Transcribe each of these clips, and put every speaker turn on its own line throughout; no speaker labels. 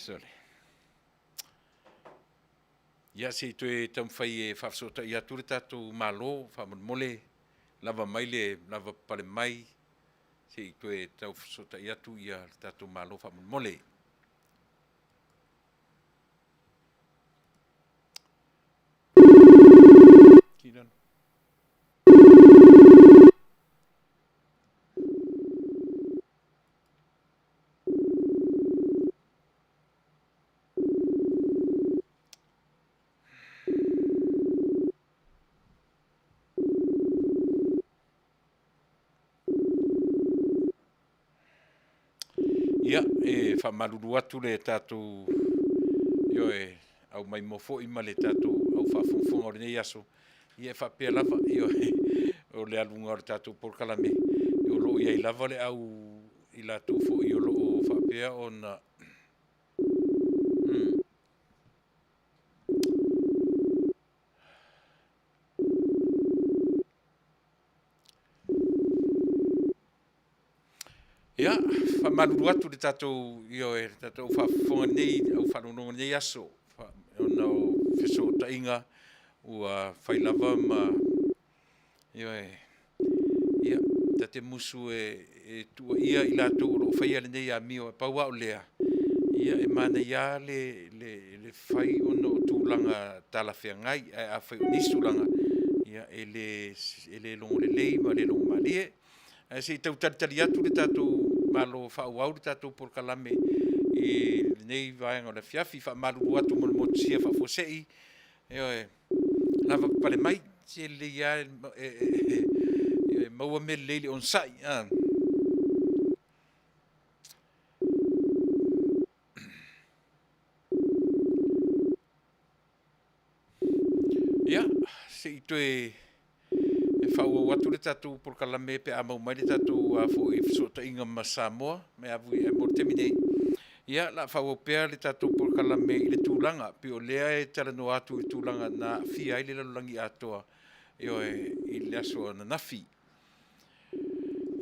Sorry. Ia, se i toe taumafai e faafesootai atu le tatou Malo, faamolemole, lava mai le lavapapale mai, se i toe tau fesootai atu le tatou Malo faamolemole. Ia, e faamalulu atu le tatou, ioe, au maimoa foi ma le tatou au faafogafoga o lenei aso, ia e faapea lava, ioe, o le aluga o le tatou polokalame, o lo o i ai lava le au, i latou foi o lo o faapea ona Ia, faamalulu atu i le tatou, ioe, le tatou faafofoga i lenei, au faalogologo i lenei aso ona o fesootaiga ua fai lava ma, ioe, ia, ta te musu e tuuaia i latou o lo o faia lenei amio, ae pau lava o lea, ia e manaia lava le fai ona o tulaga talafeagai. Ae afai o nisi tulaga, ia e le logo lelei ma le logomalie. Ae se i tau talitali atu le tatou Malo e faaauau le tatou polokalame i lenei vaega o le afiafi. E faamalulu atu mo le motusia faafuasei, ioe, lavapapale mai, se e lelei lava, e maua mea lelei i le onosai. Ia, se i toe faaauau atu le tatou polokalame pe a maua mai le tatou fesootaiga ma Samoa. Ae mo le taimi nei, ia o le a faaauau pea le tatou polokalame i le tulaga pei o lea e talanoa atu i le tulaga na aafia ai le lalolagi atoa, ioe, i le aso ananafi.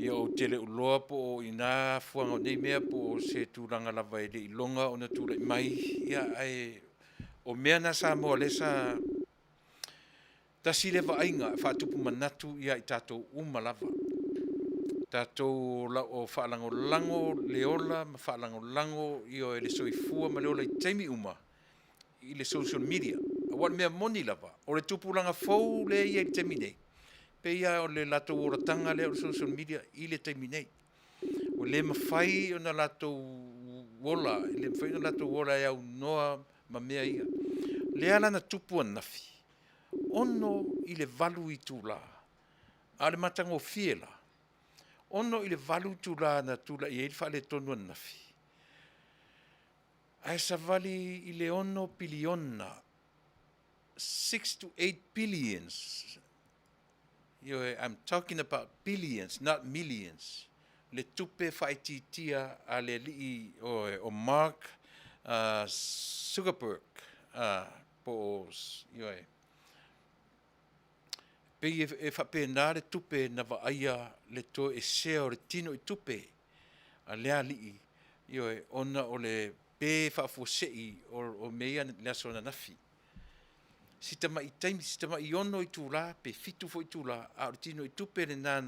Ia ou te le o iloa po o i ina afuaga o nei mea po o se tulaga lava e le i iloga ona tulai mai, ae o mea na Samoa lea sa tasi lea vaaiga e faatupu manatu ia i tatou uma lava, tatou o lo o faalagolago le ola ma faalagolago le soifua ma le ola i taimi uma i le social media. Aua o le mea moni lava, o le tupulaga fou lea e i ai i le taimi nei, pei lava o le latou olataga lea o le social media i le taimi nei. Ua le mafai ona latou ola, e le mafai ona latou ola e aunoa ma mea ia. O lea la na tupu ananafi, 6 i le 8 itula, a o le matagofie la, 6 i le 8 itula na tulai ai le faaletonu ananafi, ae savali i le 6 piliona, 6 to 8 billions, ioe, I'm talking about billions not millions, le tupe faaitiitia a le alii o Mark Zuckerberg, po o, ioe, pei e faapena le tupe na vaaia le toesea o le tinoitupe a lea alii, ioe, ona o le pe faafuasei o mea ia i le aso ananafi. Si tamai taimi, si tamai 6 itula pe 7 foi itula, a o le tinoitupe lena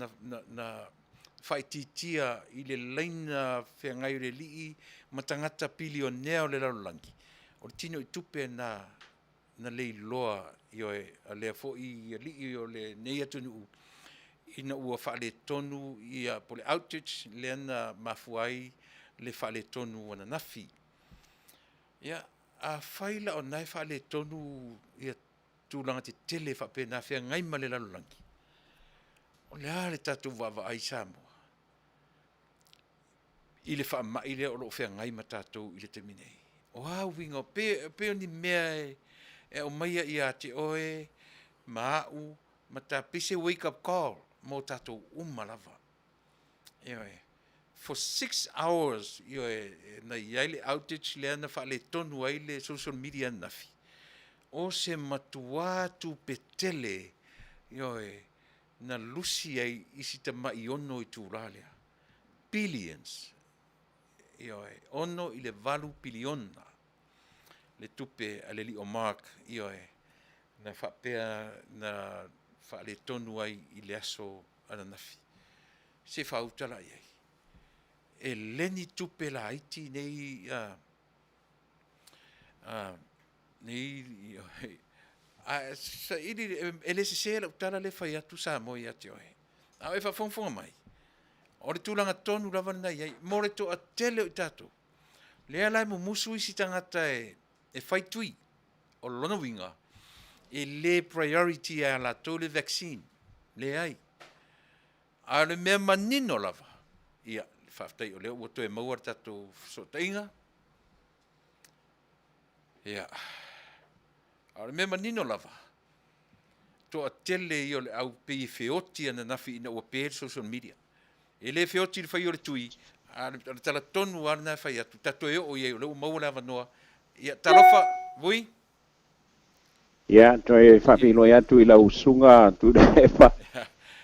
na faaitiitia i le laina feagai o le alii ma tagata pilionea o le lalolagi, o le tinoitupe lena na leiloa, ioe, a lea foi alii o lenei atunuu ina ua faaletonu po o le outage lea na mafua ai le faaletonu ananafi. Ia, afai la o lena e faaletonu tulaga tetele faapena feagai ma le lalolagi, o le a le tatou vaavaai Samoa i le faamai lea o lo o feagai ma tatou i le taimi nei? O a uiga, pei o ni mea e aumaia ia te oe ma au, pei se wake up call mo tatou uma lava. Ioe. For 6 hours, ioe, na i ai le outage lea na faaletonu ai le social media ananafi, o se matuā tupe tele, ioe, na lusi ai i si tamai 6 itula lea. Billions. Ioe, 6 i le 8 piliona le tupe a le alii o Mark, ioe, na faapea na faaletonu ai i le aso ananafi. Se faauta la i ai. E leni tupe laiti nei nei a saili e le sese lau tala le fai atu Samoa ia te oe. A o e faafogafoga mai, o le tulaga tonu lava lena i ai, mo le toatele o i tatou. Lea la e mumusu isi tagata e fai tui, o lona uiga, e le priority ia latou le vaccine, leai. A o le mea manino lava, ia, faafetai o lea ua toe maua le tatou fesootaiga. Ia, a o le mea manino lava, toatele ia o le au pei e feoti ananafi ina ua pe le social media. E le feoti i le fai o le tui, a o le tala tonu lava lena e fai atu, ta toe oo i ai o lea ua maua le avanoa. Ia, talofa, Vui.
Ia, toe faafeiloai atu i lau susuga Tuilaepa.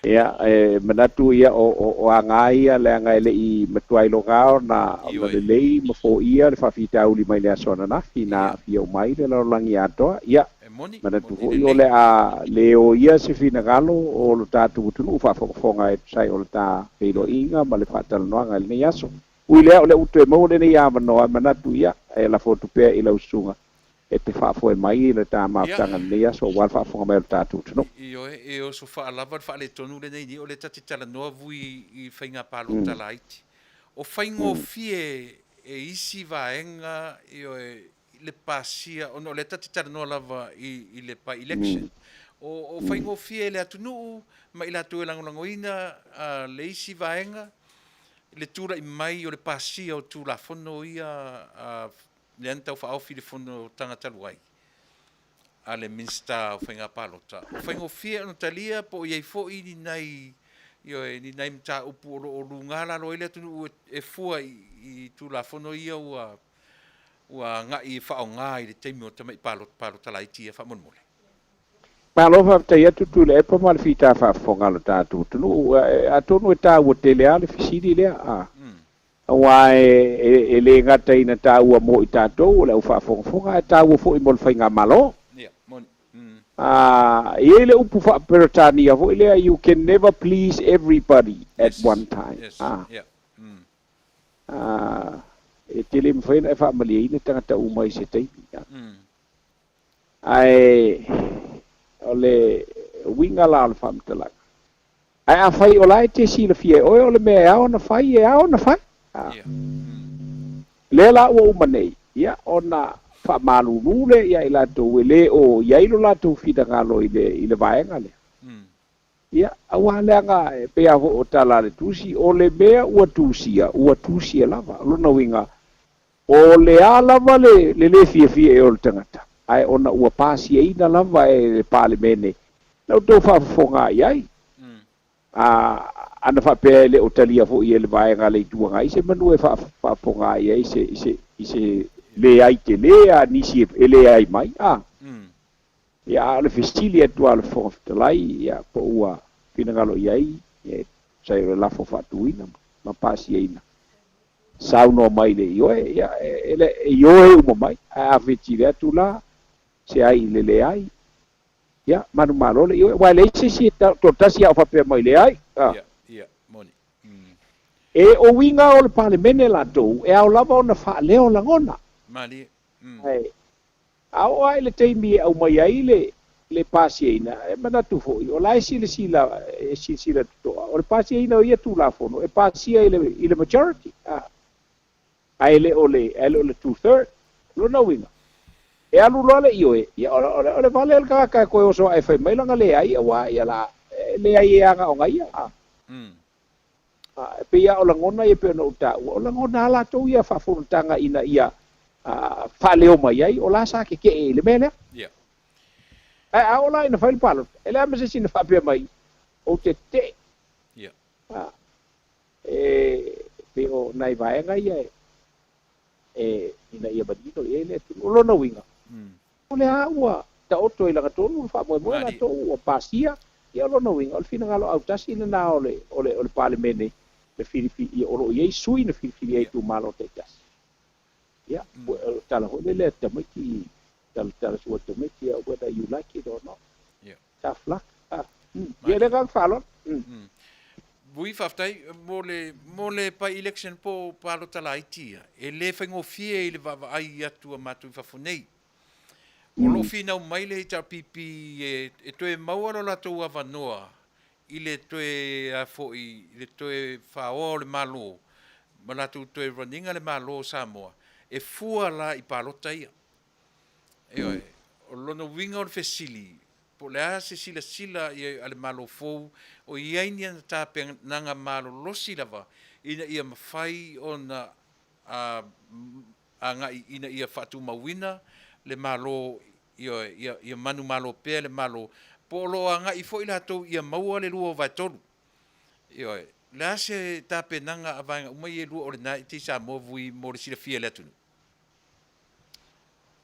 Ia, e manatu ia o aga ia leaga e le i matua iloga ona lelei ma foia le faafitauli mai le aso ananafi na aafia uma ai le lalolagi atoa. Ia, manatu foi o le a le o ia se finagalo o lo tatou atunuu faafogafoga e tusa ai o le ta feiloaiga ma le faatalanoaga i lenei aso. Ui lea o lea ua toe maua lenei avanoa, e manatu ia e lafo atu pea i lau susuga e te faafoe mai i le ta mafutaga i lenei aso aua le faafofoga mai o le tatou atunuu.
Ioe, e oso faalava le faaletonu lenei nei, o lea ta te talanoa vui i faiga palota laiti. O faigofie e isi vaega, ioe, le pasia, ona o lea ta te talanoa lava i le by-election. O faigofie e le atunuu ma i latou e lagolagoina le isi vaega le tulai mai o le pasia o Tulafono ia lea na taufaaofi i le fonotaga talu ai a le Minisita o Faiga Palota. O faigofie ona talia po o i ai foi ni nai, ioe, ni nai mataupu o lo o luga lalo ai le atunuu e fua i Tulafono ia ua agai e faaaoga i le taimi o tamai palota, palota laiti ia faamolemole.
Malo faafetai atu Tuilaepa ma le fita faafofoga a lo tatou atunuu. Atonu e taua tele lava le fesili lea. Aua e le gata ina taua mo i tatou o le au faafogafoga, ae taua foi mo le faigamalo.
Ia, moni.
E i ai le upu faa-Peretania foi lea, you can never please everybody at one time. E te le mafai ona e faamalieina tagata uma i se taimi. Ae o le uiga la o le faamatalaga, ae afai o la e te silafia e oe o le mea e ao ona fai, e ao ona fai. Lea la ua uma nei, ia ona faamalulu lea ia i latou e le o i ai lo latou finagalo i le vaega lea. Ia, aua leaga e pei lava foi o tala a le tusi, o le mea ua tusia, ua tusia lava. O lona uiga, o le a lava le le fiafia e o le tagata, ae ona ua pasiaina lava e le Palemene, na outou faafofoga i ai. Ana faapea e le o talia foi e le vaega a le Itu Agai se manu e faafofoga i ai i se leai tele a nisi e leai mai. Ia, a o le fesili atu a le Fofoga Fetalai, ia, po ua finagalo i ai, e tusa ai o le lafo faatuina ma pasiaina, saunoa mai le ioe, ia, e ioe uma mai, ae a fetili atu la, se ai i le leai, ia, manumalo le ioe, aua e leai se isi e toatasi a o faapea mai leai.
Ia, ia, moni.
E o uiga o le Palemene latou, e ao lava ona faaleo lagona.
Malie.
Ae, a oo lava i le taimi e aumai ai le pasiaina, e manatu foi, o la e silasila, e silasila totoa, o le pasiaina o ia Tulafono, e pasia i le majority, ae le o le, ae le o le two-third. Lona uiga, e alu loa le ioe, ia o le vale o le tagata e toe oso ae fai mai lana leai, aua ia la, e leai e agaoga ia. E pei lava o lagona ia pei ona ou taua, o lagona lava latou ia faafonotaga ina ia faaleo mai ai, o la sa tetee i le mea lea. Ae a oo la ina fai le palota, e leai ma se isi na faapea mai, ou te tetee. E pei o nai vaega ia e ina ia manino i ai le atunuu. O lona uiga, o lea ua taoto i lagatonu le faamoemoe latou ua pasia, ia o lona uiga, o le finagalo autasi lena o le Palemene. le filifili, ia, o lo o i ai sui na filifilia e itumalo taitasi. Ia, o le tala foi lele a tamaiti, tala, tala sua tamaiti, ia, whether you like it or not. Tough luck. Ah. Ia, le agaga faaaloalo.
Vui, faafetai mo le, mo le by-election po o palota laiti ia, e le faigofie i le vaavaai atu a matou i fafo nei. O lo o finau mai le HRPP e, e toe maua lo latou avanoa i le toe a foi, i le toe faaoa o le Malo ma latou toe run ina le Malo o Samoa, e fua la i palota ia. Ioe, o lona uiga o le fesili, po o le a se silasila a le Malo fou o i ai ni ana tapenaga malolosi lava ina ia mafai ona agai ina ia faatumauina le Malo, ioe, ia manumalo pea le Malo, po o lo o agai foi latou ia maua le lua o vaetolu. Ioe, o le a se tapenaga a vaega uma ia e lua o lena i te i Samoa vui mo le silafia e le atunuu?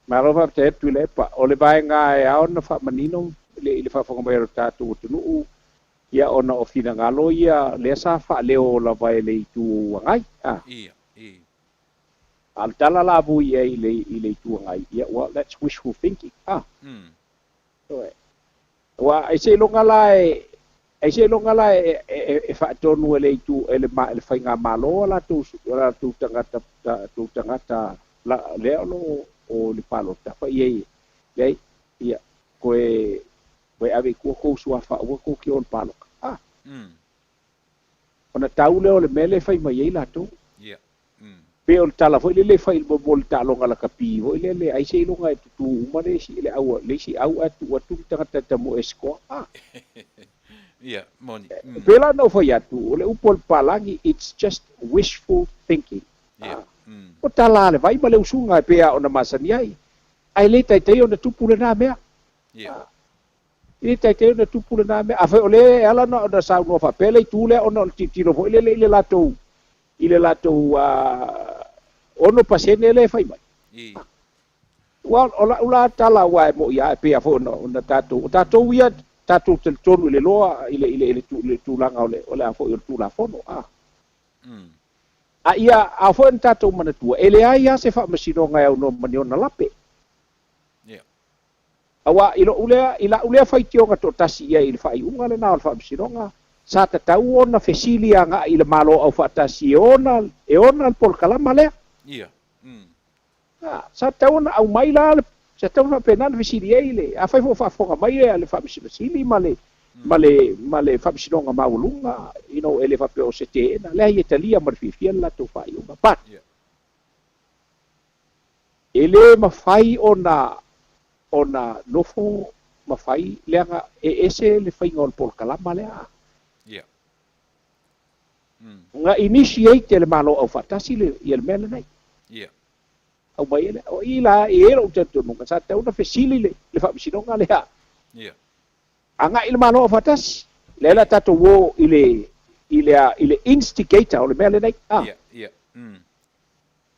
Malo faafetai atu Tuilaepa. O le vaega e ao ona faamanino i le faafofoga mai o le tatou atunuu, ia ona o finagalo ia lea sa faaleo lava e le Itu Agai. A.
Ia, i.
A o le tala la vui i ai i le Itu Agai, ia, well, that's wishful thinking. A. Ioe. Aua ai seiloga la e, ai seiloga la e, e, e faatonu e le itu, e le, e le faigamalo a latou, a latou tagata, latou tagata la, lea o lo o le palota fai i ai, leai, ia, koe, koe ave i tua kou suafa aua kou te o i le paloka. A. Ona tau lea o le mea lea e fai mai ai latou.
Ia.
Pei o le tala foi lele e fai mo le taaloga lakapi foi lele, ai seiloga e tutū uma le isi, le au, le isi au ae tuu atu le tagata e tamoe e score. A.
Ia, moni.
E pei la ona ou fai atu, o le upu a le papalagi, it's just wishful thinking.
Ia.
O tala a le vai ma le usuga e pei lava ona masani ai, ae le taitai ona tupu lena mea.
Ia.
I le taitai ona tupu lena mea. Afai o lea e ala ona saunoa faapea le itu lea ona o le tilotilo foi lele i le latou i le latou 6% lea e fai mai. Ua o la'u la tala aua e mo'i a e pei a foi ona ona tatou o tatou ia tatou talitonu i le loa i le i le i le tulaga o le o le a foi o le Tulafono a. A ia ao foi ona tatou manatua e leai a se faamasinoga e aunoa ma ni ona lape. Aua i lo'u lea, i la'u lea faitioga toatasi i ai i le faaiuga lena o le Faamasinoga, sa tatau ona fesili aga'i i le Malo Aufaatasi e ona, e ona le polokalama lea.
Ia. Mm.
A, sa tatau ona aumai la le, sa tatau ona faapena ona fesili ai le, afai foi o faafofoga mai le, le Faamasino Sili ma le, ma le, ma le Faamasinoga Maualuga, you know, e le faapea o se teena, leai e talia ma le fiafia le latou faaiuga. But,
Ia.
E le mafai ona ona nofo ma fai leaga e ese le faiga o le polokalama lea.
Ia. Mm.
Na initiate e le Malo Aufaatasi le ia le mea lenei.
Ia.
Aumai e le, o i la e i ai lou talitonuga sa tatau ona fesili le le Faamasinoga lea.
Ia.
Agai i le Malo Aufaatasi. Lea la tatou o i le i le i le instigator o le mea lenei. Ah.
Ia, ia. Mm.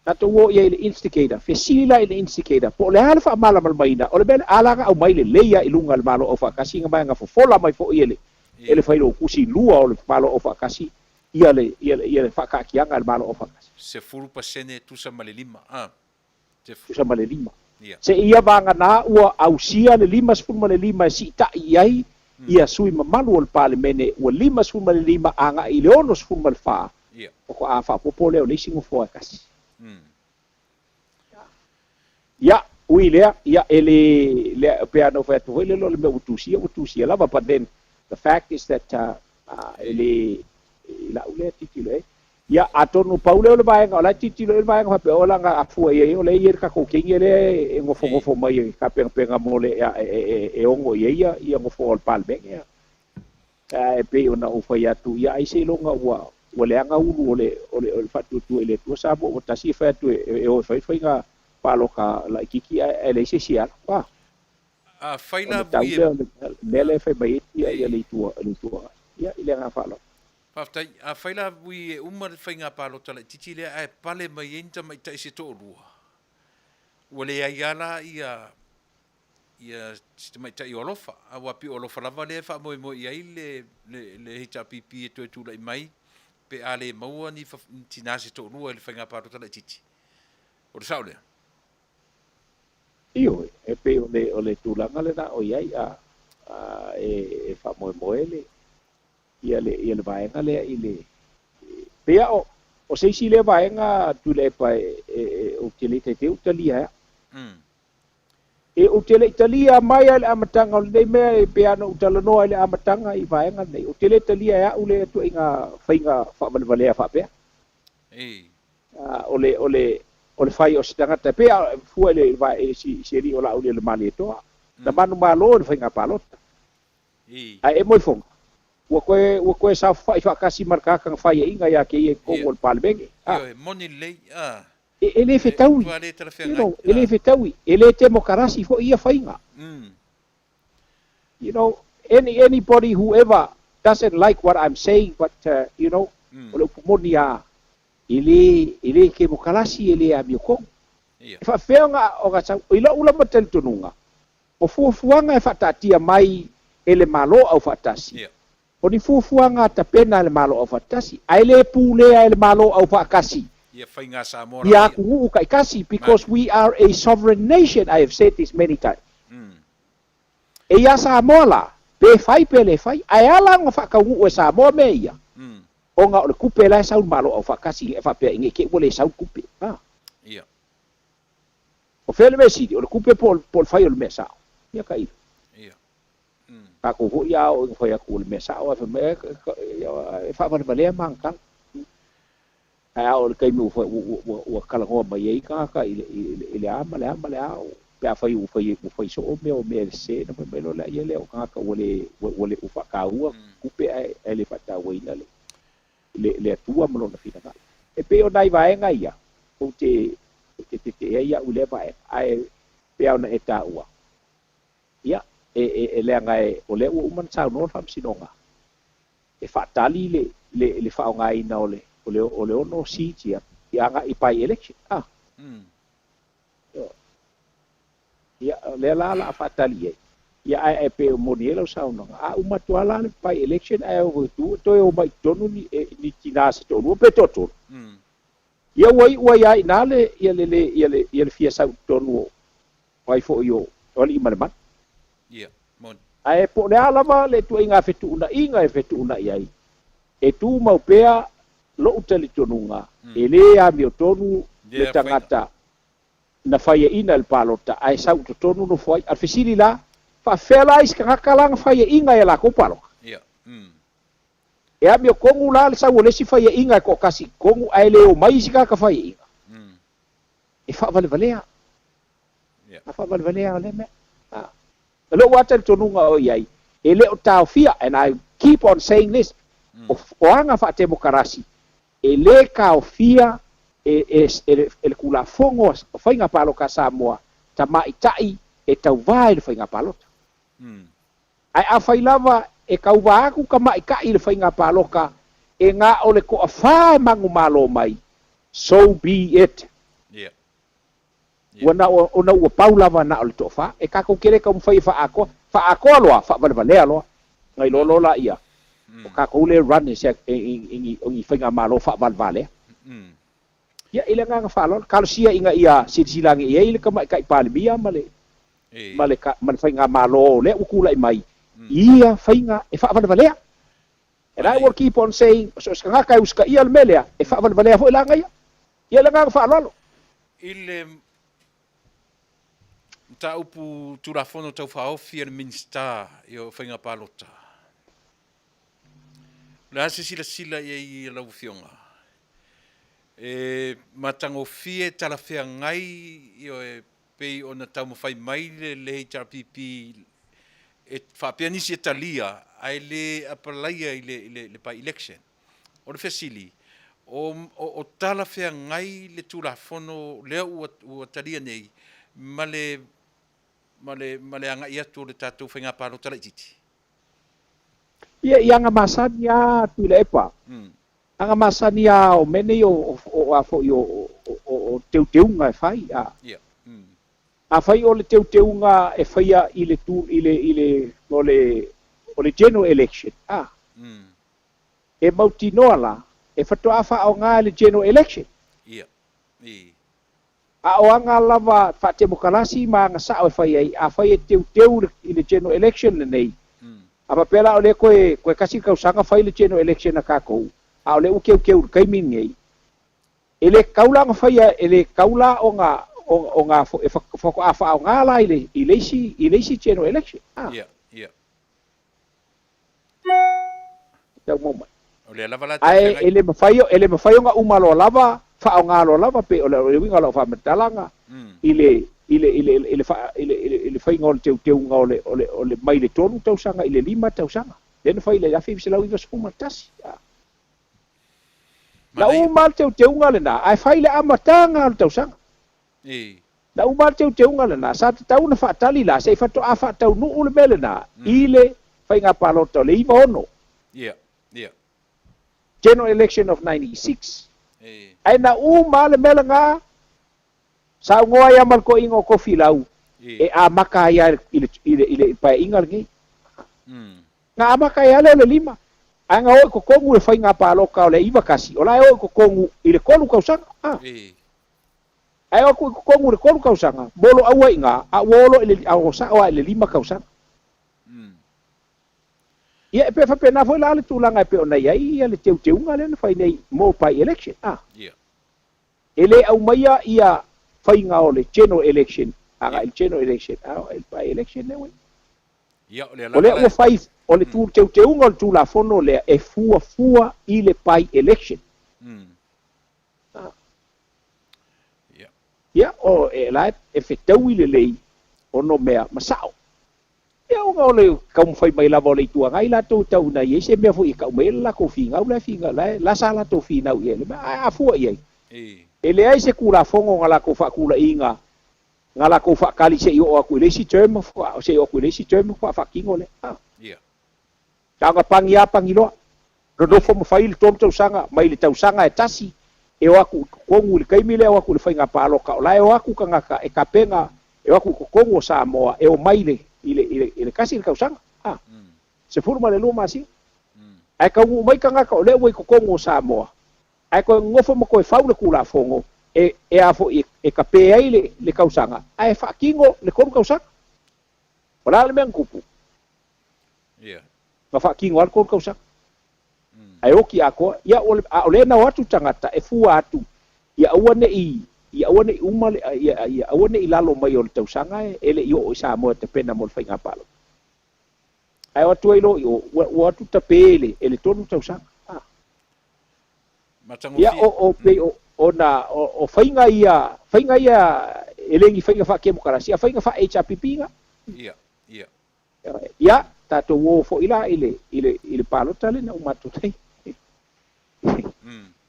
Tatou o i ai i le instigator, fesili la i le instigator po o le a le faamalamalamaina o le mea lea, a la na aumai lelei lava i luga e le Malo Aufaatasi na vaega fofola mai foi e le e le Failautusi lua o le Malo Aufaatasi ia le ia le ia le faataatiaga e le Malo Aufaatasi.
10% tusa ma le lima, a.
Tusa ma le lima. Seia vagana ua ausia le 55 e siitai i ai ia sui mamalu o le Palemene ua 55 agai i le 64, faatoa faaopoopo lea o le isi nofoa e tasi. Ia, ui i lea, ia e le, lea, pei lava ona ou fai atu foi lea o le mea ua tusia, ua tusia lava, but then the fact is that e le, i la'u lea tilotilo i ai, Ia, atonu pau lea o le vaega, o la e tilotilo i ai le vaega faapea, o la na afua i ai, o lea e i ai le tatou teine lea e nofonofo mai e tapenapena mo le, e ono i ai ia nofoa o le Palemene. Ae pei ona ou fai atu, ia ai seiloga ua ua leaga ulu o le o le o le faatuatua i le Atua Samoa ua tasi e fai atu e o e fai faiga palota laitiiti ae leai se isi e alu. A.
Afai la
Ona tau
vui e
lea o le mea lea e fai mai ai ia le Itu le Itu Agai. Ia, i le agaga faaaloalo.
Faafetai. Afai la ui e uma le faiga palota laitiiti lea ae pale mai ai ni tamaitai se toalua, ua leai lava la ia ia si tamaitai o Alofa, aua pei o Alofa lava lea e faamoemoe i ai le le le HRPP e toe tulai mai pe a le maua ni tinā se toalua i le faiga palota laitiiti. O le sao lea?
Ioe, e pei o le, o le tulaga lena o i ai, a, a, e, e faamoemoe le, ia le, ia le vaega lea i le, pei o, o se isi lea vaega Tuilaepa e, e, e, ou te le taitai ou talia ai. E ou te le i talia mai lava i le amataga o lenei mea e pei lava ona ou talanoa i le amataga i vaega nei, ou te le talia e au lea ituaiga faiga faavalevalea faapea. O le, o le, o le fai o se tagata, e pei lava fua i le, i si, si alii o Laauli o le Malietoa, na manumalo i le faiga palota. Ae e moe foga, ua toe, ua toe saofafai faatasi ma le tagata na faiaina ia te ia i totonu o le Palemene.
Ioe, moni lelei, a.
E le fetaui, you know, e le fetaui, e le temokarasi foi ia faiga. You know, any, anybody who ever doesn't like what I'm saying, but, you know, o le upu moni lava, e le, e le temokarasi, e le amiotonu. E faapefea ona, ona sau, i lou lava talitonuga, o fuafuaga e faataatia mai e le Malo Aufaatasi, O ni fuafuaga a tapena e le Malo Aufaatasi, ae le pulea e le Malo Aufaatasi ia atunuu taitasi, because we are a sovereign nation, I have said this many times. E iā Samoa la, pe fai pe le fai, ae a la ona faataunuu e Samoa mea ia, ona o le tupe la e sau i le Malo Aufaatasi e faapea i nei te i ua le sau le tupe. O fea le mea sili, o le tupe po o le fai o le mea sao? Ia tailo. Tatou foi a oo ina fai atu o le mea sao ae fai mai e faavalevalea ma ana tala. Ae a oo i le taimi ua ua ua talanoa mai ai tagata i le i le a ma le a ma le a pe afai ua fai ua fai soo mea o mea e sese ona fai mai loa lea, ia lea o tagata ua le ua le ua faataua tupe ae ae le faatauaina le le le Atua ma lona finagalo. E pei o nai vaega ia ou te ou te tetee ai au i lea vaega ae pei lava ona e taua Ia, e, e, e leaga e, o lea ua uma ona saunoa le Faamasinoga e faatali le, le, le faaaogaina o le, o le, o le 6 seats ia, i agai i by-election. Ah. Ia, o lea la o le a faatali i ai. Ia, ae, ae pei e moni ai lau saunoaga, a uma atu lava la le by-election ae toe omai i totonu ni, e, ni tinā se toalua pe toatolu. Ia ua iu ai lava i ina le, ia le, le, ia le, ia le fia sau i totonu o, o ai foi o alii ma le mana.
Ia, moni.
Ae po o le a lava le ituaiga fetuunaiga e fetuunai ai, e tumau pea lou talitonuga e le amiotonu le tagata na faiaina i le palota ae sau i totonu nofo ai. A o le fesili la, faafefea la isi tagata la na faiaina i a latou palota?
Ia, mm.
E amiotonu la le sau o le isi faiaina e toatasi i totonu ae le omai isi tagata faiaina? E faavalevalea. A faavalevalea o lea mea. A. O lou lava talitonuga o i ai, e le o taofia, and I keep on saying this, o, o aga faatemokarasi, e le taofia e, e, e, le, e le Tulafono o Faiga Palota a Samoa tamaitai e tauvā i le faiga palota. Ae afai lava e tauvā atu tamaitai i le faiga palota, e na o le toafā e manumalo mai, so be it. Ua na o, ona ua pau lava na o le toafa, e tatou te le taumafai e faaatoa, faaatoa loa, faavalevalea loa. Na iloa loa laia, o tatou lea e run e se, e, e, e ni, o ni faigamalo faavalevalea. Ia, i le agaga faaaloalo, talosia ina ia silasila ane i ai le Tamaitai Palemia ma le, ma le, ma le faigamalo lea ua tulai mai, i ia faiga e faavalevalea. And I will keep on saying, so o se tagata e usitaia le mea lea, e faavalevalea foi la ia. Ia le agaga faaaloalo.
I le mataupu Tulafono Tau Faaofi a le Minisita o Faiga Palota, o le a se silasila i ai a lau Afioga? E matagofie talafeagai e pei ona taumafai mai le HRPP e faapea nisi e talia ae le apalaia i le by-election. O le fesili, o talafeagai le Tulafono lea ua talia nei ma le agai atu o le tatou faiga palota laitiiti?
Ia, i aga masani lava Tuilaepa, aga masani lava o mea nei o a foi o teuteuga e fai. Afai o le teuteuga e faia i le i le i le o le o le general election, a, e mautinoa la, e faatoa faaaoga i le general election.
Ia. Ii.
A o aga lava faatemokalasi ma aga sao e fai ai, afai e teuteu i le general election lenei, a faapea la o lea toe toe tasi le tausaga fai le general election a tatou, a o lea ua teuteu i le taimi lenei, e le tatau la ona faia, e le tatau la ona ona e faatoa faaaoga la i le i le isi i le isi general election. A.
Ia, ia.
Tau mau mai.
O lea lava la
Ae e le mafai e le mafai ona uma loa lava, faaaoga loa lava pei o le uiga o lau faamatalaga i le i le i le i le i le i le faiga o le teuteuga o le o le o le mai le 3 tausaga i le 5 tausaga. Lea na fai i le 1991. Na uma le teuteuga lena, ae fai i le amataga o le tausaga. Na uma le teuteuga lena, sa tatau ona faatali la se i faatoa faataunuu le mea lena i le faiga palota o le 96.
Ia, ia.
General Election of 96. Ae na uma le mea lena, saunoa ai lava ma le toeaina o Tofilau e amata ai lava i le, i le, i le paeaiga lenei. Na amata ai lava lea o le 5, ae na o i totonu i le faiga palota o le 91, o la e o i totonu i le 3 tausaga. Ae o atu i totonu i le 3 tausaga, mo lou aua i ina, a ua o loa i le, a ua sao lava i le 5 tausaga. Ia, e pei e faapena foi la le tulaga e pei ona i ai ia le teuteuga lea na fai nei mo by-election. A. E le aumaia ia faiga o le general election agai i le general election, a o le by-election lea ua i ai. O lea ua fai, o le teuteuga o le Tulafono lea e fuafua i le by-election. Ia, o, e la e fetaui lelei ono mea ma sao. Ia, ona o le taumafai mai lava o le Itu Agai latou e tau ina i ai se mea foi e tau mai ai le latou finau la e finau, la e, la sa latou finau i ai le mea. Ae a fua i ai, e leai se Tulafono na latou faatulaiina, na latou faatali se i oo atu i le isi term, se i oo atu i le isi term faatoa faatino lea. Na ona pani lava pani loa. Nonofo ma fai le 3 tausaga, mai le tausaga e tasi e o atu i totonu i le taimi lea e o atu i le faiga palota, o la e o atu tagata e tapena e o atu i totonu o Samoa e omai i le, i le, i le, i le tasi le tausaga, a, 12 masina. Ae taunuu mai tagata o lea ua i totonu o Samoa, ae toe nonofo ma toe fau le Tulafono e, e a foi, e tape ai le, le tausaga, ae faatino le 3 tausaga. O le a le mea na tupu?
Ia.
Na faatino lava le 3 tausaga. Ae oti atoa. Ia, a o lea na o atu tagata e fua atu ia aua ne i, ia aua ne i uma le, ia, ia aua ne i lalo mai o le tausaga e le i oo i Samoa e tapena mo le faiga palota. Ae o atu ai loa i o, ua, ua o atu tape e le, e le 3 tausaga. A.
Matagofie.
Ia, o, o, pei o, ona, o, o faiga ia, faiga ia e le ni faiga faa-kemokarasi, a faiga faa-HRPP na.
Ia, ia.
Ia, tatou o foi la i le, i le, i le palota lea na uma atu nei.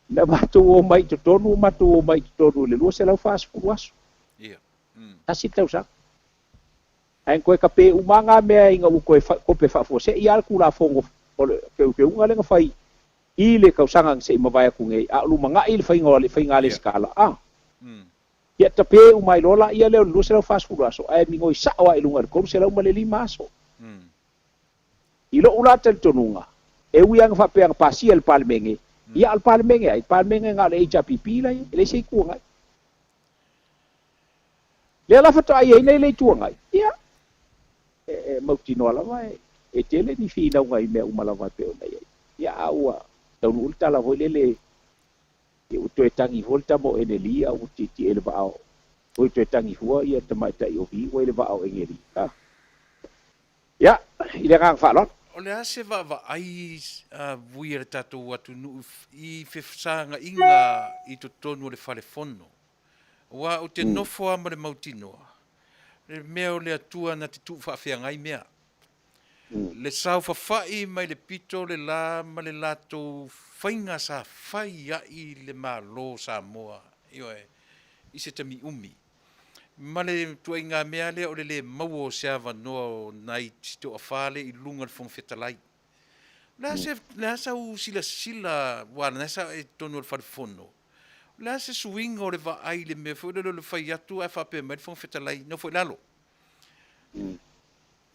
Na matou o mai i totonu, matou o mai i totonu i le 240 aso.
Ia.
Tasi le tausaga. Ae na toe tape uma lava ngā mea ina ua toe kope faafuasei lava le Tulafono o le Teuteuga lea na fai i le tausaga na se i mavae atu nei, a o lumanai le faiga o le faiga lesitala, a. Ia tape uma ai loa laia lea o le 240 aso, ae migoi sao lava i luga i le 305 aso. I lo'u la talitonuga, e ui lava ina faapea na pasia e le Palemene, ia a o le Palemene ai? Palemene na o le HRPP la ia, e leai se Itu Agai. Lea la faatoa i ai nei le Itu Agai, ia, e mautinoa lava e tele ni finauga i mea uma lava e pei ona i ai. Ia, a ua taunuu le tala foi lele, Ia ua toe tagi fua le tama o Eneli a ua tietie i le vaa o, ua toe tagi fua ia tamaitai o Vi ua i le vaa o Eneli. A. Ia, i le agaga faaaloalo.
O le a se vaavaai vui a le tatou atunuu i fesagaina i totonu o le fale fono? Aua ou te nofo lava ma le mautinoa, le mea o le Atua na te tuufaafeagai mea. Le saofafai mai le pito o le la ma le latou faiga sa fai ai le Malo o Samoa, ioe, i se taimi umi. Ma le tuaiga mea lea o le le maua o se avanoa o nai si toafa lea i luga o le Fofoga Fetalai. O le a se, le a sau silasila, aua lena sa i totonu o le Fale Fono, o le a se suiga o le vaai i le mea foi lele o le fai atu ae faapea mai le Fofoga Fetalai, nofo i lalo.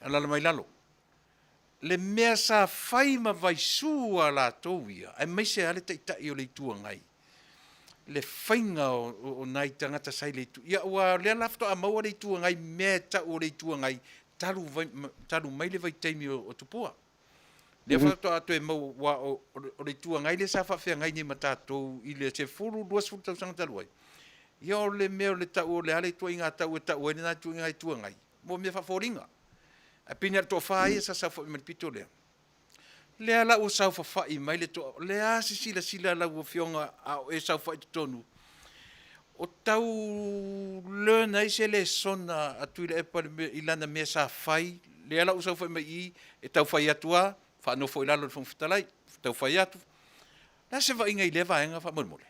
Alaala mai lalo. Le mea sa fai ma vaisū a latou ia, aemaise lava le Taitai o le Itu Agai, le faiga o nai tagata sa i le Itu, ia aua o lea la faatoa maua le Itu Agai, mea e tau o le Itu Agai talu, talu mai le vaitaimi o Tupua. Lea faatoa toe maua, aua o le Itu Agai lea sa faafeagai nei ma tatou i le 10, 20 tausaga talu ai, ia o le mea o le tau o le a le ituaiga tau e tau ai lena ituaiga Itu Agai, mo mea faafoliga. Ae pei na o le toafa ia sa saofai mai le pito lea. Lea la ua saofafai mai le toa, o le a se silasila a lau Afioga a o e saofai i totonu, o tau learn ai se lesona a Tuilaepa i lana mea sa fai, lea la ua saofai mai i i, e tau fai atu lava, faanofo i lalo le Fofoga Fetalai, tau fai atu. O le a se vaaiga i lea vaega faamolemole?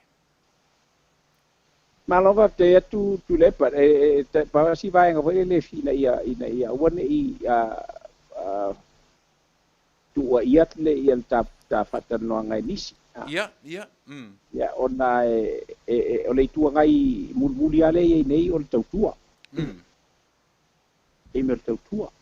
Malo faafetai atu Tuilaepa. E pau lava si vaega foi lele ina ia ina ia aua ne i tuuaia le ia le ta ta faatalanoaga e nisi.
Ia, ia.
Ia ona e e o le Itu Agai mulimuli lava lea e i ai nei o le tautua. Taimi o le tautua.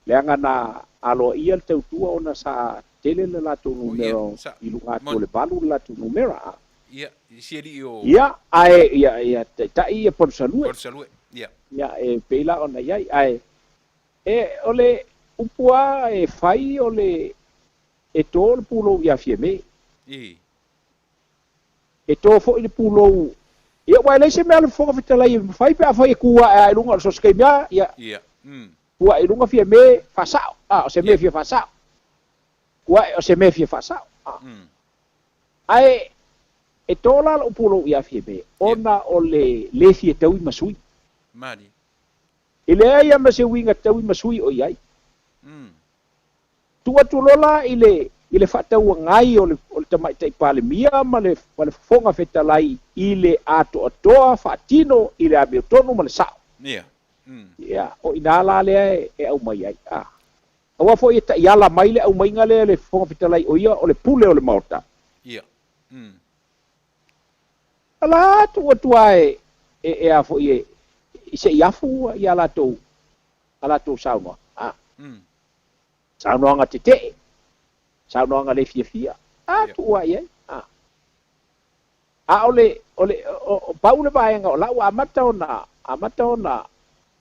Leaga na aloaia le tautua ona sa tele le latou numera i luga atu o le 8 le latou numera.
Ia, i si alii o.
Ia, ae, ia, ia, taitai ia Palusalue.
Palusalue, ia.
Ia, e pei la ona i ai, ae, e, o le upu lava e fai o le, e to le pulou ia Fiame.
I.
E to foi le pulou, ia, aua e leai se mea a le Fofoga Fetalai e mafai pe afai e tu ae lava i luga o le so o se taimi lava, ia.
Ia.
Ua i luga fia me faasao, a, o se mea fia faasao. Ua o se mea fia faasao, a. Ae e to la lou pulou ia Fiame, ona o le le fia taui ma sui.
Mali.
E leai lava ma se uiga taui ma sui o i ai. Tuu atu loa la i le i le faatauagai o le o le Tamaitai Palemia ma le ma le Fofoga Fetalai i le atoatoa faatino i le amiotonu ma le sao.
Ia.
Ia, o i ina la lea e aumai ai. A. Aua foi e taiala mai le aumaiga lea e le Fofoga Fetalai o ia o le pule o le Maota.
Ia.
Ala tuu atu lava e, e, e a foi e, i se i afu ia latou, a latou saunoaga. A. Saunoaga tetee, saunoaga le fiafia, a tuu lava i ai. A. A o le, o le, o, pau le vaega o la ua amata ona, amata ona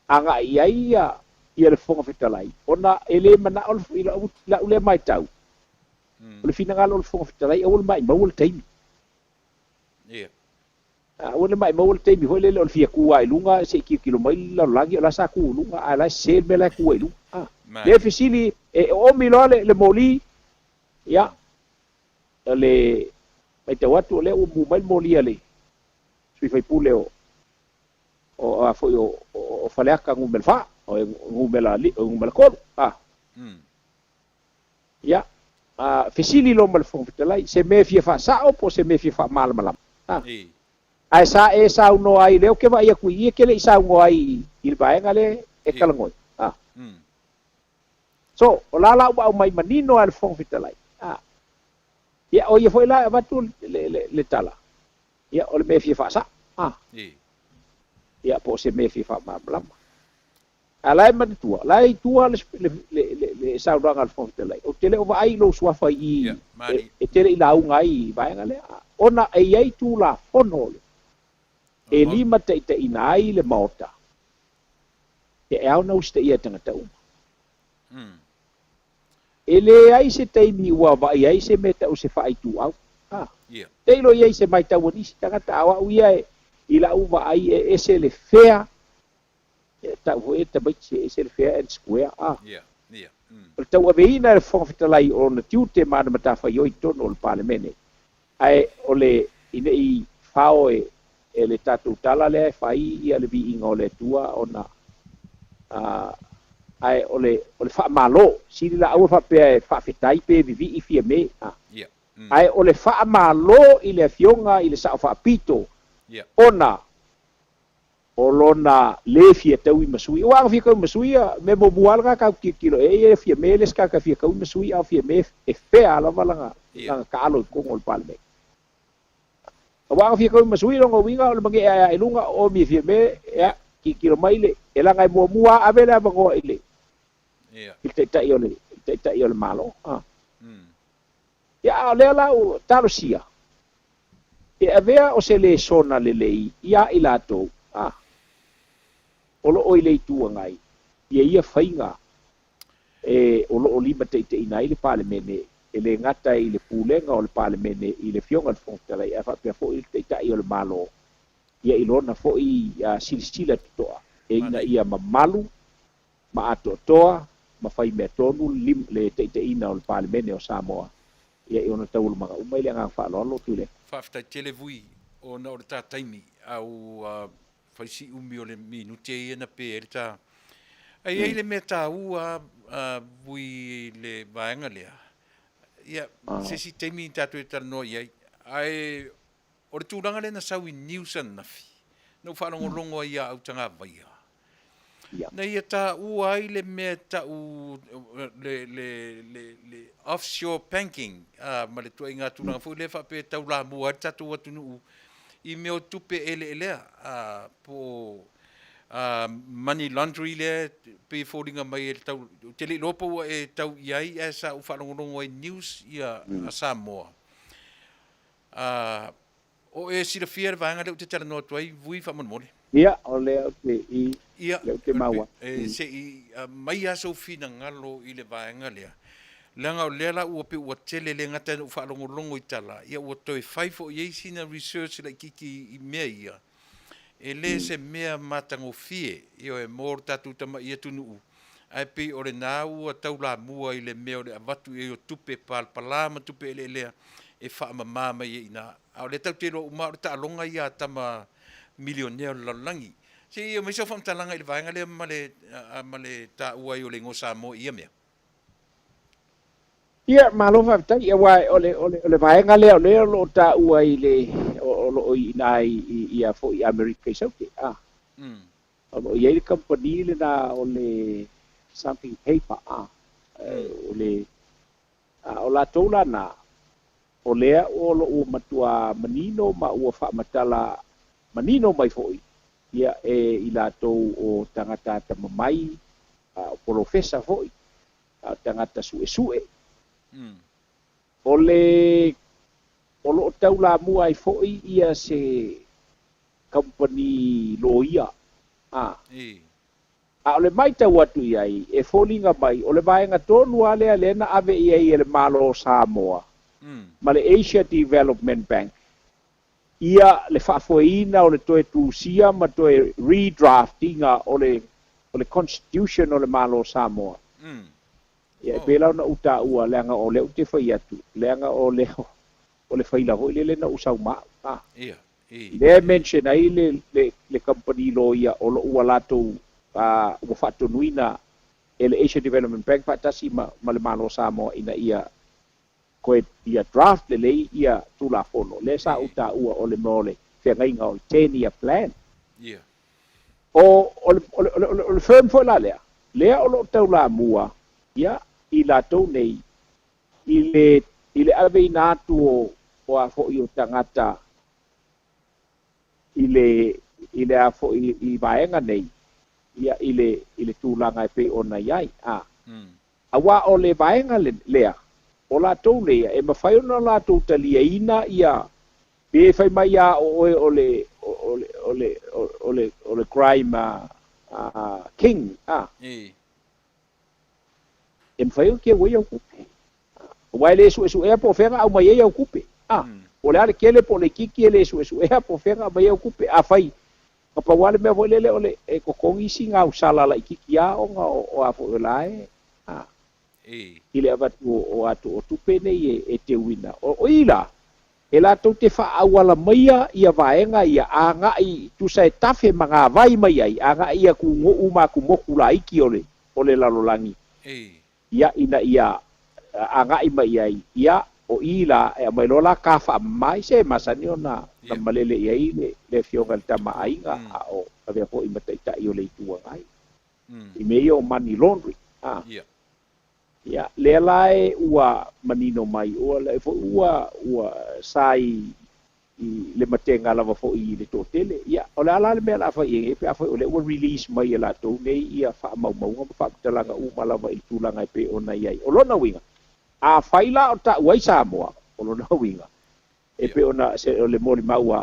agai i ai ia, ia le Fofoga Fetalai, ona e le manao le, i lau, lau lea matau, o le finagalo o le Fofoga Fetalai, aua le maimauina le taimi.
Ia.
Aua le maimauina le taimi foi lele o le fia tu lava i luga se i tilotilo mai le lalolagi o la sa tu i luga, ae la e sese le mea la e tu ai i luga. A. Lea e fesili, e oomi loa le, le moli, ia, O le matau atu o lea ua mu mai le moli a le sui faipule o o a foi o o Faleata numera 4, o numera numera 3, a. Ia, a fesili loa ma le Fofoga Fetalai, se mea e fia faasao po o se mea e fia faamalamalama? A. Ae sa e saunoa ai, lea ou te vaai atu i i e te le i saunoa ai i le vaega lea e talanoa. A. So, o la la ua aumai manino lava e le Fofoga Fetalai. A. Ia, o ia foi la e avatu le, le, le tala, ia, o le mea e fia faasao. A. Ia, po o se mea e fia faamalamalama. A la e manatua, la e i tua le, le, le, le, le saunoaga a le Fofoga Fetalai. Ou te le o vaai i lou suafa i i, e, e te le i lauga ai i vaega lea. Ona e i ai Tulafono e limataitaiina ai le Maota. E ao ona usitaia e tagata uma. E leai se taimi ua vaai ai se mea tau se faaituau. A. Tailo i ai se matau a nisi tagata, a o au ia e, i lau vaai e ese le fair, e tau foi e tamaiti e ese le fair and square. A. O le tauaveina e le Fofoga Fetalai o lona tiute ma ana matafaioi i totonu o le Palemene, ae o le i ne i fao e e le tatou tala lea e fai ia le viiga o le Atua ona a ae o le o le faamalo sili la aua faapea e faafetai pe vivii fia me a ae o le faamalo i le afioga i le Sao Faapito ona o lona le fia taui ma sui. Ua ana fia taui ma sui ia, mea muamua lava lena tatou tilotilo i ai, e fia me le isi tagata e fia taui ma sui, a o fia me e fea lava lana, lana taalo i totonu o le Palemene. Aua ana fia taui ma sui, lona uiga o le magee ae ae i luga, o mi e fia me, ea, tilotilo mai le, e leaga e muamua lava ave le avanoa i le, i le taitai o le Taitai o le Malo. Ia a o lea la ua talosia e avea o se lesona lelei iā i latou o lo o i le Itu Agai ia faiga e o lo o limataitaiina ai le Palemene, e lē gata i le pulega o le Palemene i le Afioga i le Fofoga Fetalai, ae faapea foʻi le Taitai o le Malo ia i lona foʻi silasila totoa e ina ia mamalu ma atoatoa ma fai mea tonu le taitaiina o le Palemene o Samoa ia i ona taualumaga uma. I le agaga faaaloalo, Tuilaepa.
Faafetai tele, Vui, ona o le ta taimi a ua fai si umi o le minute ia na pe ai le ta. Ae i ai le mea taua a, Vui, i le vaega lea. Ia, se isi taimi tatou e talanoa i ai. Ae o le tulaga lea na sau i news ananafi, na ou faalogologo ai ia Autagavaia. Na ia taua ai le mea e tau le offshore banking ma le tuaiga tulaga foi lea faapea e taulamua ai le tatou atunuu i mea o tupe eleelea po o money laundry lea pei e foliga mai e tau. Ou te le iloa po ua e tau i ai, ae sa ou faalogologo ai i news ia a Samoa. O e silafia le vaega lea ou te talanoa atu ai, Vui, faamolemole?
Ia, o lea ou te i, lea ou te maua.
E se i aumai lava sou finagalo i le vaega lea, leaga o lea la ua pei ua tele le gata ina ou faalogologo i tala, ia ua toe fai foi i ai sina research laitiiti i mea ia. E le se mea matagofie, ioe, mo le tatou tamai atunuu, ae pei o lena ua taulamua i le mea o le avatu i ai o tupe palapala ma tupe eleelea e faamama mai ai i ina. A o lea tatou te iloa uma o le taaloga ia a tama milionea o le lalolagi. Se i aumai sau faamatalaga i le vaega lea ma le taua ai o le igoa Samoa i ia mea.
Ia, malo faafetai, aua o le vaega lea o lea o lo o taua i le o lo o i ina i ia foʻi Amerika i Saute a. O lo o i ai le kamupani lena o le something paper a. O le o latou lana o lea o lo o matua manino ma ua faamatala manino mai foʻi ia e i latou o tagata atamamai, o polofesa foʻi, a o tagata suʻesuʻe o le o lo o taulamua ai foʻi ia se kamupani loia a. A o le matau atu i ai e foliga mai o le vaega tonu a lea lea na ave i ai e le Malo o Samoa ma le Asia Development Bank ia le faafoeina o le toe tusia ma toe redraftinga o le constitution o le Malo o Samoa. Ia e pei la ona ou taua, leaga o lea ou te fai atu, leaga o le faila foi lele na ou saumau a.
Ia, e.
Lea e mention ai le company loia o lo ua latou ua faatonuina e le Asia Development Bank faatasi ma le Malo o Samoa ina ia koe ia draft lelei ia Tulafono lea sa ou taua o le mea o le feagaiga o le 10 year plan. O le firm foi la lea lea o lo o taulamua ia i latou nei i le aveina atu o a foʻi o tagata i le a foʻi i vaega nei ia i le tulaga e pei ona i ai a. Auā o le vaega lea o latou nei e mafai ona latou taliaina ia pe fai mai a o oe o le crime king a. E mafai ona teu ai au tupe, aua e lē suʻesuʻea po o fea na au mai ai au tupe a. O le a le tele po o le itiiti, e lē suʻesuʻea po o fea na aumai ai au tupe. Afai na pau lava le mea foi lele o le e totogi isi gausala laitiiti a ona o a foi o la e a i le avatu o atu o tupe nei e teuina o i la e latou te faaauala maia ia vaega ia agai tusa e tafe ma gavai mai ai agai ia tugu'u ma atumotu laiti o le lalolagi ia ina ia agai mai ai ia o i la e aumai loa la ka faamamai se masani ona na malele i ai le afioga i le Tamaaiga a o avea foʻi ma Taitai o le Itu Agai i mea ia o money laundry a. Ia lea la e ua manino mai ua le foʻi ua sa i i le matega lava fo'i i le to'atele. Ia o le a la le mea la fai e pe afai o lea ua release mai e latou nei ia fa'amaumauga ma fa'amatalaga uma lava i le tulaga e pei ona i ai. O lona uiga, afai la o ta'u ai Samoa, o lona uiga e pei ona se o le molimau a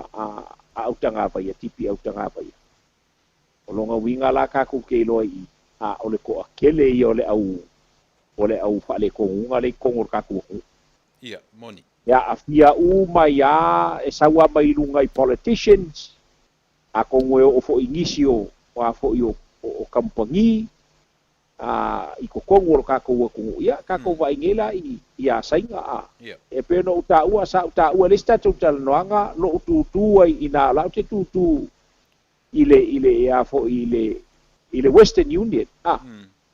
autagavaia tipi autagavaia. O lona uiga la tatou te iloa i a o le to'atele ia o le au fa'aletonuga le i totonu o le tatou atunuu.
Ia, moni.
E a'afia uma ia e saua mai i luga i politicians, atonu e oo fo'i nisi o a fo'i o kamupani i totonu o lo tatou atunuu. Ia tatou vaai nei la i asaiga a. E pei ona ou ta'ua sa ou ta'ua le isi tatou talanoaga lo'u tutū ai ina o la'u te tutū i le a fo'i i le Western Union a.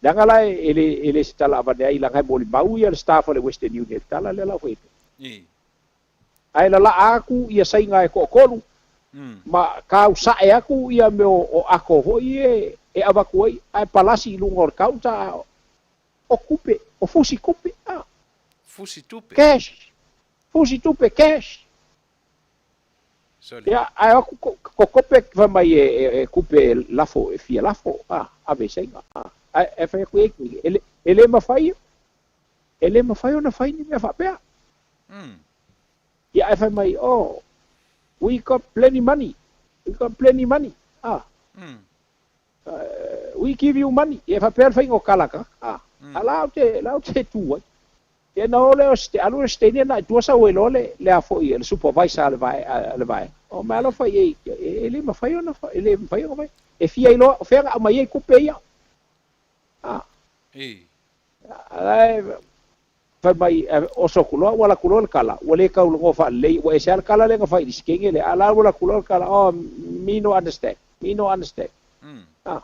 Leaga la e le se tala avane ai laga e molimau ia le staff o le Western Union tala lea lau fai. Ae lala'a aku ia saiga e to'atolu ma kausa'e aku ia mea o ako fo'i e avatu ai ae palasi i luga o le counter o kupe o fusi kupe a.
Fusi tupe.
Cash, fusi tupe cash.
Sorry.
Ia ae aku ko kope fai mai e kupe lafo e fia lafo a ave saiga a ae e fai aku e le mafai ona fai ni mea fa'apea. Ia ae fai mai, "Oh, we got plenty money, we got plenty money," ah. "We give you money." Ia fa'apea le faiga o kalaka a. A la o te tu ai ia na ole o ste alu ste ni na tua sa we le a fo'i le supervisor le vae o ma alofa e e le mafai ona e le mafai ona fai e fia iloa o fea mai ai kupe ia a. Ae fai mai oso ku loa ua laku loa le kala ua lē kaulogo fa'alelei ua ese a le kala lea na fai i le sikege le a la ua laku loa le kala, "Oh, me no understand, me no understand." Ah,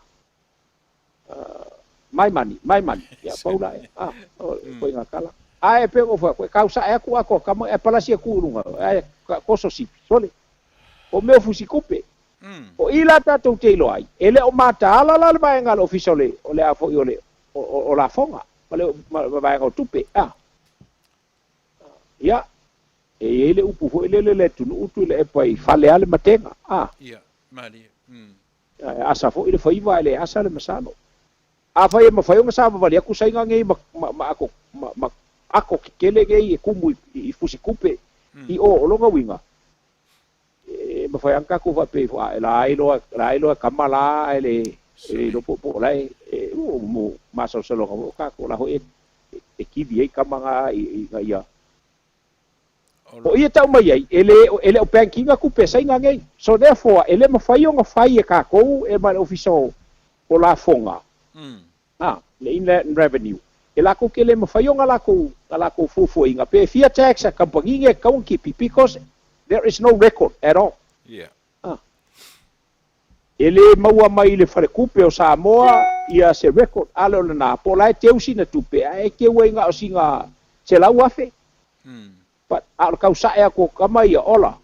"My money, my money." Ia pau la e ah o koe kala ae pe o fa koe kausa'e aku ako kama e palasi aku i luga ae koso sipi sole o mea fusi kupe. O i la tatou te iloa ai e lē o mataala la le vaega le ofisa o le a fo'i o le o lafoga ma le ma vaega o tupe a. Ia e iai le upu fo'i lele le atunuu tu le epa i fale a le matega a.
Ia, malie.
E asa fo'i le faiva e le asa le masalo afai e mafai ona savavali aku saiga nei ma ako ma ako kekele nei e kumu i fusi kupe i o o lona uiga e mafai ana tatou fa'apea ifo a e la iloa kama la e le e le iloa po o la e mo masalosaloga o tatou la ho'i e kivi ai kama ga i ga ia o ia tau mai ai e le o bankinga kupe saiga nei. So therefore e le mafai ona fai e kakou e ma le ofisa o lafoga a le Inland Revenue e lakou ke le mafai ona lakou fuafua'iga pe fia tax a kamupani e kau kipi because there is no record at all. E lē maua mai le falekupe o Samoa ia se record ale o lenā po o la e teu sina tupe ae e teu ai ga o siga 100,000. But a o le kausa'e aku o kama ia ola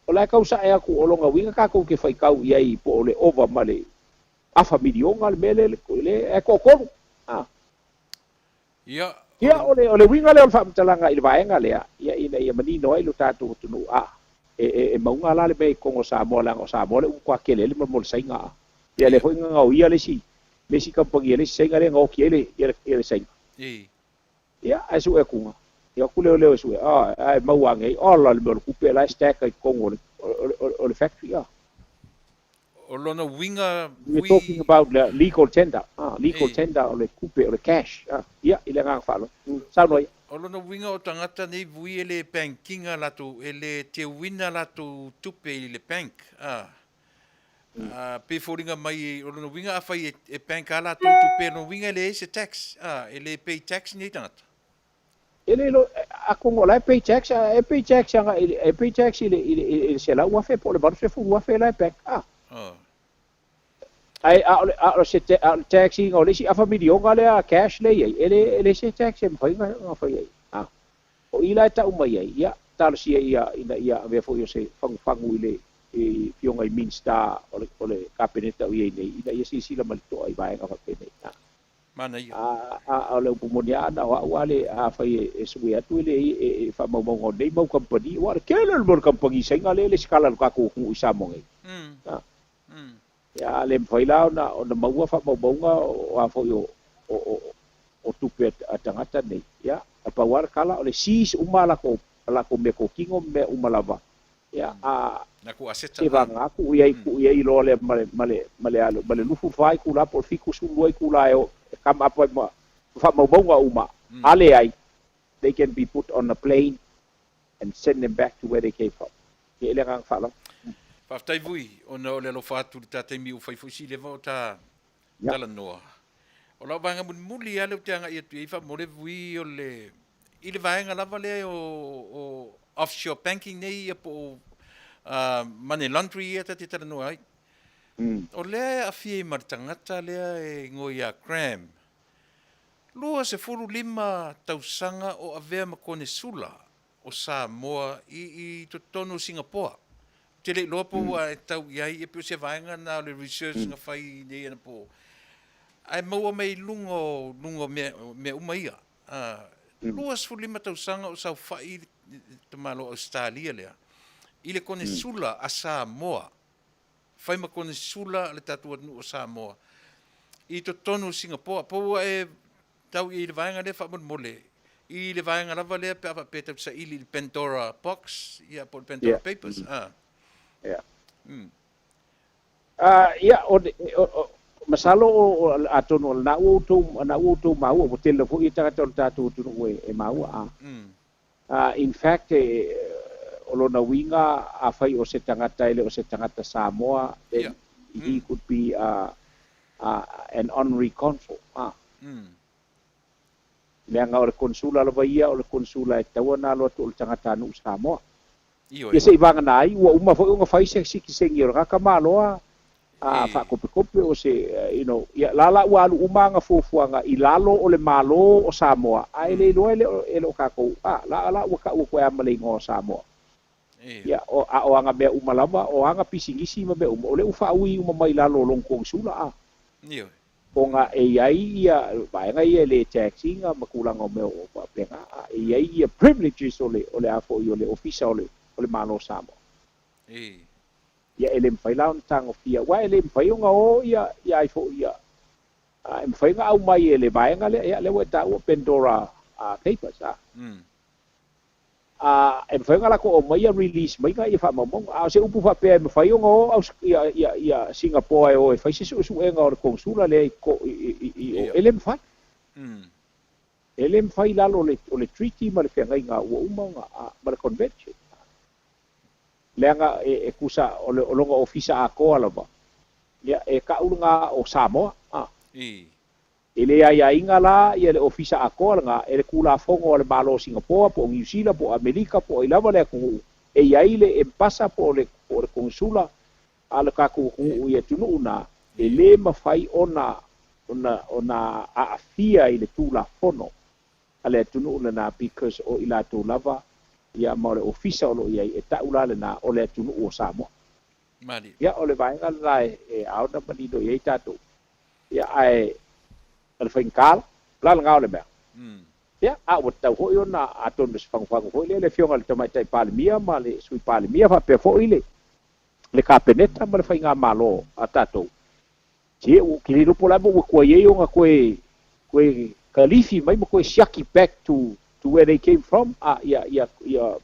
o la e kausa'e aku o lona uiga takou ke faitau i ai po o le ova ma le afa miliona le mea le le e to'atolu a. Ia o le uiga lea o le fa'amatalaga i le vaega lea ia ina ia manino ai lo tatou atunuu a e mauga la le mea i kogo Samoa leaga o Samoa le upu akele le mo le saiga a ia le foi gagao ia le isi kamupani le isi saiga le gaoki ai le ia le saiga. Ia ae su'e akuga ia aku leo e su'e a ae maua age ai ola le mea o le kupe la e stack ai totonu o le factory a.
O lona uiga
We're talking about the legal tender, ah, legal tender o le kupe o le cash ah. Ia i le agaga fa'alo saunoa ia.
O lona uiga o tagata nei vui e le bankinga latou e le teuina latou tupe i le bank a. A pe foliga mai o lona uiga afai e bank a latou tupe lona uiga e leai se tax a e le pay tax nei tagata.
E le lo atonu o la e pay tax e pay tax aga e pay tax i le 100,000 po o le 80,000 la e bank ah. Ae a o se a o le tax ina o le isi afa miliona lea cash le iai e le se tax e mafai ona fai ai ah. O i la e ta'u mai ai ia talosia ia ina ia avea fo'i o se fagufagu i le i fioga i Minista o le kapeneta o iai nei ina ia silasila ma le to'a i vaega fa'apenei ah.
Manaia.
A o le upu moni lava, na o au lava le, afai e sue atu e le i faamaumauga o nei mau kamupani, aua o le tele o le mea o le kamupani Saina lea e lesitala i le tatou atunuu i Samoa nei. Ia, a le mafai la ona maua faamaumauga o a foi o tupe a tagata nei, ia, na pau lava le tala o le seize uma a latou meatotino ma mea uma lava. Ia, a
Na ku aseta.
Se vagana tuu i ai, tuu i ai loa lea ma le, ma le, ma le alu, ma le 24 itula po o le 72 itula e, e come up ai ma faamaumauga uma. A leai, they can be put on a plane and send them back to where they came from. Ia, i le agaga faaaloalo.
Faafetai Vui, ona o le alofa atu i le ta taimi ua fai foi si leva o ta talanoa. O lau vaega mulimuli lava lea ou te agai atu i ai faamolemole Vui o le i le vaega lava lea o o offshore banking nei ia po o money laundry ia ta te talanoa ai. O lea e aafia ai ma le tagata lea e igoa ia Graham. 25 tausaga o avea ma konesula o Samoa i totonu o Singapoa. Ou te le iloa po ua e tau i ai, e pei o se vaega lena o le research na fai nei anapo. Ae maua mai i luga o luga o mea, mea uma ia. 25 tausaga o saofai le tamaloa Ausetalia lea i le konesula a Samoa, fai ma konesula a le tatou atunuu o Samoa i totonu o Singapoa. Po ua e tau i ai i le vaega lea faamolemole, i le vaega lava lea pe a faapea e tau saili i le Pandora box, ia po o le Pandora Papers.
Ia. Ia, o, o, masalo o, atonu o lena ua outou, lena ua outou maua, ua tele foi tagata o le tatou atunuu e maua. In fact, o lona uiga, afai o se tagata e le o se tagata Samoa, then he could be an honorary consul. Leaga o le konsula lava ia, o le konsula e tatau ona alo atu o le tagatanuu Samoa. Ia se i vagana ai, ua uma foi ona fai se sitiseni o lena tamaloa a faakopekope o se, you know, ia la la ua alu uma ana fuafuaga i lalo o le Malo o Samoa, ae le iloa e le o, e le o tatou, a, la la ua tau atu ai lava ma le igoa o Samoa. Ia, o, a o ana mea uma lava, o ana pisinisi ma mea uma, o lea ua faaui uma mai lalo o lona konesula, a. Ona e i ai ia vaega ia e le tax ina ma tulaga o mea o faapena, a e i ai ia privileges o le, o le a foi o le ofisa o le, o le Malo o Samoa. Ia e le mafai la ona tagofia, aua e le mafai ona o ia, ia ai foi ia, a e mafai ona aumai e le vaega lea, ia lea ua e taua Pandora Papers, a. A e mafai ona latou aumaia release mai ia faamaumauga. A o se upu faapea e mafai ona o aus, ia, ia, ia Singapore e o e fai se suesuega o le konesula lea i, i, i, i o, e le mafai. E le mafai i lalo o le, o le treaty ma le feagaiga ua uma ona, a, ma le convention. Leaga e, e tusa o, le, o lona ofisa atoa lava, ia, e tau lena o Samoa. A. E le aiaiga la ia le ofisa atoa lena e le Tulafono a le Malo o Singapoa po o Niu Sila po o Amerika po o ai lava le atunuu e i ai le empasa po o le po o le konesula a le tatou atunuu i atunuu na, e le mafai ona ona ona aafia i le Tulafono a le atunuu lena because o i latou lava ia ma o le ofisa o lo o i ai e tau la lena o le atunuu o Samoa. Ia o le vaega lena e ao ona manino i ai tatou. Ia ae o le faigata la lena o le mea. Ia a ua tatau foi ona atonu se fagufagu foi lea le Afioga i le Tamaitai Palemia ma le Sui Palemia faapea foi le le Kapeneta ma le Faigamalo a tatou. Se ua ou te le iloa po o le a le mea ua tuai ai ona toe toe kalifi mai ma toe siaki back to to where they came from a ia ia ia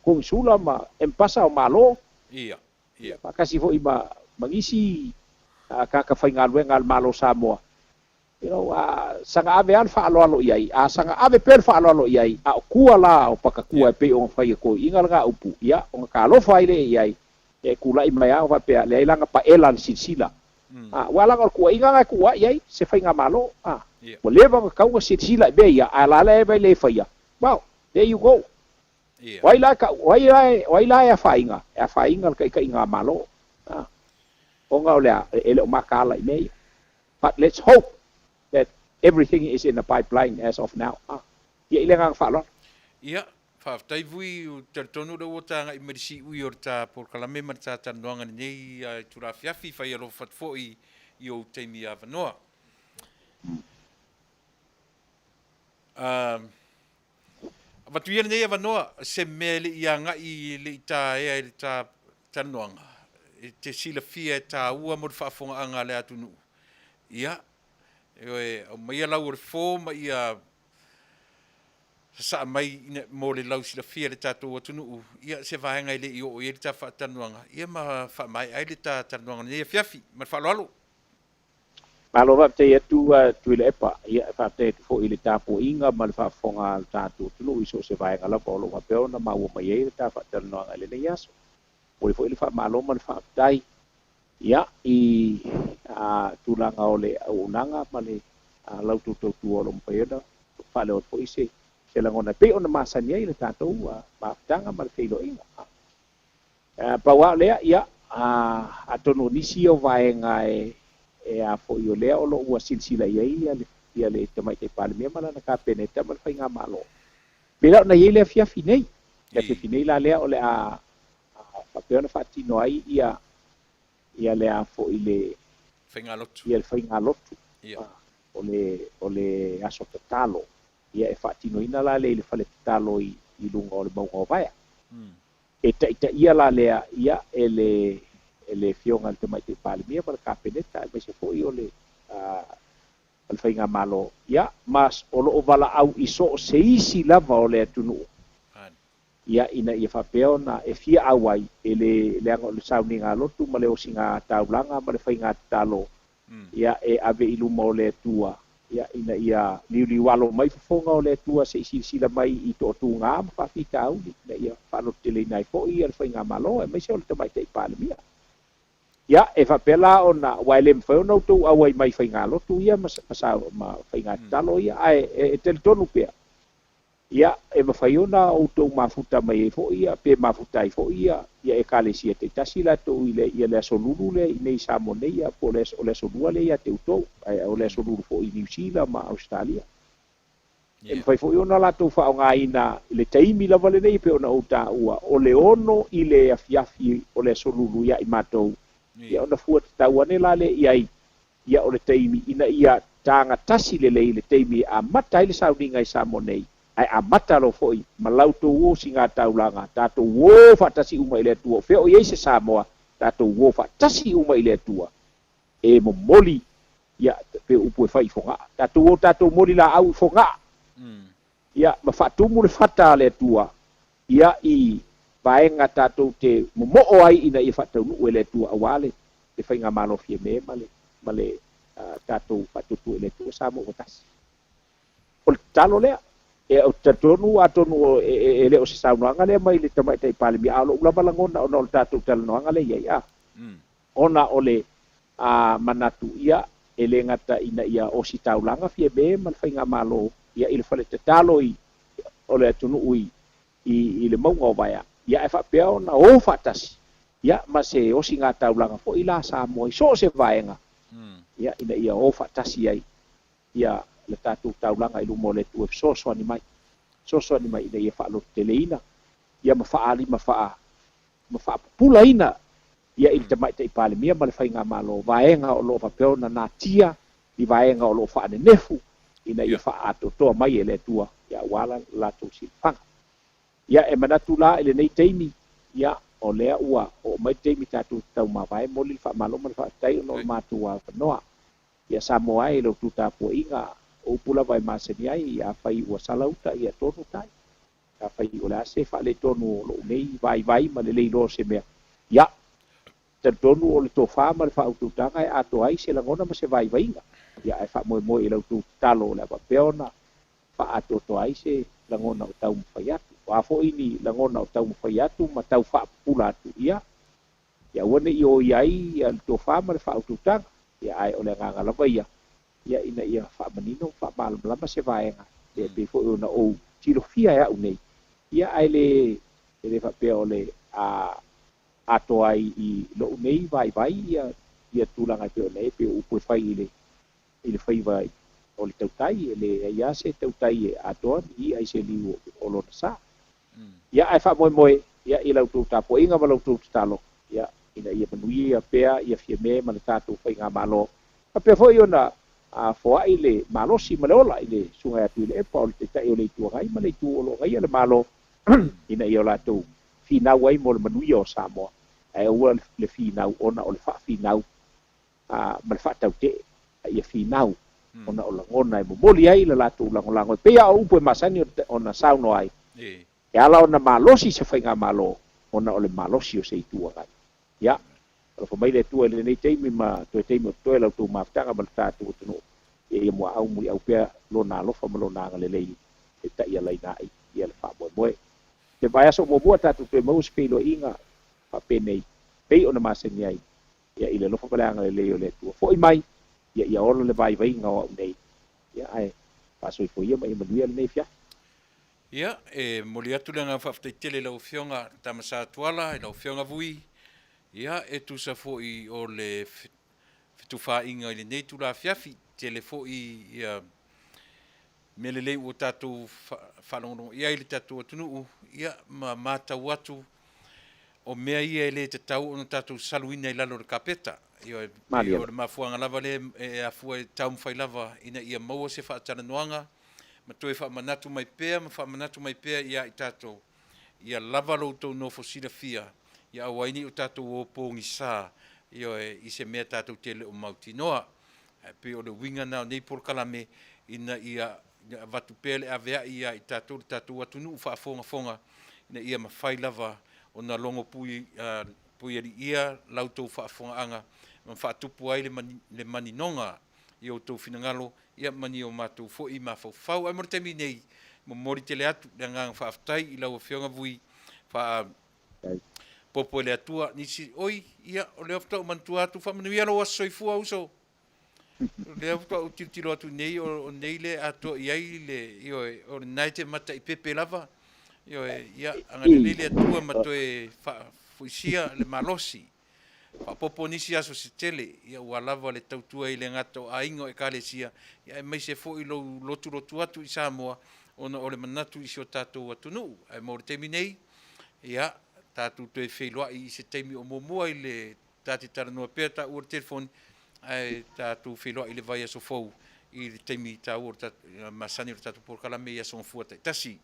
konesula ma empasa o Malo.
Ia.
Faatasi foi ma ma nisi tagata faigaluega a le Malo o Samoa. You know, a saga ave lava le faaaloalo i ai, a saga ave pea le faaaloalo i ai, a o tua la o pakatua e pei ona fai e toeaiina lena upu, ia, ona talofa ai lea i ai, e tulai mai lava faapea, leai la na paela le silasila. A, aua leaga o le tuuaiga lena e tuuai ai se faigamalo. A, ua leva ona tatau ona silasila i mea ia, ae la le e le faia. Well, there you go. O ai la e kau, o ai la e, o ai la e afaina? E afaina le taitaiga-malo. A, ona o le a, e le o mataala i mea ia. But let's hope that everything is in the pipeline as of now. A, ia i le agaga faaaloalo.
Ia, faafetai Vui, ou te talitonu lea ua ta agai mai le siui o le ta polokalame ma le ta talanoaga lenei itula afiafi, fai alofa atu foi i ou taimi avanoa. Avatu ia lenei avanoa, se mea e le i agai e le i taea i le ta talanoaga, e te silafia e taua mo le faafofogaaga a le atunuu. Ia, ioe, aumaia lau o le fo ma ia sasaa mai mo le lausilafia e le tatou atunuu, ia, se vaega e le i oo i ai le ta faatalanoaga, ia ma faamaea ai le ta talanoaga i lenei afiafi. Ma le faaaloalo.
Malo faafetai atu Tuilaepa. Ia, e faafetai atu foi i le tapuaiga ma le faafofoga a le tatou atunuu i so o se vaega lava o lo o faapea ona maua mai ai le ta faatalanoaga i lenei aso. Momoli foi le faamalo ma le faafetai, ia, i tulaga o le auaunaga ma le la outou tautua o lo o mafai ona faaleo atu foi se lagona e pei ona masani ai le tatou mafutaga ma le feiloaiga. Pau lava o lea, ia, atonu o nisi ia o vaega e a foi o lea o lo o ua silasila i ai ia le Tamaitai Palemia ma lana Kapeneta ma le Faigamalo. Pei la ona i ai le afiafi nei, le afiafi nei la lea o le a faapea ona faatino ai ia ia le a foi le
faigalotu.
Ia le faigalotu o le aso tatalo. Ia e faatinoina la lea i le fale tatalo i luga o le mauga o Vaea. E taitaia la lea ia e le e le Afioga i le Tamaitai Palemia ma le Kapeneta aemaise foi o le o le Faigamalo, ia, ma o lo o valaau i so o se isi lava o le atunuu, ia, ina ia faapea ona e fia auai, e le leaga o le sauniga lotu ma le osiga taulaga ma le faiga tatalo, ia, e ave i luma o le Atua, ia, ina ia liuliualo mai fofoga o le Atua se i silasila mai i toatuga ma faafitauli, ina ia faalototeleina ai foi ia le Faigamalo aemaise o le Tamaitai Palemia. Ia, e faapea la ona, aua e le mafai ona outou auai mai i faigalotu ia ma, ma faiga tatalo ia, ae e talitonu pea, ia, e mafai ona outou mafuta mai ai foi ia, pe mafuta ai foi ia, ia ekalesia taitasi latou i le, ia le aso Lulu lea i nei i Samoa nei, ia, po o le, o le aso Lua lea ia te outou, ae o le aso Lulu foi i Niu Sila ma Ausetalia. E mafai foi ona latou faaaogaina i le taimi lava lenei e pei ona ou taua, o le 6 i le afiafi o le aso Lulu ia i matou, ia ona fua tatau ane la lea i ai, ia o le taimi ina ia tagatasi lelei le taimi e amata ai le sauniga i Samoa nei, ae amata loa foi ma la outou osigataulaga, tatou o faatasi uma i le Atua, o fea o i ai se Samoa, tatou o faatasi uma i le Atua e momoli, ia, pei o upu e fai i Fogaa, tatou o tatou moli laau i Fogaa, ia, ma faatumu le fata a le Atua, ia, i vaega tatou te momoo ai ina ia faataunuu e le Atua aua le Faigamalo Fiame ma le, ma le tatou faatuatua i le Atua Samoa ua tasi. O le tatalo lea, e, ou te talitonu atonu e le o se saunoaga lea mai le Tamaitai Palemia, a o lou lava lagona ona o le tatou talanoaga lea i ai, a. Ona o le manatu ia, e le gata ina ia ositaulaga Fiame ma le Faigamalo ia i le fale tatalo i o le atunuu i i le mauga o Vaea, ia ae faapea ona o faatasi ia ma se osigataulaga foi la Samoa i so o se vaega, ia ina ia o faatasi ai ia le tatou taulaga i luma o le Atua e fesoasoani mai, fesoasoani mai ina ia faalototeleina ia ma faalima faa ma faapupulaina ia i le Tamaitai Palemia ma le Faigamalo vaega o lo o faapea ona natia i vaega o lo o faanenefu ina ia faaatoatoa mai e le Atua ia aua la latou silafaga. Ia e manatu la i lenei taimi, ia o lea ua oo mai le taimi tatou te taumavae, momoli le faamalo ma le faafetai ona o le matou avanoa. Ia Samoa e i la outou tapuaiga, o upu lava e masani ai, afai ua sala uta ia tonu tai. Afai o le a se faaletonu o lou nei vaivai ma le le iloa o se mea, ia, talitonu o le tofa ma le faautautaga e atoa ai se lagona ma se vaivaiga, ia, ae faamoemoe i la outou tatalo o le a faapea ona faaatoatoa ai se lagona o taumafai atu. O a foi ni lagona o taumafai atu ma tau faapupula atu, ia, ia aua ne i o i ai le tofa ma le faautautaga, ia, ae o le agaga lava ia, ia ina ia faamanino ma faamalamalama se vaega, e pei foi ona ou tilofia e au nei, ia ae le e le faapea o le a atoa ai i lou nei vaivai ia ia tulaga e pei ona i ai, pei o upu e fai i le i le faiva o le tautai, e leai lava se tautai e atoa ni i'a i se liu o lona sa. Ia ae faamoemoe ia i la outou tapuaiga ma la outou tatalo, ia ina ia manuia pea ia Fiame ma le tatou Faigamalo, faapea foi ona foai le malosi ma le ola i le Susuga ia Tuilaepa, o le Taitai o le Itu Agai ma le Itu o lo o agaia le Malo ina ia o latou finau ai mo le manuia o Samoa, ae aua le finau ona o le faafinau ma le faatautee, a ia finau ona o lagona e momoli ai le latou lagolago e pei lava o upu e masani ona saunoa ai, e ala ona malosi se faigamalo ona o le malosi o se Itu Agai. Ia, alofa mai le Atua i lenei taimi ma toe taimi o totoe la outou mafutaga ma le tatou atunuu, ia ia muaau muliau pea Lona alofa ma Lona agalelei e taialaina ai ia le faamoemoe. Le vaiaso muamua tatou toe maua se feiloaiga faapenei pei ona masani ai, ia i le alofa ma le agalelei o le Atua. Foi mai, ia ia ola le vaivaiga o au nei, ia ae faasoifua ia ma ia manuia lenei afiafi.
Ia, e momoli atu le agaga faafetai tele i lau Afioga Tama Sa Tuala, i lau Afioga Vui, ia, e tusa foi o le fetufaaiga i lenei itula afiafi, tele foi ia mea lelei ua tatou faalogologo i ai i le tatou atunuu, ia, ma matau atu o mea ia e le tatau ona tatou saluina i lalo o le kapeta. Ioe, pei o le mafuaaga lava lea e afua e taumafai lava ina ia maua se faatalanoaga ma toe faamanatu mai pea ma faamanatu mai pea ia i tatou, ia lava lo outou nofo silafia, ia aua ai ne i o tatou o pogisa, ioe, i se mea tatou te le o mautinoa. Ae pei o le uiga lena o nei polokalame, ina ia avatu pea le aveai ia i tatou, le tatou atunuu faafogafoga, ina ia mafai lava ona logo pui, puialiia la outou faafofogaaga ma faatupu ai le maninoga i outou finagalo, ia ma ni o matou foi mafaufau. Ae mo le taimi nei, momoli tele atu le agaga faafetai i lau Afioga Vui, faa popo e le Atua nisi, oi, ia, o lea faatoa ou manatua atu, faamanuia lou aso soifua, uso. O lea faatoa ou tilotilo atu nei, o nei le atoa i ai le, ioe, o lena e te mataipepe lava, ioe, ia, agalelei le Atua ma toe faafoisia le malosi. Faaopoopo nisi aso se tele, ia ua lava le tautua i le gata o aiga o Ekalesia, ia aemaise foi lou lotulotu atu i Samoa ona o le manatu i si o tatou atunuu. Ae mo le taimi nei, ia, tatou toe feiloai i se taimi o muamua i le ta te talanoa pea taua i le telefoni, ae tatou feiloai i le vaiaso fou i le taimi taua o le tatou, masani o le tatou polokalame i aso Gafua taitasi.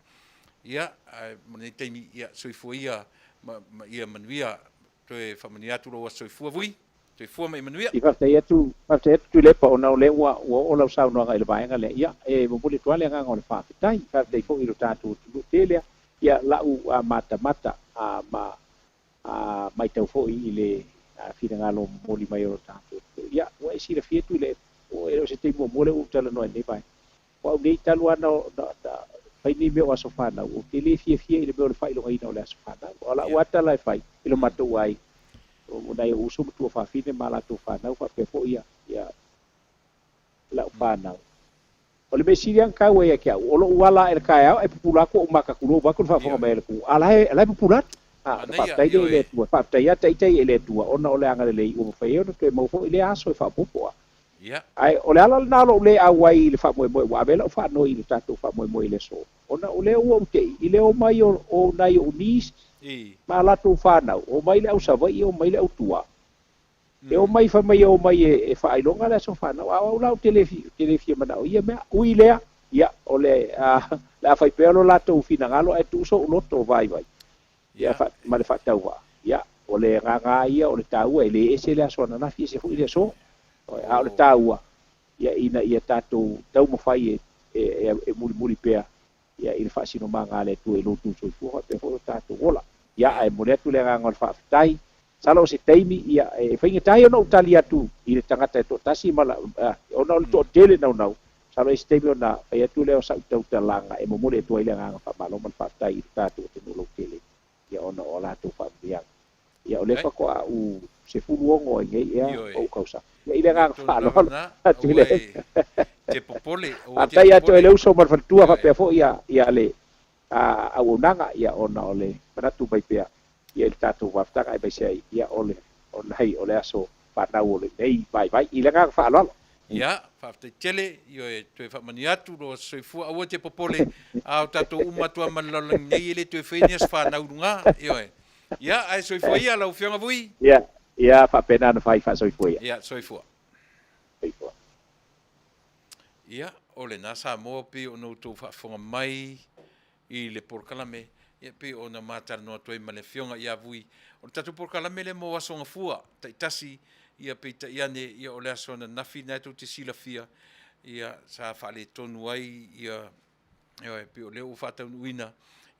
Ia, ae mo lenei taimi, ia, soifua ia ma, ma ia manuia. Toe faamanuia atu lou aso soifua Vui. Soifua ma ia manuia.
I faafetai atu, faafetai atu Tuilaepa ona o lea ua ua oo lau saunoaga i le vaega lea. Ia, e momoli atu lava le agaga o le faafetai. Faafetai foi i lo tatou atunuu tele a. Ia, lau matamata ma matau foi i le finagalo momoli mai o lo tatou atunuu. Ia, ua e silafia Tuilaepa, e le o se taimi muamua lea ua ou talanoa ai i lenei vaega. O au nei talu lava na fai nei mea o aso fanau, ou te le fiafia i le mea o le faailogaina o le aso fanau. O lau lava tala e fai i lo matou aiga, o nai ou uso ma tuafafine ma latou fanau faapea foi ia lau fanau. O le mea sili lava ona taua ia te au, o lou ala ae i le taeao ae pupula atu ou mata tulou vaeatu le faafofoga mai a le atunuu, a la e pupula atu. Ona faafetai lea i le Atua. Faafetai lava ita ia i le Atua ona o le agalelei ua mafai ai ona toe maua foi lea aso e faaopoopo. Ae o le ala lena o lou le auai i le faamoemoe ua ave ai lau faanoi i le tatou faamoemoe i le aso, ona o lea ua ou te i i le omai o nai ou nieces ma a latou fanau, omai le au Savaii, omai le au Tua. E omai fai mai e omai e faailoga le aso fanau, a o au la ou te le fia manao i ia mea. Ui lea, ia, o le a fai pea lo latou finagalo ae tuu sou loto vaivai ia ma le faatauvaa. Ia, o le agaga lava ia o le taua, e le ese le aso ananafi ese foi le aso, a o le taua, ia, ina ia tatou taumafai e mulimuli pea ia i le faasinomaga a le Atua i lo outou soifua faapea foi o tatou ola. Ia, ae momoli atu le agaga o le faafetai. Masalo o se taimi, ia, e faigata ai ona ou tali atu i le tagata e toatasi ma la, ona o le toatele naunau. Masalo e i ai se taimi ona fai atu lea o sau tautalaga e momoli atu ai le agaga faamalo ma le faafetai i lo tatou atunuu lautele, ia, ona o a latou faamanuiaga. Ia, o lea faatoa ou 16 ai nei ea ou tausaga. Ia, i le agaga faaaloalo atu i le. Faafetai ia te oe le uso ma le faletua faapea foi ia le auaunaga, ia, ona o le manatu mai pea ia i le tatou mafutaga aemaise ai ia o le o nai o le aso fanau o lenei vaivai. I le agaga faaaloalo.
Ia, faafetai tele, ioe, toe faamanuia atu lo aso soifua, aua te popole, a o tatou uma atu lava ma le lalolagi nei, e le toe fai ni aso fanau i luga, ioe. Ia, ae soifua ia lau Afioga Vui.
Ia, ia, faapena ona fai, faasoifua ia.
Ia, soifua.
Soifua.
Ia, o lena Samoa pei ona outou faafofoga mai i le polokalame, ia pei ona ma talanoa atu ai ma le Afioga ia Vui. O le tatou polokalame lea mo Aso Gafua taitasi, ia peitai ane, ia o le aso ananafi lena e tou te silafia, ia sa faaletonu ai ia, ioe, pei o lea ua faataunuuina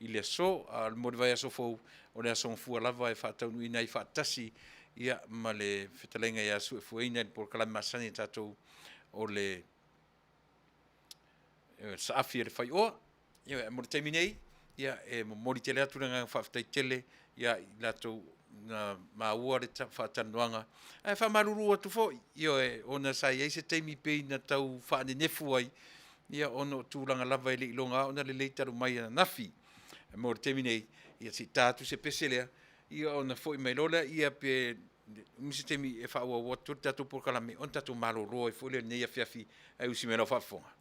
i le aso. A mo le vaiaso fou, o le Aso Gafua lava e faataunuuina ai faatasi ia ma le fetalaiga ia Suefueina i le polokalame masani a tatou o le Saafi a le Faioa. Ioe, mo le taimi nei, ia e momoli tele atu le agaga faafetai tele ia i latou na maua le faatalanoaga. Ae faamalulu atu foi, ioe, ona sa i ai se taimi pei na tau faanenefu ai, ia ona o tulaga lava e le i iloga ona lelei talu mai ananafi. Ae mo le taimi nei, ia se i ta atu se pese lea, ia ona foi mai loa lea, ia pe umi se taimi e faaauau atu ai le tatou polokalame, ona tatou malolo ai foi lea i lenei afiafi, ae usi mai lau faafofoga.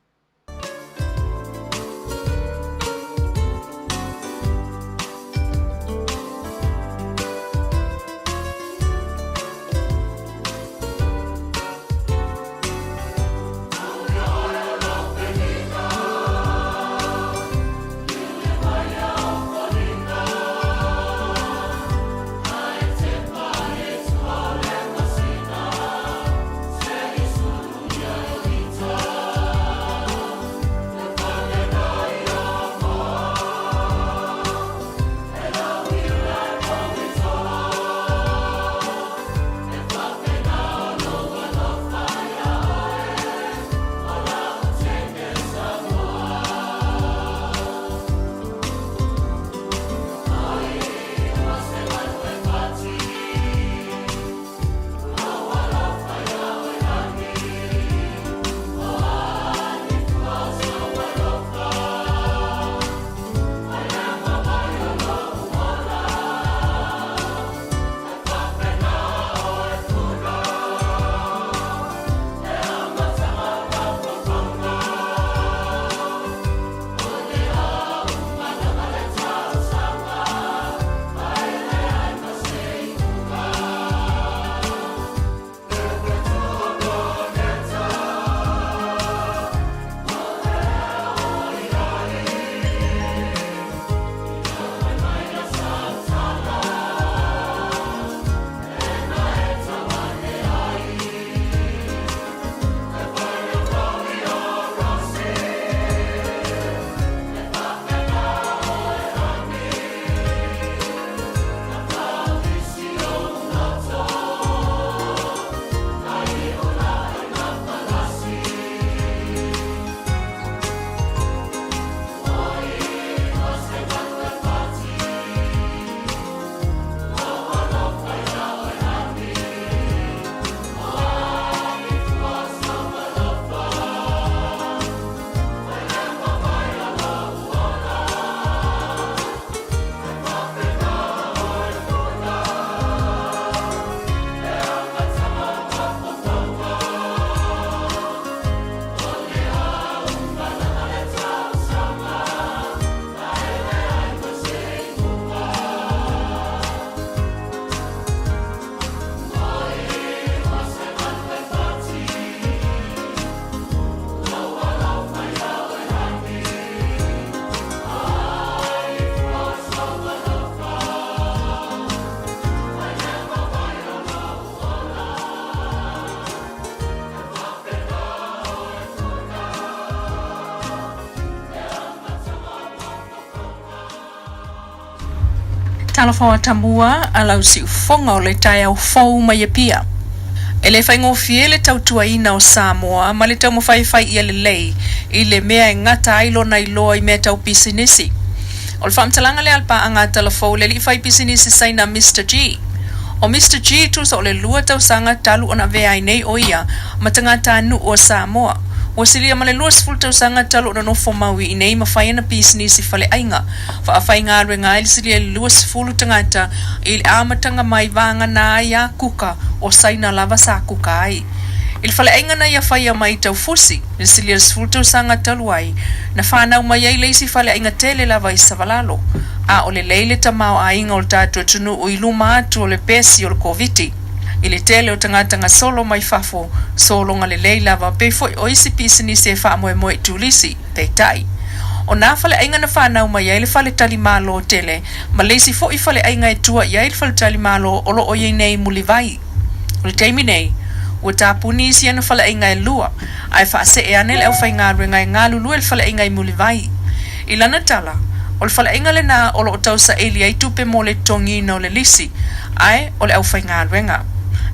Talofa o Atamua a lau siufofoga o le taeao fou mai Apia. E le faigofie le tautuaina o Samoa ma le taumafai e fai ia lelei i le mea e gata ai lona iloa i mea tau pisinisi. O le faamatalaga lea a le paaga talafou le alii fai pisinisi Saina Mister G. O Mister G tusa o le lua tausaga talu ona avea ai nei o ia ma tagatanuu o Samoa. Ua silia ma le 20 tausaga talu ona nofo mau i inei ma fai ana pisinisi faleaiga. Faafaigaluega ai le silia i le 20 tagata i le amataga mai vagana ai a kuka o Saina lava sa kuka ai. I le faleaiga na ia faia mai i Taufusi, i le silia i le 10 tausaga talu ai, na fanau mai ai le isi faleaiga tele lava i Savalalo. A o lelei le tamaoaiga o le tatou atunuu i luma atu o le pesi o le Koviti. I le tele o tagata gasolo mai fafo, sologa lelei lava pei foi o isi pisinisi e faamoemoe i turisi. Peitai, o nā faleaiga na fanau mai ai le faletalimalo tele ma le isi foi faleaiga e tua i ai le faletalimalo o lo o i ai nei i Mulivai. O le taimi nei, ua tapuni isi ana faleaiga e lua, ae faasee ane le aufaigaluega e galulue i le faleaiga i Mulivai. I lana tala, o le faleaiga lenā o lo o tausaili ai tupe mo le totogiina o le lisi, ae o le aufaigaluega.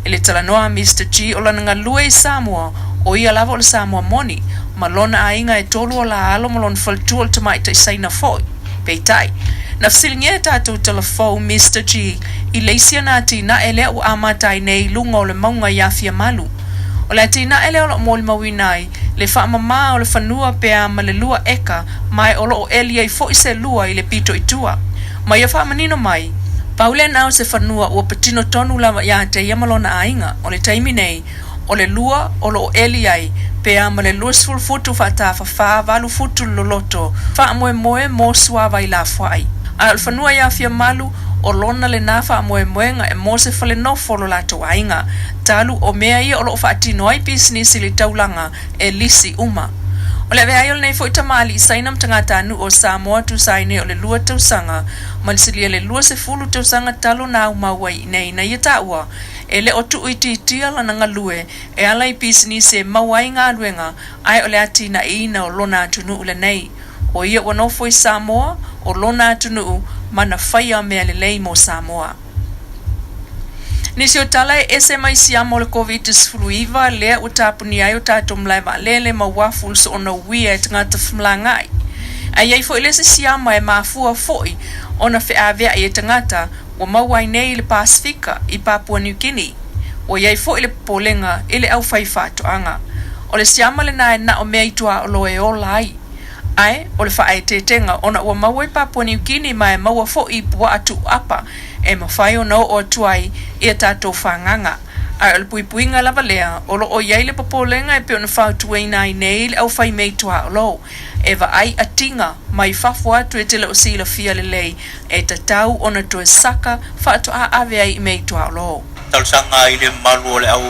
I le talanoa a Mister G o lana galue i Samoa, o ia lava o le Samoa moni, ma lona aiga e tolu o la alo ma lona faletua o le tamaitai Saina foi. Peitai, na fesiligia e tatou talafou Mister G i le isi ana atinae lea ua amata ai nei i luga o le mauga i Afiamalu. O le atinae lea o lo o molimauina ai le faamama o le fanua pe a ma le lua eka ma e o lo o eli ai foi se lua i le pito i tua. Ma ia faamanino mai, pau lena o se fanua ua patino tonu lava iā te ia ma lona aiga. O le taimi nei, o le lua o lo o eli ai, pe a ma le 20 futu faatafafa, valu futu le loloto, faamoemoe mo suavai lafoai. Ae o le fanua i Afiamalu, o lona lenā faamoemoega e mo se fale nofo o lo latou aiga, talu o mea ia o lo o faatino ai pisinisi i le taulaga e lisi uma. O le avea ai o lenei foi tamalii Saina ma tagatanuu o Samoa tusa ai nei o le lua tausaga ma le silia le 20 tausaga talu na aumau ai iinei na ia taua e le o tuuitiitia lana galue e ala i pisinisi e maua ai galuega ae o le atinaeina o lona atunuu lenei. O ia ua nofo i Samoa, o lona atunuu ma na faia mea lelei mo Samoa. Nisi o tala e ese mai siama o le Koviti-19 lea ua tapunia ai o tatou malae vaalele ma uafu i le soona uia e tagata femalagaai. Ae i ai foi le isi siama e mafua foi ona feaveai e tagata ua maua ai nei i le Pasefika i Papua New Guinea. Ua i ai foi le popolega i le aufaifaatoaga. O le siama lenā e na o mea i tuaolo e ola ai. Ae, o le faaeteetega ona ua maua i Papua New Guinea ma e maua foi i puaa tuuapa e mafai ona oo atu ai i a tatou fagaga. Ae o le puipuiga lava lea o lo o i ai le popolega e pei ona fautuaina ai nei le aufaimei tuaolo e vaai atiga mai fafo atu e te le o silafia lelei e tatau ona toe saka faatoa ave ai i mei tuaolo.
Talosaga i le mamalu o le au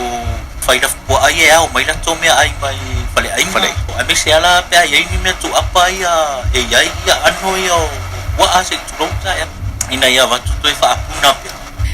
fai lafupuaa ia e ao mai latou meaai mai faleaiga, aemaise lava la pe a i ai ni mea tuuapa ia e i ai aano ia o puaa se i tulou taeao ina ia avatu toe faapuna pea.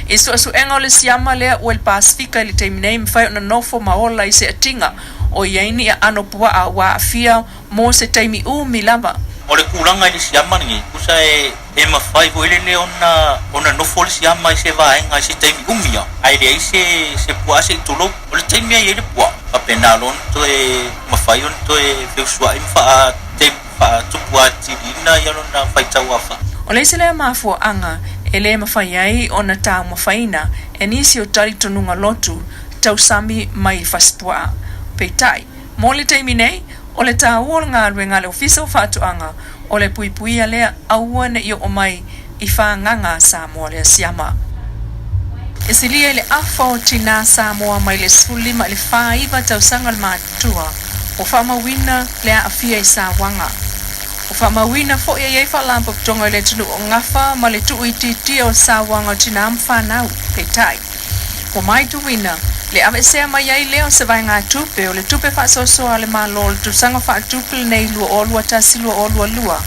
I suesuega o le siama lea ua i le Pasefika i le taimi nei, mafai ona nofo ma ola i se atiga o i ai ni aano puaa ua aafia mo se taimi umi lava.
O le tulaga i le siama lenei, tusa e e mafai foi lele ona ona nofo le siama i se vaega i se taimi umi lava, ae leai se se puaa se i tulou. O le taimi lava e i ai le puaa, faapena loa ona toe mafai ona toe feusuai ma faa faatupu atiliina ia lona faitau aofai.
O le isi lea mafuaaga e le mafai ai ona taumafaina e nisi o talitonuga lotu tausami mai i fasipuaa. Peitai, mo le taimi nei, o le taua o le galuega a le Ofisa o Faatoaga, o le puipuia lea aua ne i oo mai i fagaga a Samoa lea siama. E silia i le afa o tinā Samoa mai le 15 i le 49 tausaga le matutua ua faamauina le aafia i sauaga. Ua faamauina foi e i ai faalapotopotoga i le atunuu o Gafa ma le tuuitiitia o sauaga o tinā ma fanau. Peitai, ua maitauina le aveesea mai ai lea o se vaegatupe o le tupe faasoasoa a le Malo o le tausaga faaletupe lenei 2021/2022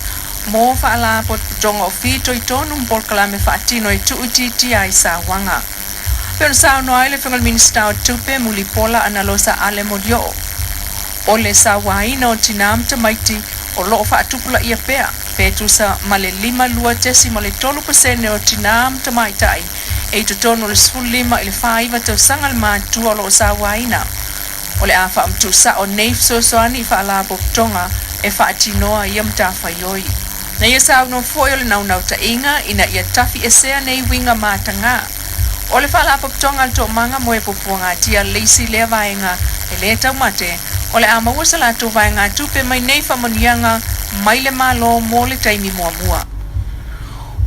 mo faalapotopotoga o fitoitonu ma polokalame faatino e tuuitiitia ai sauaga. Pei ona saunoa ai le Afioga i le Minisita o Tupe, Mulipola Analosa Ale Molioo, o le sauaina o tinā ma tamaiti o lo o faatupulaia pea pe tusa ma le 52.3 pasene o tinā ma tamaitai e i totonu o le 15 i le 49 tausaga le matutua o lo o sauaina. O le a faamatuusao nei fesoasoani i faalapotopotoga e faatinoa ia matafaioi. Na ia saunoa foi o le naunautaiga ina ia tafiesea nei uiga matagā. O le faalapotopotoga a le Toomaga mo e Puapuagatia le isi lea vaega e lē taumate, o le a maua se latou vaegatupe mai nei faamanuiaga mai le Malo mo le taimi muamua.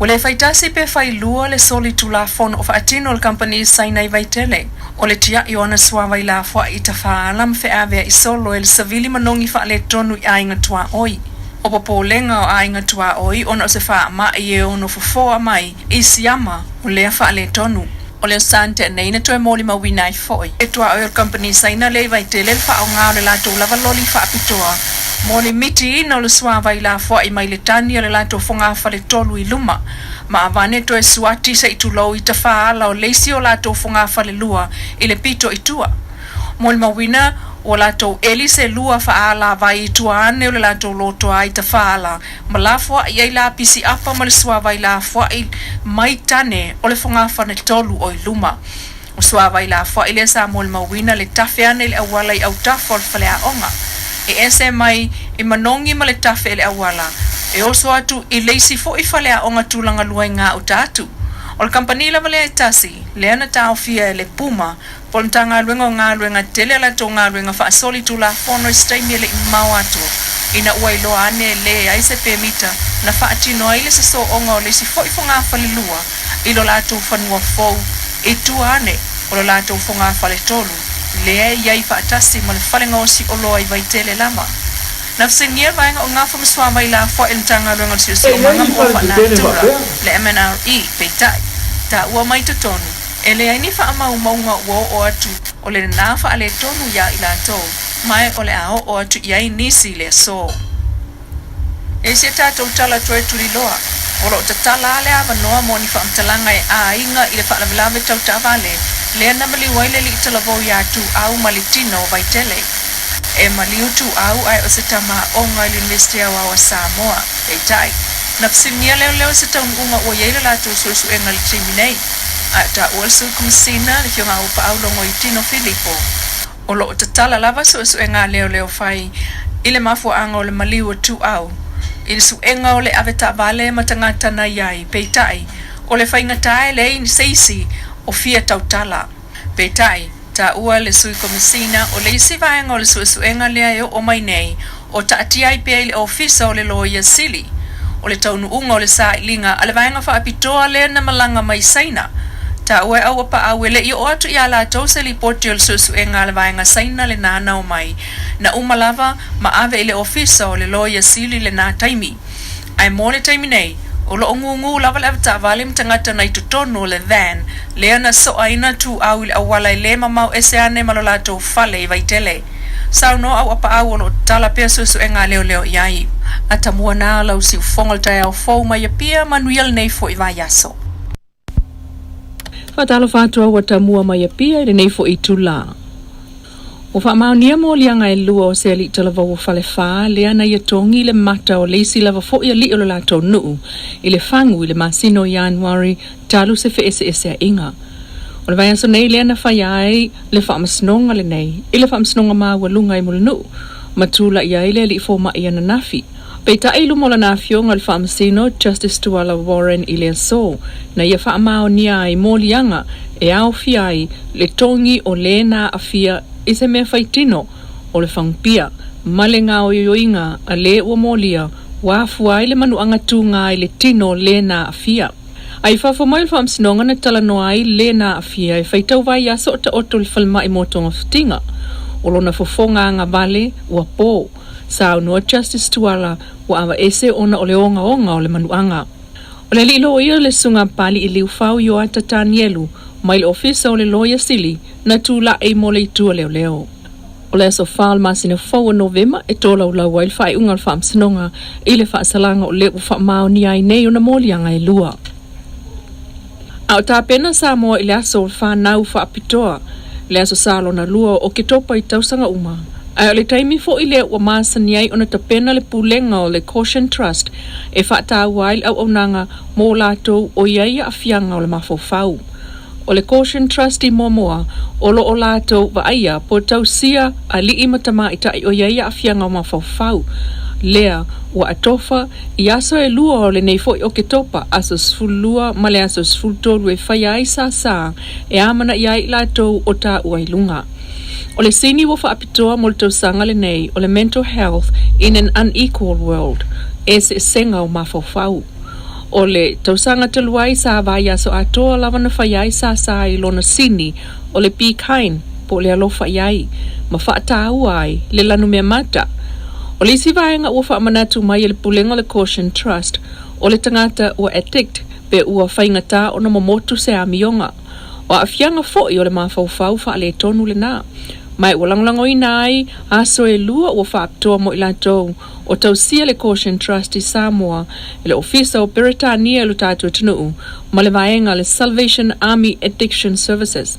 Ua le faitasi pe failua le soli tulafono o faatino le kamupani Saina i Vaitele. O le tia'i o ana suavai lafoa'i i tafaala ma feavea'i solo e le savili manogi faaletonu i aiga tuaoi. O popolega o aiga tuaoi ona o se faama'i e ono fofoa mai i siama o lea faaletonu. O le aso na tea nei na toe molimauina ai foi e tuaoi o le kamupani Saina lea i Vaitele le faaaoga o le latou lava loli faapitoa mo le mitiina o le suavai lafoai mai le tani a le latou fogafale tolu i luma ma avane toe suati se i tulou i tafaala o le isi o latou fogafalelua i le pito i tua. Molimauina ua latou eli se lua faaalavai i tua ane o le latou lotoa i tafaala ma lafoai ai lapisi apa ma le suavai lafoai mai tane o le fogafale tolu o i luma. O suavai lafoai lea sa molimauina le tafe ane i le auala i autafa o le faleaoga e ese mai i manogi ma le tafe i le auala e oso atu i le isi foi faleaoga tulaga lua i gauta atu. O le kamupani lava lea e tasi lea na taofia e le PUMA po o le Matagaluega o Galuega Tetele a latou galuega faasolitulafono i se taimi e le i mamao atu ina ua iloa ane e leai se pemita na faatino ai le sosooga o le isi foi fogafalelua i lo latou fanua fou i tua ane o lo latou fogafaletolu lea e i ai faatasi ma le fale gaosi oloa i Vaitele lava. Na fesiligia le Vaega o Gafa ma Suavai Lafoai i le Matagaluega o le
E i ai
Siosiomaga
ni
ma Oa
fale tetele
Faalenatura,
faapea.
le MNRE, peitai, taua mai totonu, e leai ni faamaumauga ua oo atu o lena faaletonu iā i latou, ma o le a oo atu i ai nisi i le aso. E si a tatou tala toe tuliloa, o lo o tatala le avanoa mo ni faamatalaga e aiga i le faalavelave tau taavale lea na maliu ai le alii talavou iā Tuau ma le tino o Vaitele. E maliu Tuau ae o se tama aoga i le Iunivesite Aoao a Samoa. Peitai, na fesiligia leoleo i se taunuuga ua i ai le latou suesuega i le taimi nei, ae taua le Sui Komesina, le Afioga Auapaau Logoitino Filipo, o lo o tatala lava suesuega a leoleo fai i le mafuaaga o le maliu o Tuau i le suega o le avetaavale ma tagata na i ai, peitai, o le faigata e leai se isi o fia tautala. Peitai, taua le Sui Komesina o le isi vaega o le suesuega lea e oo mai nei o taatia ai pea i le Ofisa o le Loia Sili o le taunuuga o le sailiga a le vaega faapitoa lea na malaga mai Saina. Taua e Auapaau e le i oo atu iā latou se lipoti o le suesuega a le vaega Saina lena na omai na uma lava ma ave i le Ofisa o le Loia Sili lena taimi. Ae mo le taimi nei, o lo o gūgū lava le avetaavale ma tagata na i totonu o le van lea na soaina Tuau i le auala e lē mamao ese ane ma lo latou fale i Vaitele. Saunoa Auapaau o lo o tatala pea suesuega a leoleo i ai. Atamua na lau siufofoga o le taeao fou mai Apia, manuia lenei foi vaiaso. Faatalofa atu au ua tamua mai Apia i lenei foi itulā. Ua faamaonia moliaga e lua o se alii talavou o Falefa lea na ia togi le mata o le isi lava foi alii o le latou nuu i le fagu i le masina o Ianuari talu se feeseeseaiga. O le vaiaso nei lea na faia ai le faamasinoga lenei i le Faamasinoga Maualuga i Mulinuu ma tulai ai le alii fomai ananafi. Peitai i luma o lana afioga le Faamasino Justice Tuala Warren i le aso na ia faamaonia ai moliaga e aofia ai le togi o lē na aafia i se mea faitino o le fagupia ma le gaoioiga a lē ua molia ua afua ai le manuaga tugā i le tino o lē na aafia. Ae i fafo mai o le Faamasinoga na talanoa ai lē na aafia e faitau vaiaso o taoto i le falemai mo togafitiga. O lona fofoga agavale ua pō. Saunoa Justice Tuala ua aveese ona o le ogaoga o le manuaga. O le alii loia le Susuga Papali'i Liufau Ioata Tanielu mai le Ofisa o le Loia Sili na tulai mo le itu a leoleo. O le aso 4 o le masina fou o Novema e tolaulau ai le faaiuga o le Faamasinoga i le faasalaga o lea ua faamaonia ai nei ona moliaga e lua. A o tapena Samoa i le aso o fanau faapitoa, le aso sa lona lua o Oketopa i tausaga uma, ae o le taimi foi lea ua masani ai ona tapena le pulega o le Caution Trust e faataua ai le auaunaga mo latou o i ai aafiaga o le mafaufau. O le Caution Trust i muamua, o lo o latou vaaia po o tausia alii ma tamaitai o i ai aafiaga o mafaufau, lea ua atofa i aso e lua o lenei foi Oketopa, aso 12 ma le aso 13 e faia ai sāsā e amanaia ai i latou o taua i luga. O le sini ua faapitoa mo le tausaga lenei o le Mental Health in an Unequal World, Eseesega o Mafaufau. O le tausaga talu ai sa vaiaso atoa lava na faia ai sāsā i lona sini o le Be Kind po o le alofa i ai ma faataua ai le lanumea mata. O le isi vaega ua faamanatu mai e le pulega o le Caution Trust, o le tagata ua addict pe ua faigata ona momotu se amioga. O aafiaga foi o le mafaufau faaletonu lena. Ma ua lagolagoina ai aso e lua ua faapitoa mo i latou o tausia le Caution Trust i Samoa e le Ofisa o Peretania i lo tatou atunuu ma le vaega le Salvation Army Addiction Services.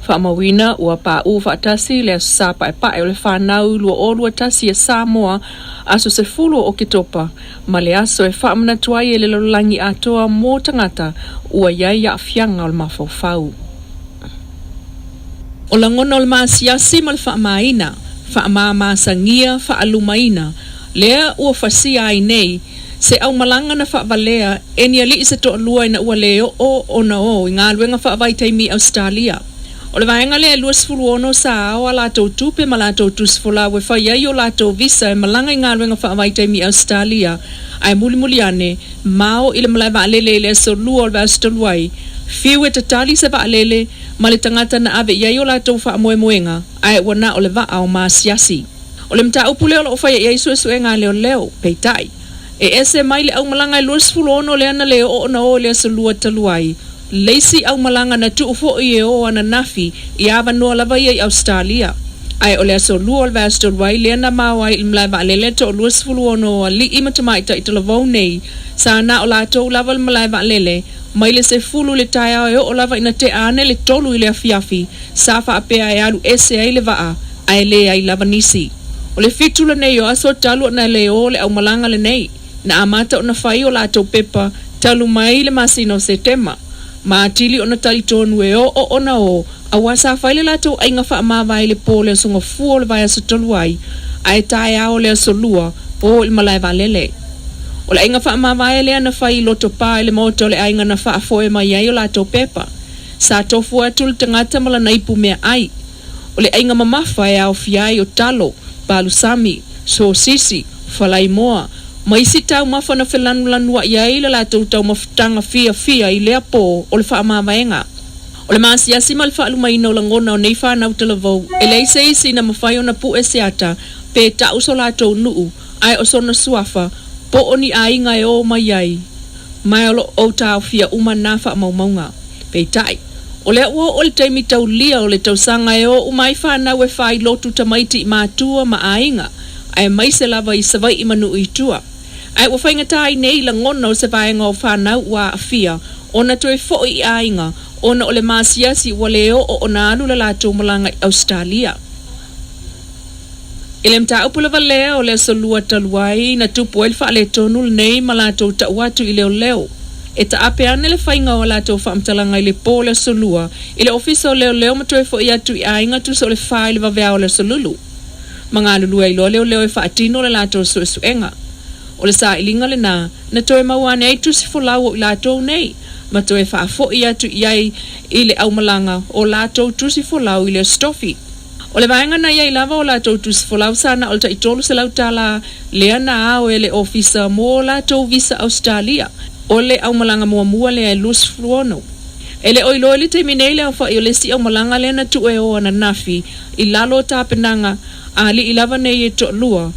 Faamauina ua paū faatasi le Aso Sa Paepae o le Fanau 2021 a Samoa, aso 10 o Oketopa, ma le aso e faamanatu ai e le lalolagi atoa mo tagata ua i ai aafiaga o le mafaufau. O lagona o le maasiasi ma le faamāina, faamāmāsagia, faalumaina, lea ua fasia ai nei se aumalaga na faavalea e ni alii se toalua ina ua lē oo ona o i galuega faavaitaimi i Ausetalia. O le vaega lea e 26 sa ao a latou tupe ma latou tusi folau e fai ai o latou visa e malaga i galuega faavaitaimi i Ausetalia, ae mulimuli ane, mao i le malae vaalele i le aso Lua o le vaiaso talu ai, fiu e tatali se vaalele ma le tagata na ave i ai o latou faamoemoega, ae ua na o le vaa o maasiasi. O le mataupu lea o lo o faia i ai suesuega a leoleo, peitai, e ese mai le aumalaga e 26 lea na le oo ona o i le aso Lua talu ai, le isi aumalaga na tuu foi e o ananafi i avanoa lava ia i Ausetalia. Ae o le aso Lua o le vaiaso talu ai lea na mao ai i le malae vaalele a toa 26 o alii ma tamaitai talavou nei, sa na o latou lava le malae vaalele, mai le 10 i le taeao e oo lava ina tea ane le 3 i le afiafi, sa faapea e alu ese ai le vaa, ae leai lava nisi. O le 7 lenei o aso talu ona le o le aumalaga lenei, na amata ona fai o latou pepa talu mai le masina o Setema, ma atili ona talitonu e oo ona o, auā sa fai le latou aiga faamavae i le po o le aso Gafua o le vaiaso talu ai, ae taeao o le aso Lua, o i le malae vaalele. O le aiga faamavae lea na fai i Lotopa i le maota o le aiga na faafoe mai ai o latou pepa. Sa tofu atu le tagata ma lana ipu meaai. O le aiga mamafa e aofia ai o talo, palusami, sosisi, falaimoa, ma isi taumafa na felanulanua'i ai le latou taumafataga fiafia i lea pō o le faamavaega. O le maasiasi ma le faalumaina o lagona o nei fanau talavou, e leai se isi na mafai ona pu'e se ata pe ta'u so latou nu'u, ae o sona suafa, po o ni aiga e ō mai ai. Ma o lo o taofia uma nā faamaumauga. Peitai, o lea ua oo le taimi taulia o le tausaga e o uma ai fanau e fai lotu tamaiti i matua ma aiga, aemaise lava i Savai'i ma nuu i tua. Ae ua faigata ai nei lagona o se vaega o fanau ua aafia ona toe fo'i i aiga ona o le maasiasi ua le oo ona alu le latou malaga i Ausetalia. I le mataupu lava lea o le aso Lua talu ai, na tupu ai le faaletonu lenei ma latou tau atu i leoleo. E taape ane le faiga o a latou faamatalaga i le po o le aso Lua i le ofisa o leoleo ma toe foi atu i aiga tusa o le fa i le vaveao o le aso Lulu. Ma galulue ai loa leoleo e faatino le latou suesuega. O le sailiga lena na toe maua ane ai tusi folau o i latou nei ma toe faafoi atu i ai i le aumalaga o latou tusi folau i le Aso Tofi. O le vaega na i ai lava o latou tusi folau sa na o le tai $300 tala lea na ao e le ofisa mo latou visa Ausetalia. O le aumalaga muamua lea e 26. E le o iloa i le taimi nei le aofa'i o le isi aumalaga lea na tuu e o ananafi i lalo o tapenaga a alii lava nei e toalua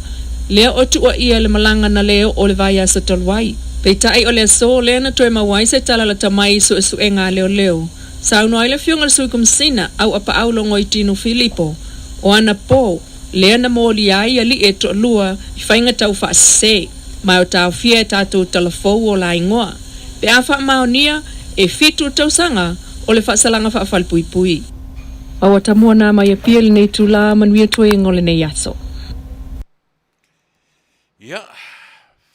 lea o tuuaia le malaga na le oo le vaiaso talu ai. Peitai o le aso lea na toe maua ai se tala lata mai i suesuega a leoleo. Saunoa ai le Afioga i le Sui Komesina Auapaau Logoitino Filipo, o ana pō, lea na molia ai alii e toalua i faiga tau faasese, ma e o taofia e tatou tala fou o la igoa, pe a faamaonia e 7 tausaga o le faasalaga faafalepuipui. Aua tamua nā mai Apia i lenei itulā, manuia toega o lenei aso.
Ia,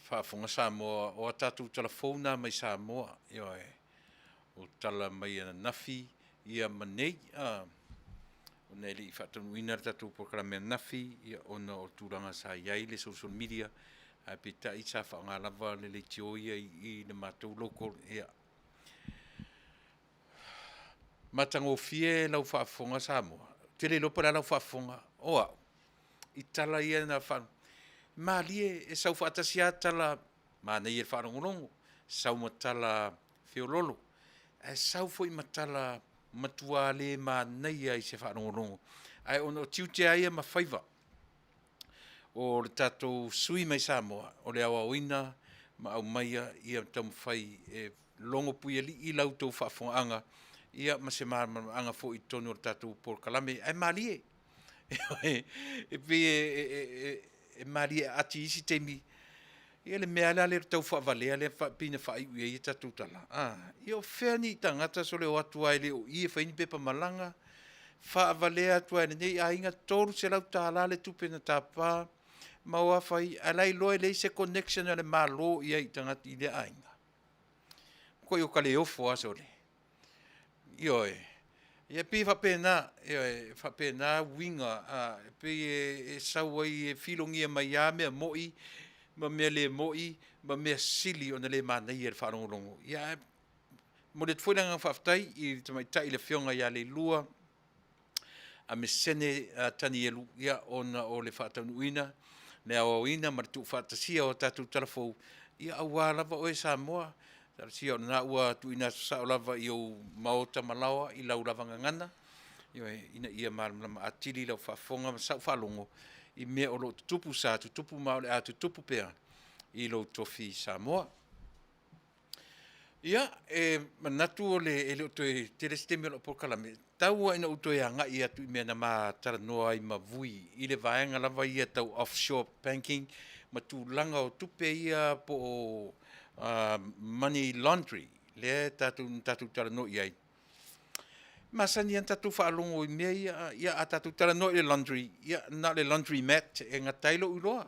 faafofoga Samoa, o a tatou tala fou nā mai Samoa, ioe. O tala mai ananafi ia ma nei, a, ona e le i faataunuuina le tatou polokalame ananafi, ia, ona o tulaga sa i ai le social media, ae peitai sa faaaoga lava le leitio ia i le matou local, ia. Matagofie lau faafofoga Samoa, ou te le iloa po o le a lau faafofoga, o au, i tala ia na faa... Malie e sau faatasi lava tala manaia i le faalogologo, sau ma tala feololo, ae sau foi ma tala matua le manaia i se faalogologo. Ae ona o tiute lava ia ma faiva o le tatou sui mai Samoa, o le aoaoina ma aumaia ia taumafai e logo puialii la outou faafofogaaga. ia ma se malamalamaaga foi i totonu o le tatou polokalame. Ae malie, e pei e malie aati i isi taimi, ia le mea lea le tau faavalea lea pei na faaiu i ai a tatou tala. Ia o fea ni tagata sole o atu lava e le o i e fai ni pepa malaga, faavalea atu lava e lenei aiga $300 le tupe na tapa ma o afa ai, ae la iloa e leai se connection a le Malo i ai i tagata i lea aiga. Koi o ka le ofo lava sole. Ioe. Ia pei e faapena, ioe, e faapena uiga, a, e pei e, e sau ai e filogia mai lava mea mo'i ma mea le mo'i ma mea sili ona le manaia i le faalogologo. Ia ae momoli atu foi le agaga faafetai i le tamaitai le Afioga ia Leilua Amesene Tanielu, ia, ona o le faataunuuina, le aoaoina ma le tuufaatasia o a tatou talafou, ia, aua lava oe Samoa. Talosia o lena ua tuuina atu sao lava i ou maota ma laoa i lau lava gagana, ioe, ina ia malamalama atili lau faafofoga ma sau faalogo i mea o lo o tutupu, sa tutupu ma o le a tutupu pea i lou tofi Samoa. Ia, e manatu o le, e le o toe tele se taimi o lau polokalame, tau lava ina ou toe agai atu i mea na ma talanoa ai ma Vui i le vaega lava ia tau offshore banking ma tulaga o tupe ia po o money laundry lea e tatou, na tatou talanoa i ai. E masani lava ona tatou faalogo i mea ia, ia a tatou talanoa i le laundry, ia na o le laundry mat e gata ai lou iloa.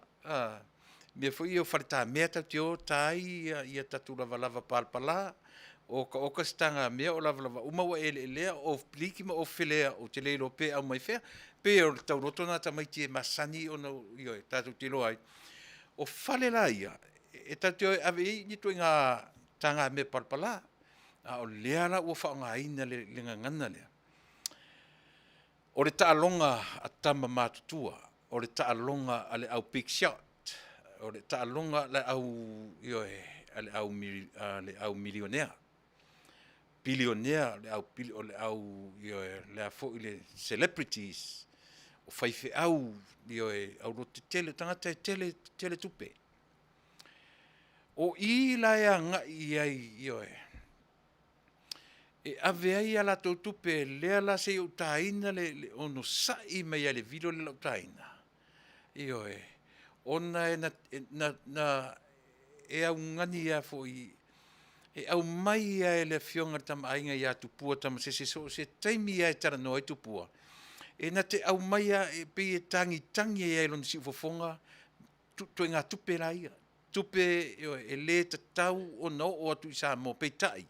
Mea foi ia o faletamea tatou te o ta ai ia tatou lavalava palapala, okaoka se tagamea o lavalava uma ua eleelea, o piliki ma ofelea, ou te le iloa pe aumai fea. Pei o le tauloto lena tamaiti e masani ona ioe, tatou te iloa ai. O fale la ia, e tatou te o e ave i ai ni ituaiga tagamea palapala, a o lea la ua faaaogaina le gagana lea. O le taaloga a tama matutua, o le taaloga a le au big shot, o le taaloga a le au, ioe, a le au, a le au milionea, bilionea, le au, o le au, ioe, le a foi le celebrities, o faifeau, ioe, au lototetele, o tagata e tele, tele tupe. O i la e agai i ai, ioe, e ave ai a latou tupe, lea la se i ou taina le, le onosai mai ai le vilo le lau taina. Ioe, ona e na, na, na e augani a foi, e aumai a e le afioga le tamaaiga ia Tupua Tamasese so o se taimi a e talanoa ai Tupua, e na te aumai a e pei e tagitangi ai ai lona siufofoga, ituaiga tupe la ia, tupe e le tatau ona oo atu i Samoa, peitai,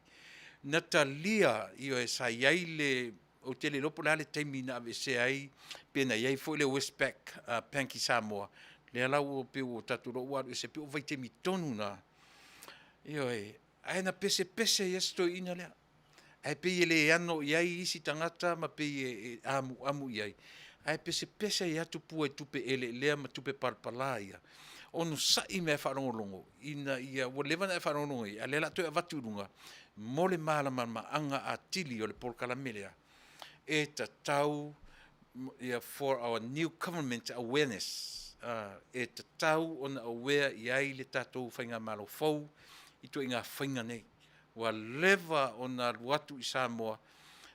na talia, ioe, sa i ai le, ou te le iloa po o le a le taimi na aveesea ai, pe na i ai foi le Westpac Bank i Samoa, lea la ua pei ua tatou iloa ua alu ese, pei o vaitaimi tonu na, ioe, ae na pesepese ai lava si toeaina lea. Ae pei e le ano i ai isi tagata ma pei e amuamu i ai, ae pesepese ai lava tupua i tupe eleelea ma tupe palapala ia, onosai mea faalogologo ina ia ua leva ona e faalogologo i ai, a o lea o le a toe avatu i luga mo le malamalamaaga atili o le polokalame lea e tatau ia for our new government awareness, e tatau ona aware i ai le tatou faigamalo fou i ituaiga faiga nei. Ua leva ona alu atu i Samoa,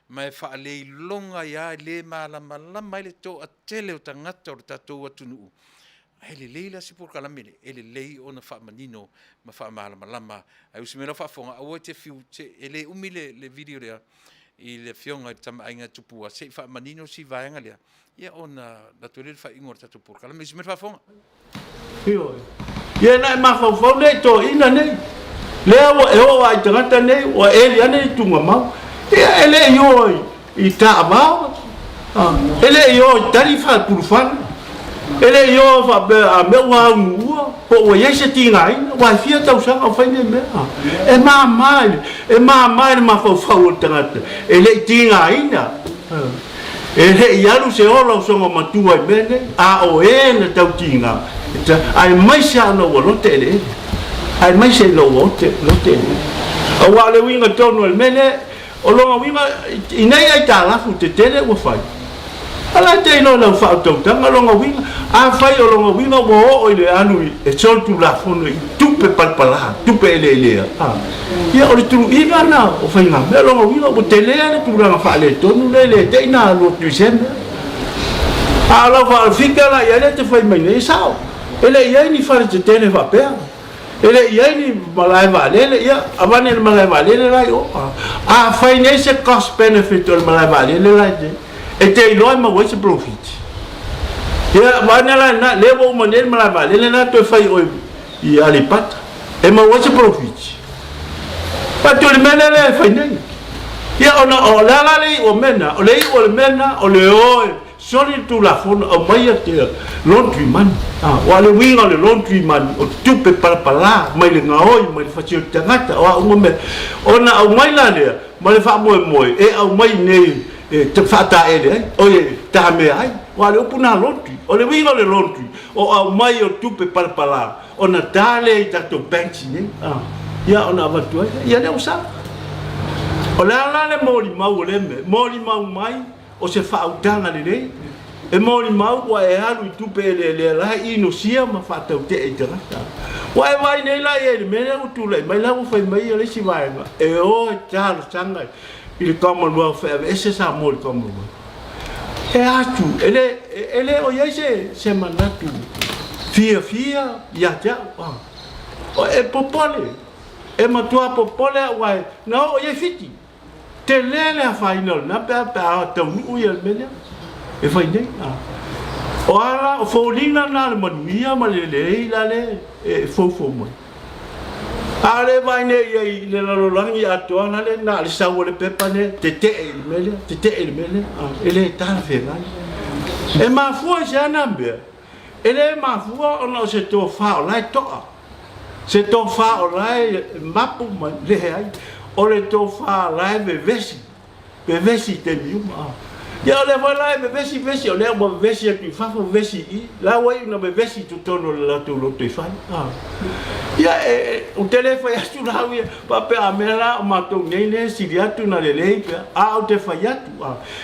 ma e faaleiloga ai lava, e le malamalama ai le toatele o tagata o le tatou atunuu. Ae lelei la si polokalame lea, e lelei ona faamanino ma faamalamalama. Ae usi mai lau faafofoga, aua e te fiu, e le umi le video lea i le afioga i le Tama a Aiga Tupua, se i faamanino si vaega lea, ia ona alu atu ai lea i le faaiuga o le tatou polokalame. Usi mai le faafofoga.
Ioe. Ia na e mafaufau lea i toeaiina nei, lea ua e oo lava i tagata nei ua eli ane i tugamau. Ia e le i o i taavao, e le i o i tali faapulufale, e le i o faapea a mea ua aunuua po ua i ai se tigaina, aua e fia tausaga o fai nei mea. E mama i le, e mama i le mafaufau o le tagata e le i tigaina. E le i alu se ola o sona matua i mea nei, a o e na tautiga, aemaise lava ina ua lote eleele, aemaise ina ua ote, lote eleele. Aua o le uiga tonu o le mea lea, o lona uiga, i nei aitalafu tetele ua fai. A la e te iloa i lau faautautaga lona uiga. Afai o lona uiga ua oo i le alu e solitulafono i tupe palapala, tupe eleelea, a, ia o le tuluiga lena o faigamea. Lona uiga ua tele le tulaga faaletonu lea e le te i na alu atu i sea mea. A o lau faalofika la i ai lea e te fai mai nei, e sao, e le i ai ni fale tetele faapea. E le i ai ni malae vaalele, ia, avane le malae vaalele la i o. Afai nei se cost benefit o le malae vaalele la i e te iloa e maua ai se profit. Ia, vaana la lena, lea ua uma nei le malae vaalele la toe fai oe i Aleipata, e maua ai se profit. Fai atu o le mea lea lea e fai nei. Ia, ona o le a la le iu o mea na? O le iu o le mea na, o le o e Soli le Tulafono, aumaia te laundry money. Aua o le uiga o le laundry money, o tupe palapala mai le gaoi, mai le fasioti tagata, o a uma mea. Ona aumai la lea ma le faamoemoe e aumai i inei e faataele ai, oi e tamea ai. Aua o le upu lena laundry. O le uiga o le laundry, o aumai o tupe palapala ona ta lea i tatou banks i inei, ia ona avatu ai lea. Ia lea ua sao. O le a la le molimau o lea mea? Molimau mai O se faautaga lelei, e molimau ua e alu i tupe eleelea la e inosia ma faatautee i tagata. Ua e vaai nei la i ai i le mea lea ua tulai mai, la ua fai mai ia le isi vaega e o e talosaga i le Commonwealth e aveese Samoa i le Commonwealth. E atu, e le, e le o i ai se, se manatu fiafia ia te au. Ah. E popole, e matua popole au ae na oo i ai Fiti. Tele le afaina o lena pe a pe a taunuu ia le mea lea e fai nei. O a la, o foliga na o le manuia ma le lelei la lea e foufou mai. A o le vaai nei i ai i le lalolagi atoa la le na o le sau o le pepa lea tetee i le mea lea, tetee i le mea lea, e le talafeagai. E mafua i se a na mea? E le mafua ona o se tofa o la e toa. Se tofa o la e mapu ma lehe ai, o le tofa la e vevesi, vevesi i taimi uma. Ia o lea foi la e vevesi, vevesi, o lea ua vevesi atu i fafo, vevesi i i, la ua iu ina vevesi i totonu o le latou lotoifale. Ia e, ou te le fai atu la au ia, faapea a mea la o matou nei lea e sili atu na lelei pea, a ou te fai atu,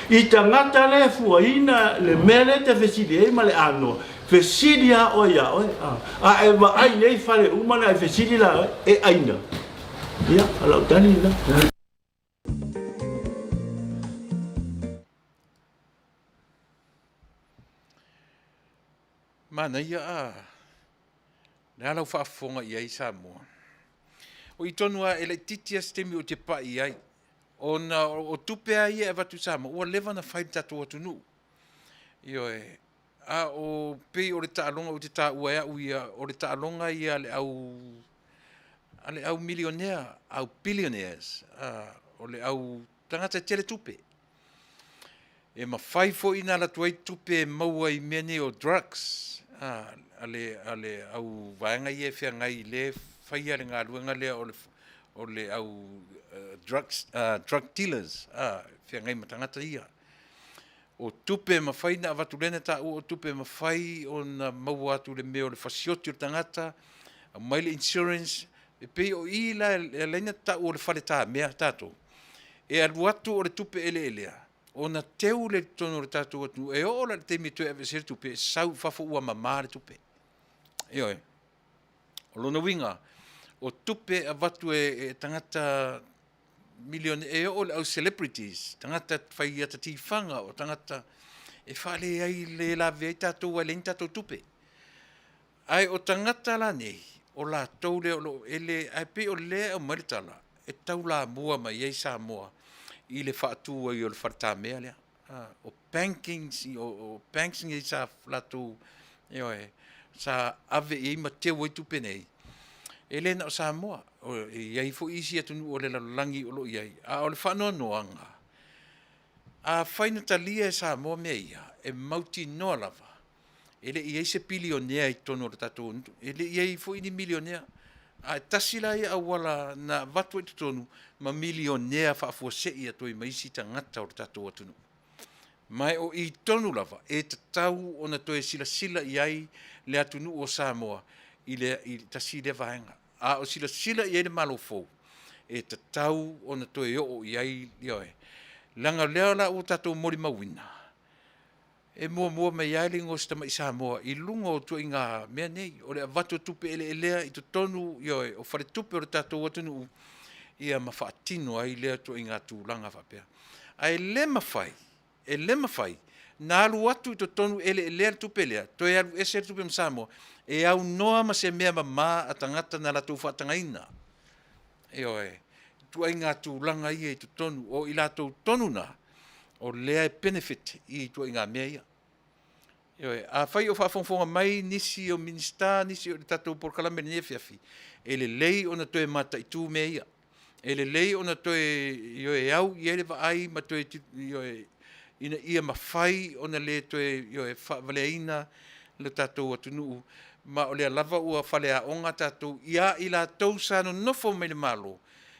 i tagata le fuaina le mea lea e te fesili ai ma le anoa, Fesili lava oe ia oe, a e vaai nei fale uma na e fesili la oe, e aina. Ia, o lau tali lena.
Manaia a le a lau faafofoga i ai Samoa. O i tonu a e laitiiti a se taimi ou te pai ai, ona o tupe a ia e avatu i Samoa, ua leva ona fai i le tatou atunuu. Ioe, A o pei o le taaloga ou te taua e au ia, o le taaloga ia a le au, a le au milionea, au billionaires, a, o le au tagata e tele tupe. E mafai foi ona alu atu ai tupe e maua i mea nei o drugs, a, a le, a le au vaega ia e feagai i le faia le galuega lea o le, o le au drugs, drug dealers, a, feagai ma tagata ia. O tupe e mafai ona avatu lea na taua o tupe e mafai ona maua atu le mea o le fasioti o le tagata, aumai le insurance, e pei o i la e ala ai ona taua o le fale tamea tatou. E alu atu o le tupe eleelea ona teu lea i totonu o le tatou atunuu, e oo la i le taimi e toe aveese ai le tupe, e sau i fafo ua mama le tupe. Ioe. O lona uiga, o tupe e avatu e tagata milione, e oo i le au celebrities, tagata fai ata tifaga, o tagata e faaleai le lavea ai tatou aua e leai ni tatou tupe. Ae o tagata la nei, o latou lea o lo o ele, ae pei o lea e aumai le tala, e taulamua mai ai Samoa i le faatu ai o le faletamea lea. O bankings, o banks nei sa latou, ioe, sa ave i ai ma teu ai tupe nei, e le na o Samoa, e i ai foi isi atunuu o le lalolagi o lo o i ai, a o le faanoanoaga, afai na talia e Samoa mea ia, e mautinoa lava e le i i ai se pilionea i totonu o le tatou atunuu, e le i i ai foi ni milionea. A e tasi la ia auala na avatu ai i totonu ma milionea faafuasei atu ai ma isi tagata o le tatou atunuu. Ma o i tonu lava e tatau ona toe silasila i ai le atunuu o Samoa i le i le tasi lea vaega. A o silasila i ai le Malo fou, e tatau ona toe oo i ai, ioe, leaga o lea la ua tatou molimauina. E muamua mai ai le igoa o si tama'i Samoa i luga o ituaiga mea nei, o le avatu o tupe eleelea i totonu, ioe, o faletupe o le tatou atunuu, ia ma faatino ai lea ituaiga tulaga faapea. Ae le mafai, e le mafai na alu atu i totonu eleelea le tupe lea, toe alu ese le tupe ma Samoa, e aunoa ma se mea mama a tagata na latou faatagaina. Ioe, ituaiga tulaga ia i totonu, o i latou tonu na, o lea e benefit i ituaiga mea ia. Ioe, afai o faafogafoga mai nisi o Minisita, nisi o le tatou polokalame i lenei afiafi, e lelei ona toe mataitu mea ia. E lelei ona toe, ioe, au i ai le vaai ma toe, ioe, ina ia mafai ona le toe, ioe, faavaleaina le tatou atunuu, ma o lea lava ua faleaoga tatou ia i latou sa nonofo mai le Malo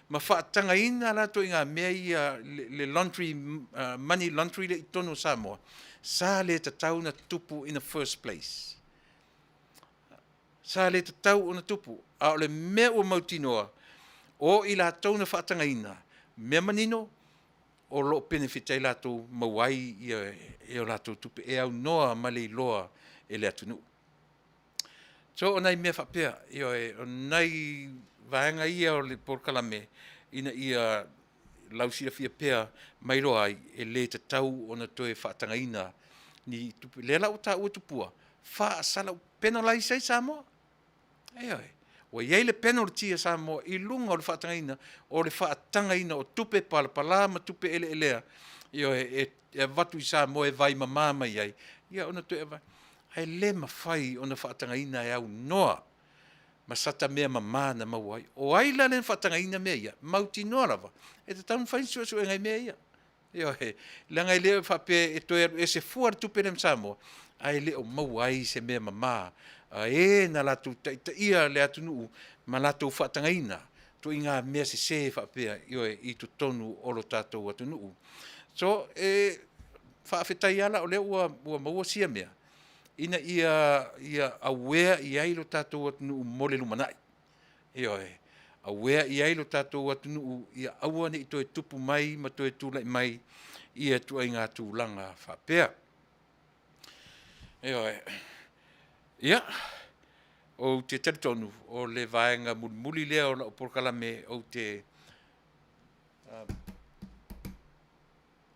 ma faatagaina latou i ngā mea ia le laundry, money laundry lea i totonu o Samoa, sa le tatau ona tupu in the first place. Sa le tatau ona tupu, a o le mea ua mautinoa, o i latou na faatagaina, mea manino, o lo o benefit ai latou maua ai ia o latou tupe e aunoa ma le iloa e le atunuu. So o nai mea faapea, ioe, o nai vaega ia o le polokalame ina ia lausilafia pea ma iloa ai e le tatau ona toe faatagaina ni tupe. Lea la ua taua tupua, faasalau penalize ai Samoa. Ioe, ua i ai le penalty a Samoa i luga o le faatagaina o le faatagaina o tupe palapala ma tupe eleelea, ioe, e avatu i Samoa e vaimama mai ai, ia ona toe avatu. Ae le mafai ona faatagaina e aunoa ma sata mea mama na maua ai. O ai la lea na faatagaina mea ia? Mautinoa lava, e tatau ona fai ni suesuega i mea ia. Ioe, leaga e le faapea e toe alu ese fua le tupe lea ma Samoa, ae le o maua ai se mea mama a e na latou taitaia le atunuu ma latou faatagaina ituaiga mea sese faapea, ioe, i totonu o lo tatou atunuu. So, e faafetai lava la o lea ua maua sia mea ina ia ia aware i ai lo tatou atunuu mo le lumanai. Ioe, aware i ai lo tatou atunuu ia aua ne i toe tupu mai ma toe tulai mai ia ituaiga tulaga faapea. Ioe. Ia, ou te talitonu o le vaega mulimuli lea o lau polokalame ou te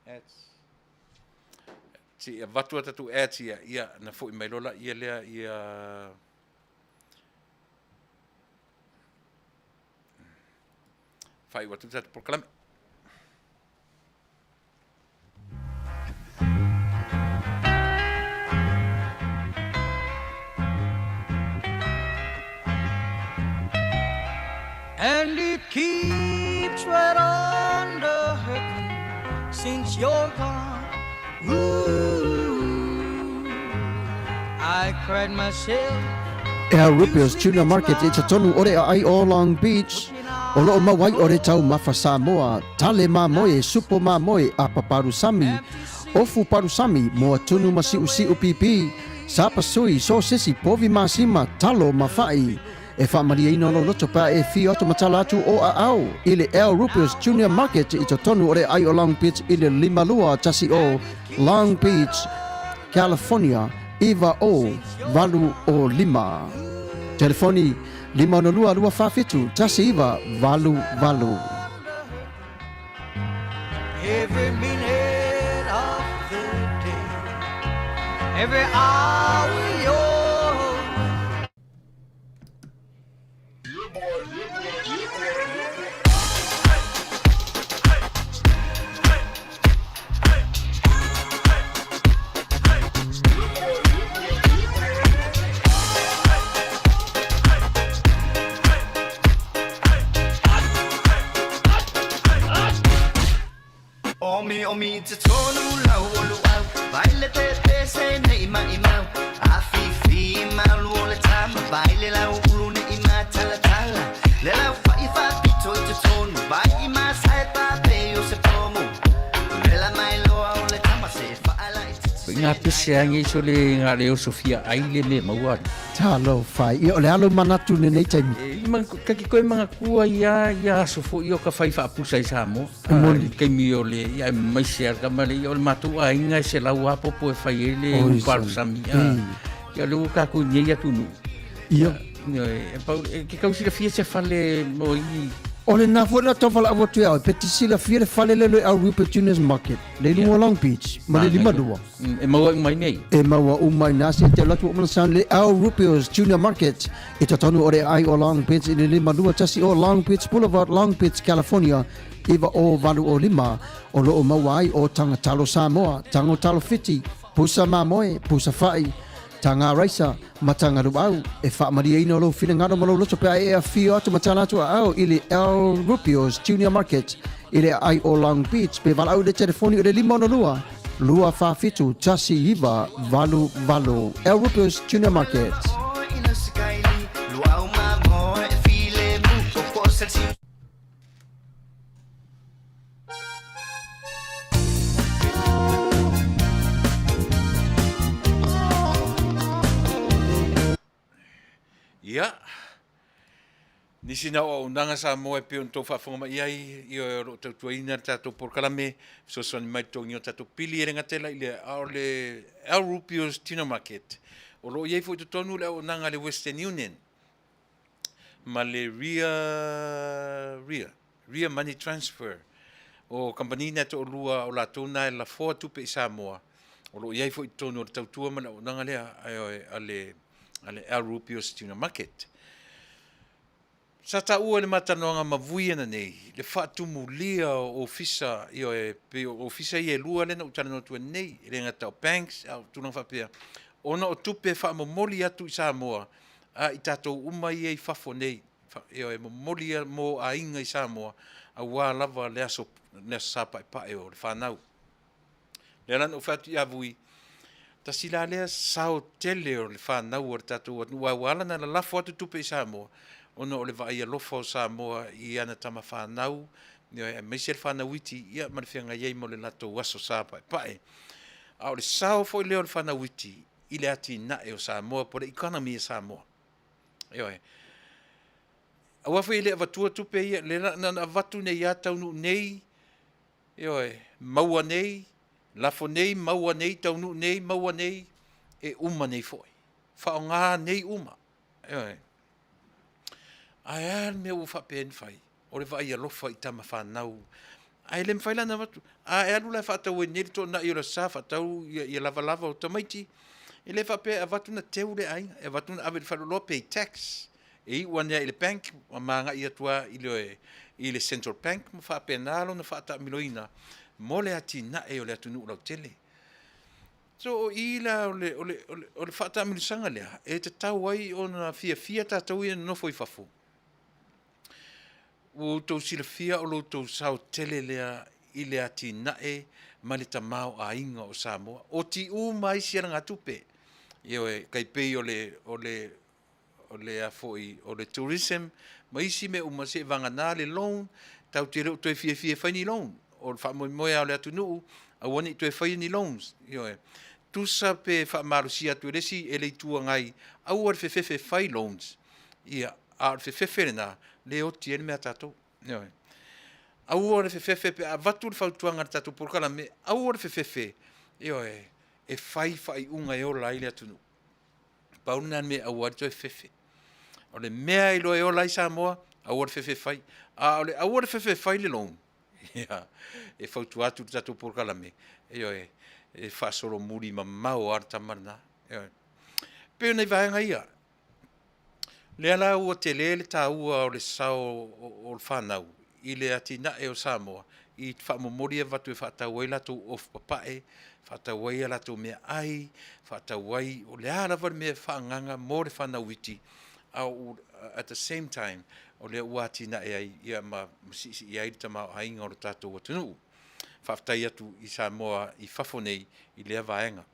ads. Se i avatu a tatou ads ia, ia na foi mai loa laia lea ia faaiu atu le tatou polokalame.
And it keeps right on the hurting since you're gone. Ooh, I cried myself.
Al Rupio's Tuna Market i totonu o le aai o Long Beach, o loo mau ai o le taumafa Samoa, tale mamoe, supo mamoe, apa palusami, ofu palusami, moa tunu ma siusiu pipi, sapasui, sosesi, povi masima, talo ma fa'i. E faamalieina lou loto pe a e fio atu ma tala atu o aao i le Al Rupio's Junior Market i totonu o le aai o Long Beach i le 5210 Long Beach, California 90805. Telefoni 562 247 1988.
Every minute of the day, every hour you're
Omi omi te tonu lau o luau Vai le te te se nei mai mau. Nga pese a ngi so le nga le oso fia ai le me maua.
Talofa, ia o le alo manatu lenei taimi.
E, ma, ka ki koe manga kua ia, ia aso fo i o ka whai whaapusa i Samoa.
E moni.
Kaimi o le, ia e mai se ar kama le, ia o le mātou a inga e se lau apopo e whai e le
Oi,
uparu
sami.
sami. Ia le ua kākou nei atu nu.
Ia.
Ia, e, pau, e, ke kausilafia se fale mo i
O le na foi na tau whalaau atu e au, pe te silafia le fale le le au Rupert Junior's Market, le lunga o Long Beach, ma le lima lua.
E maua uma i nei.
E maua uma i nā se te latu o mana sound le Al Rupio's Junior Market i totonu o le ai o Long Beach i le 521 o Long Beach Boulevard, Long Beach, California, 90805, o loo maua ai o Taga Talo Samoa, Tago Talo Fiti, Pusa Mamoe, Pusa Fa'i, Taga Raisa, ma Taga Luau. E faamalieina lou finagalo ma lou loto pe a e afio atu ma tala atu aao i le Al Rupio's Junior Market i le aai o Long Beach pe valaau i le telefoni o le 562 247 1988. Al Rupio's Junior Market.
Ia, nisi na o auaunaga Samoa e pei ona outou faafofoga mai i ai, ioe o lo o tautuaina le tatou polokalame, fesoasoani mai i le totogiina o tatou pili e le gata i lea, a o le El Rubio's Tuna Market. O lo o i ai foi i totonu le auaunaga a le Western Union ma le Ria, Ria, Ria Money Transfer. O kamupani na e toalua o latou na e lafoa tupe i Samoa, o lo o i ai foi i totonu o le tautua ma le auaunaga lea a le a le El Rubio's Tuna Market. Sa taua i le matalanoaga ma vui ana nei, le faatumulia o ofisa, ioe, pei o ofisa ia e lua lea na ou talanoa atu ai nei, e le gata o banks, a o tulaga faapea, ona o tupe e faamomoli atu i Samoa, a i tatou uma ia i fafo nei, ioe, momoli mo aiga i Samoa, aua lava le aso, le aso Sa Paepae o le fanau. Lea la na ou fai atu ia Vui, tasi la lea sao tele o le fanau o le tatou atunuu, aua ua ala ona lalafo atu tupe i Samoa, ona o le vaai alofa o Samoa i ana tama fanau, aemaise le fanau iti, ia ma le feagai ai mo le latou aso sa paepae. A o le sao foi lea o le fanau iti i le atinae o Samoa po o le economy a Samoa. Ioe. Aua foi e le avatua tupe ia, le na ona avatu nei lava taunuu nei, Ioe, maua nei, lafo nei, maua nei, taunuu nei, maua nei, e uma nei foi. Faaaoga nei uma. Ioe. Ae a le mea ua faapea ai ona fai? O le vaai alofa i tama fanau. Ae le mafai la ona avatu. A e alu la e faatau ai nei le toonai o le aso sa, faatau ia, ia lavalava o tamaiti, e le faapea e avatu na teu le aiga, e avatu na ave i le faleoloa pay tax. E iu ane ai i le bank ma agai atu lava i le, i le Central Bank ma faapena lona faataamiloina mo le atinae o le atunuu lautele. So o i la o le, o le, o le, o le faataamilosaga lea e tatau ai ona fiafia tatou ia nonofo i fafo. Ua outou silafia o lo outou sao tele lea i le atinae ma le tamaoaiga o Samoa. Oti uma isi alagatupe. Ioe, tai pei o le, o le, o le a foi o le tourism ma isi mea uma se i vagana le loan tatou te le o toe fiafia e fai ni loan o le faamoemoe lava o le atunuu aua ne i toe faia ni loans ioe tusa pe faamalosia atu e le isi e le Itu Agai aua le fefefe e fai loans ia a o le fefefe lena le oti ai le mea a tatou ioe aua le fefefe pe a avatu le fautuaga a le tatou polokalame aua le fefefe ioe e fai faaiuga e ola ai le atunuu. Pau lena mea aua le toe fefe. O le mea e iloa e ola ai Samoa, aua le fefe fai. A o le aua le fefe fai le loan, ia, e fautua atu le tatou polokalame, ioe, e faasolomuli mamao lava le tama lena. Ioe. Pei o nai vaega ia. Lea la ua tele le taua o le sao o le fanau i le atinae o Samoa i faamomoli avatu e faatau ai latou ofu papae, faatau ai a latou meaai, faatau ai, o le a lava le mea e faaagaga mo le fanau iti, a o at the same time, o lea ua atinae ai ia ma siisii ai le tamaoaiga o le tatou atunuu. Faafetai atu i Samoa i fafo nei i lea vaega.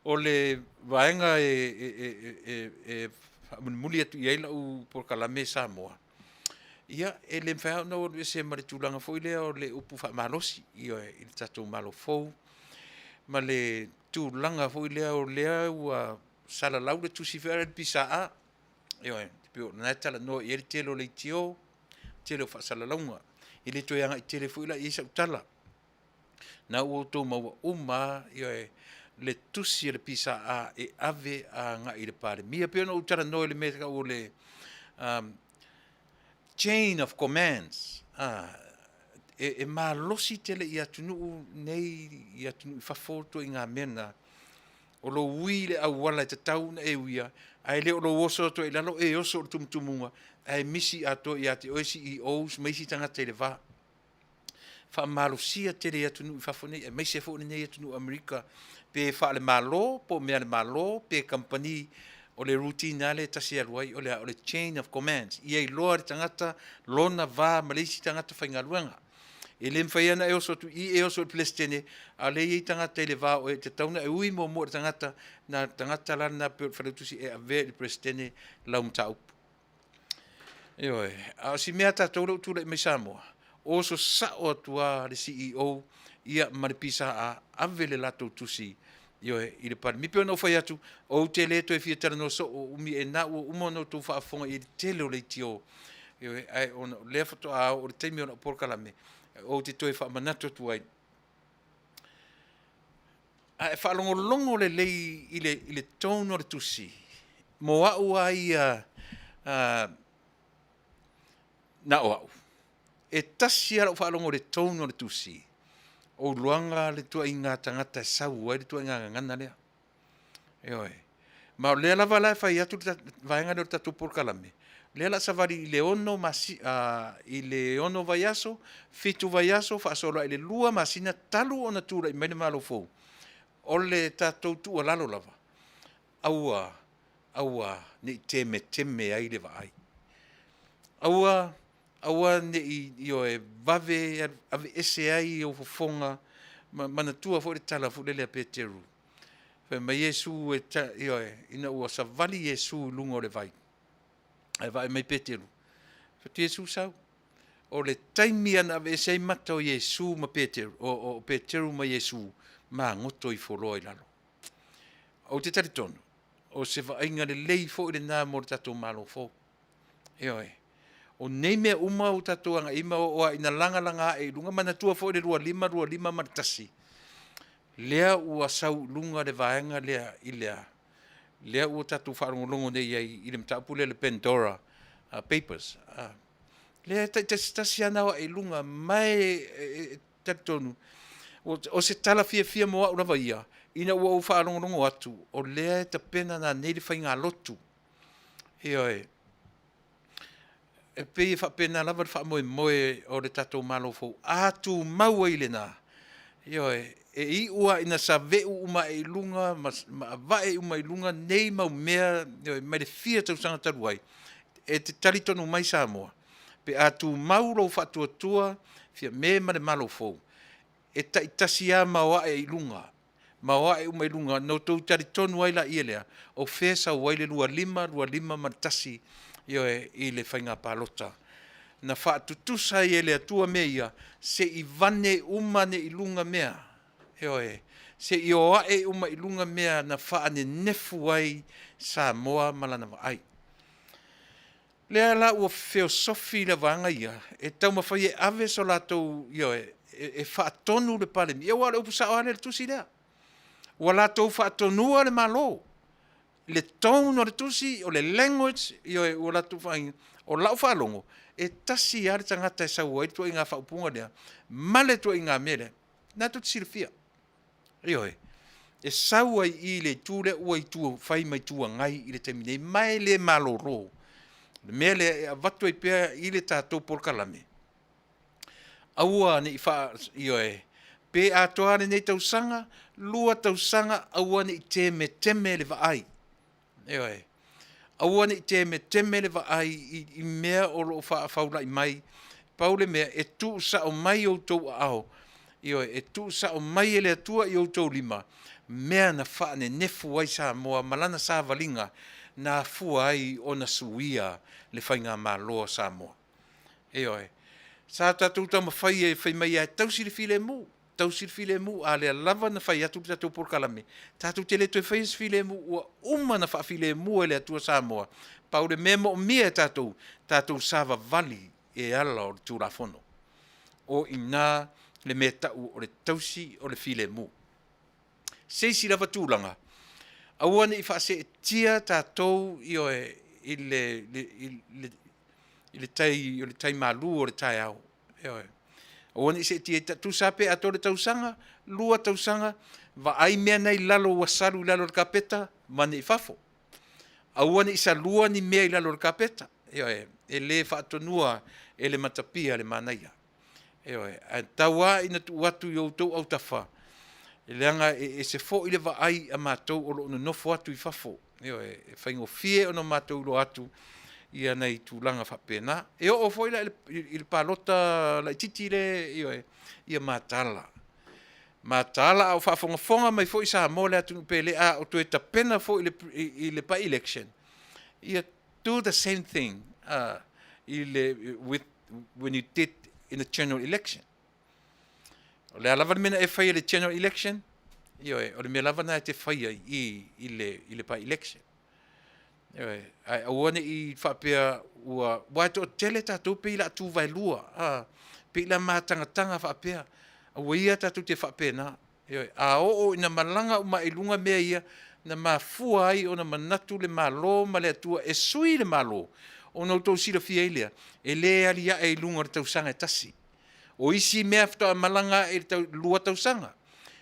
O le vaega e faamulimuli atu i ai lau polokalame Samoa, ia, e le mafai lava ona ou alu ese ma le tulaga foi lea o le upu faamalosi, ioe, i le tatou Malo fou. ma le tulaga foi lea o lea ua salalau le tusi foi a le PSA. Ioe, e pei o lena e talanoa i ai le tele o leitio, tele o faasalalauga. E le toe agai tele foi la i ai sau tala. Na ua outou maua uma lava, ioe, le tusi a le PSA e ave agai i le Palemia. E pei ona ou talanoa i le mea e tau o le um, chain of commands, a, e, e malosi tele i atunuu nei, i atunuu i fafo ituaiga mea na, o lou ui i le auala e tatau ona e uia, ae le o lou oso atu ai i lalo, e oso i le tumutumuga, ae misi atoa ia te oe CEOs ma isi tagata i le va. Faamalosia tele i atunuu i fafo nei, aemaise foi lenei atunuu Amerika, pe faale-Malo, po o mea a le Malo, pe kamupani, o le routine lava lea e tasi e alu ai, o le a? O le chain of commands, ia iloa e le tagata lona va ma le isi tagata faigaluega. E le mafai lava ona e oso atu i i e oso i le Peresetene, a o lea e i ai tagata i le va o oe, e tatau ona e ui muamua i le tagata, na o le tagata la lena pei o le Failautusi e avea i le Peresetene lau mataupu. Ioe, a o si mea a tatou lea ua tulai mai Samoa, oso sao atu lava le CEO ia ma le PSA, ave le latou tusi, ioe, i le Palemia. E pei ona ou fai atu, ou te le toe fia talanoa soo umi e na ua uma ona outou faafofoga i le tele o leitio, ioe, ae ona o lea faatoa oo i le taimi o lau polokalame, ou te toe faamanatu atu ai. A e faalogologo lelei i le, i le tone o le tusi, mo au lava ia, uh, na o au, e tasi lava lau faalogo i le tone o le tusi, o iloaga le tuaiga tagata e sau ai le tuaiga gagana lea. Ioe. Ma o lea lava la e fai atu le vaega lea o le tatou polokalame, lea o le a savali i le ono masi, uh, i le ono vaiaso, fitu vaiaso, faasolo ai le lua masina talu ona tulai mai le Malo fou. O le tatou tuualalo lava, aua, aua ne i temeteme ai le vaai. Aua, aua ne i, ioe, vave aveese ai ou fofoga, ma manatua foi le tala foi lele a Peteru. Fai mai Iesu e ta, ioe, ina ua savali Iesu i luga o le vai, ae vaai mai Peteru, fai atu Iesu sau. O le taimi ana aveese ai mata o Iesu ma Peteru, o, o Peteru ma Iesu, magoto ifo loa i lalo. Ou te talitonu, o se vaaiga lelei foi lena mo le tatou Malo fou. Ioe. O nei mea uma ua tatou agai ma oo lava ina lagalaga ae i luga, manatua foi le 25, 25 ma le 1, lea ua sau i luga le vaega lea i le a? Lea ua tatou faalogologo nei i ai i le mataupu lea le Pandora Papers. Lea e taitasitasi lava na o ae i luga, ma e talitonu, o se tala fiafia mo au lava ia, ina ua ou faalogologo atu, o lea e tapena nanei le faigalotu. Ioe. E pei e faapena lava le faamoemoe o le tatou Malo fou, a tumau ai lena, ioe, e iu lava ina saveu uma ae i luga ma, ma avae uma i luga nei mau mea, ioe, mai le fia tausaga talu ai, e te talitonu mai Samoa, pe a tumau lou faatuatua Fiame ma le Malo fou, e taitasi lava ma o ae i luga, ma o ae uma i luga, ona outou talitonu ai laia lea, o fea e sau ai le 25, 25 ma le 1, ioe, i le faiga palota. Na faatutusa ai e le Atua mea ia, se i vane uma ane i luga mea, ioe, se i o ae uma i luga mea na faanenefu ai Samoa ma lana vaai. Lea la ua feosofi le vaega ia e taumafai e ave so latou, ioe, e faatonu le Palemia, aua o le upu sao lava lea i le tusi lea. Ua latou faatonua le Malo i le tone o le tusi, o le language, ioe, ua latou faaina. O lau faalogo, e tasi lava le tagata e sau ai le ituaiga faaupuga lea ma le ituaiga mea lea, lena tou te silafia. Ioe. E sau ai i i le itu lea ua itu fai ma Itu Agai i le taimi nei, ma e le malolo. O le mea lea e avatu ai pea i le tatou polokalame, aua ne i faa, ioe, pe atoa lenei tausaga, lua tausaga, aua ne i temeteme le vaai. Ioe. Aua ne i temeteme le vaai i, i mea o lo o faafaulai mai. Pau le mea, e tuusao mai outou aao. Ioe, e tuusao mai e le Atua i outou lima mea na faanenefu ai Samoa ma lana savaliga na afua ai ona suia le faigamalo a Samoa. Ioe. Sa tatou taumafai e fai mai e tausi le filemu. tausi le filemu, a lea lava na fai atu le tatou polokalame, tatou te le toe faia se filemu, ua uma na faafilemu e le Atua Samoa. Pau le mea e moomia e tatou, tatou savavali e ala o le Tulafono. O i ina le mea tau o le tausi o le filemu. Se isi lava tulaga, aua ne i faaseetia tatou, ioe, i le, i le, i le tai, o le tai malu o le taeao. Ioe. Aua ne i seetia i tusa pe atoa le tausaga, 2 tausaga, vaai mea na i lalo ua salu i lalo o le kapeta, mane i fafo. Aua ne i salua ni mea i lalo o le kapeta. Ioe. E le faatonua e le matapia le manaia. Ioe, ae tau lava ina tuu atu i outou autafa, leaga e ese foi le vaai a matou o lo o nonofo atu i fafo. Ioe, e faigofie ona matou iloa atu ia nai tulaga faapena. E oo foi la i le palota laitiiti le, ioe, ia mataala. Mataala a o faafogafoga mai foi Samoa le atunuu pele, a o toe tapena foi i le by-election, ia do the same thing i le, with, when you did in the general election. O le a lava le mea na e faia i le general election, ioe, o le mea lava na e te faia i i le, i le by-election. Ioe, ae aua ne i faapea ua, ua e toatele tatou pei la tuvaelua, a, pei la matagataga faapea, aua ia tatou te faapena. Ioe, a oo ina malaga uma i luga mea ia, na mafua ai ona manatu le Malo ma le Atua e sui le Malo, ona outou silafia ai lea, e le aliae i luga o le tausaga e tasi. O isi mea faatoa malaga ae i le tau, 2 tausaga,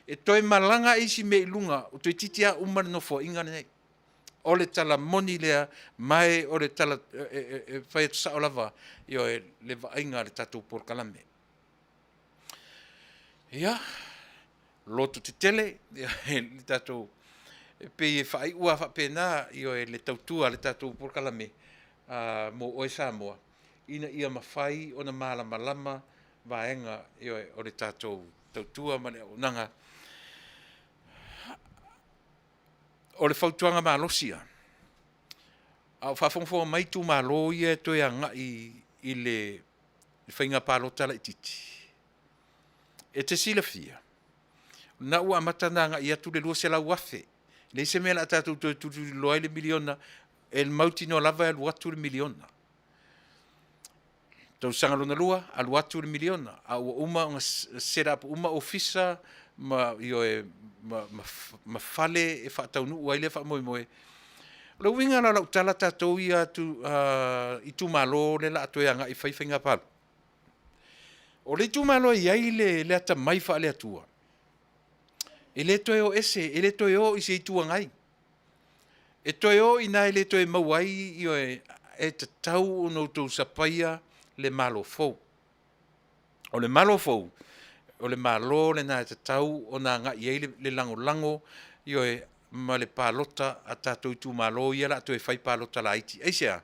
e toe malaga ae isi mea i luga, ua toeitiiti lava uma le nofoaiga lenei. O le tala moni lea, ma e o le tala e fai atu sao lava, ioe, le vaaiga a le tatou polokalame. Ia, loto tetele, le tatou, e pei e faaiu lava faapena, ioe, le tautua a le tatou polokalame mo oe Samoa, ina ia mafai ona malamalama vaega, ioe, o le tatou tautua ma le auaunaga. O le fautuaga malosi lava, a o faafogafoga mai itumalo ia e toe agai i le faiga palota laitiiti, e te silafia, o lena ua amata ona agai atu le 200,000. E leai se mea o le a tatou toe tulituliloa ai le miliona, e mautinoa lava e alu atu le miliona. Tausaga lona lua, alu atu le miliona, a ua uma ona set up uma ofisa ma, ioe, ma, ma, ma fale e faataunuu ai lea faamoemoe. O le uiga la o lau tala tatou ia atu, itumalo lea o le a toe agai e fai faiga palota. O le itumalo e i ai le, le atamai faale-Atua, e le toe o ese, e le toe o i se Itu Agai. E toe o i ina e le toe maua ai, ioe, e tatau ona outou sapaia le Malo fou. O le Malo fou, o le Malo lena e tatau ona agai i ai le lagolago, ioe, ma le palota a tatou itumalo ia o le a toe fai palota laiti. Aisea?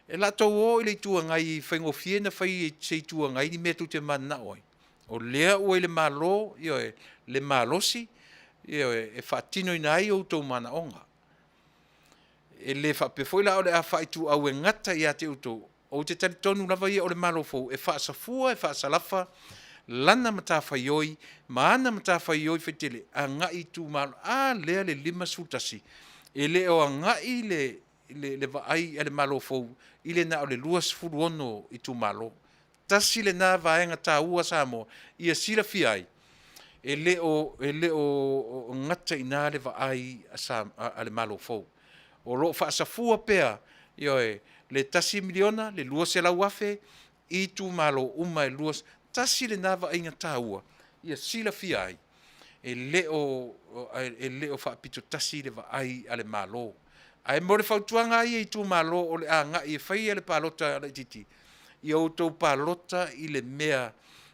E latou o i le Itu Agai e faigofie ona fai e se Itu Agai ni mea tou te mananao ai. O lea ua i le Malo, ioe, le malosi, ioe, e faatinoina ai outou manaoga. E le faapea foi la o le a faaituau e gata ia te outou. Ou te talitonu lava ia o le Malo fou e faasafua, e faasalafa lana matafaioi ma ana matafaioi faitele agai itumalo. A lea le 51, e le o agai le, le, le vaai a le Malo fou i le na o le 26 itumalo. Tasi lena vaega taua Samoa ia silafia ai, e le o, e le o gata i ina le vaai a le Malo fou. O lo o faasafua pea, ioe, le $1 miliona, le $200,000 i itumalo uma e lua. Tasi lena vaaiga taua ia silafia ai, e le o, e le o faapito tasi le vaai a le Malo. Ae mo le fautuaga a ia itumalo o le a agai e faia le palota laitiiti, ia outou palota i le mea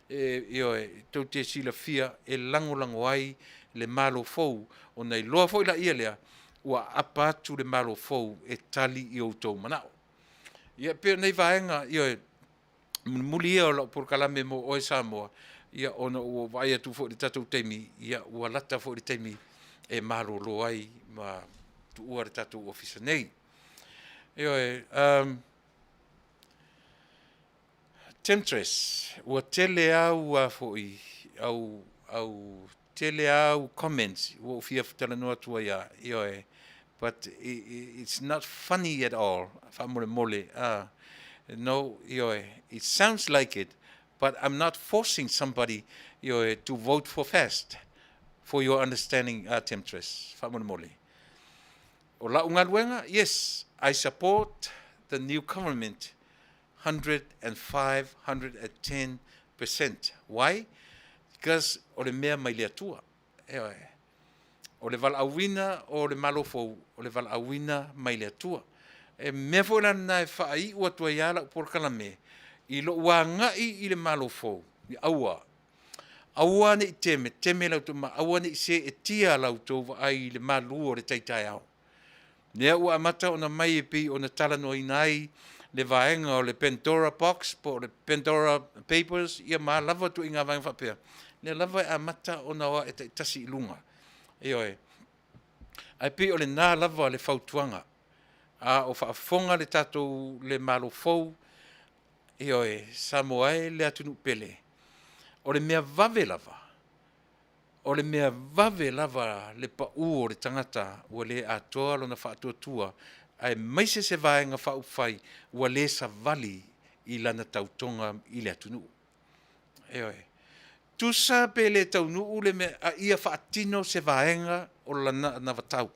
e, ioe, tou te silafia e lagolago ai le Malo fou, ona iloa foi laia lea ua aapa atu le Malo fou e tali i outou manao. Ia, e pei o nei vaega, ioe, mulimuli ia o lau polokalame mo oe Samoa, ia ona ua ou vaai atu foi i le tatou taimi, ia ua lata foi le taimi e malolo ai ma tuua le tatou ofisa nei. Ioe, Temptress, ua tele au a foi au au tele au comments ua ou fia talanoa atu ai a, ioe, but it's not funny at all, faamolemole, a, no, ioe, it sounds like it, but I'm not forcing somebody, ioe, to vote for FAST, for your understanding, a Temptress, faamolemole. O la'u galuega, yes, I support the new government 105, 110%. Why? Because o le mea mai le Atua. Ioe. O le valaauina o le Malo fou, o le valaauina mai le Atua. E mea foi la lena e faaiu atu ai lava lau polokalame i lou agai i le Malo fou, aua, aua ne i temeteme la outou, ma aua ne i seetia la outou vaai i le malu o le tai taeao. Lea ua amata ona mai e pei ona talanoaina ai le vaega o le Pandora Box po o le Pandora Papers, ia ma lava ituaiga vaega faapea, lea lava e amata ona o ae taitasi i luga. Ioe. Ae pei o lena lava le fautuaga, a o faafofoga le tatou le Malo fou, ioe, Samoa e le atunuu pele, o le mea vave lava, O le mea vave lava le paū o le tagata ua le atoa lona faatuatua aemaise se vaega faaupufai ua le savali i lana tautoga i le atunuu. Ioe. Tusa pe le taunuu le mea a ia faatino se vaega o lana anavatau.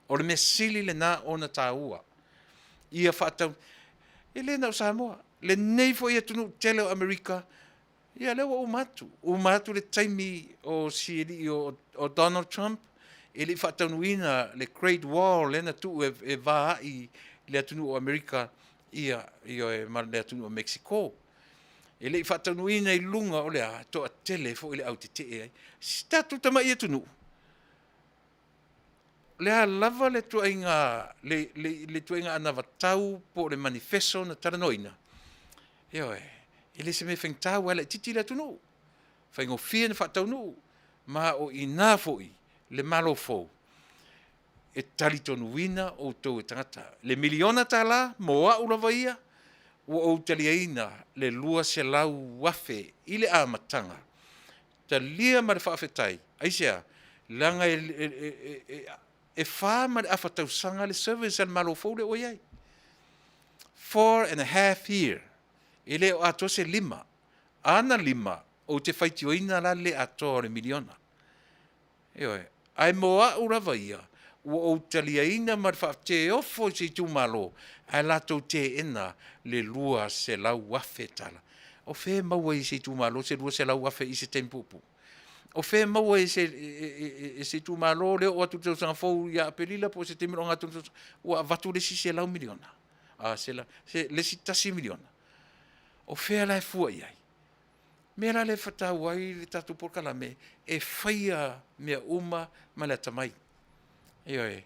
O le mea sili lena ona taua. Ia faatau, e le na o Samoa, lenei foi atunuu tele o Amerika, Ia, lea ua uma atu. Uma atu le taimi o si alii o, o Donald Trump, e le i faataunuuina le Great Wall lea na tuu e, e va ai le atunuu o Amerika ia, ioe, ma le atunuu o Mexico. E le i faataunuuina i luga o le a, toatele foi le au tetee ai. Si tatou tamai atunuu, le a lava le tuaiga, le, le, le tuaiga anavatau po o le manifeso na talanoaina, ioe, e le se mea faigata ua laitiiti le atunuu, faigofie na faataunuu, ma o i ina foi le Malo fou e talitonuina outou e tagata. Le miliona tala mo au lava ia, ua ou taliaina le 200,000 i le amataga Talia ma le faafetai. Aisea? Leaga e, e, e, e, e fa ma le afa tausaga le service a le Malo fou lea ua i ai. 4.5 year. E le o atoa se lima. Ana lima, ou te faitioina la le atoa o le miliona. Ioe. Ae mo au lava ia, ua ou taliaina ma le faateofo i se itumalo, ae latou teena le 200,000 tala. O fea e maua ai e se itumalo se 200,000 i se taimi puupuu? O fea e maua ai e se, e, e se itumalo le oo atu i le tausaga fou ia Aperila po o se taimi o le ogatotonu, ua avatu le isi 100 miliona, a, se, se, le isi $1 miliona. O fea la e fua i ai? Mea la lea e fatau ai le tatou polokalame, e faia mea uma ma le atamai. Ioe.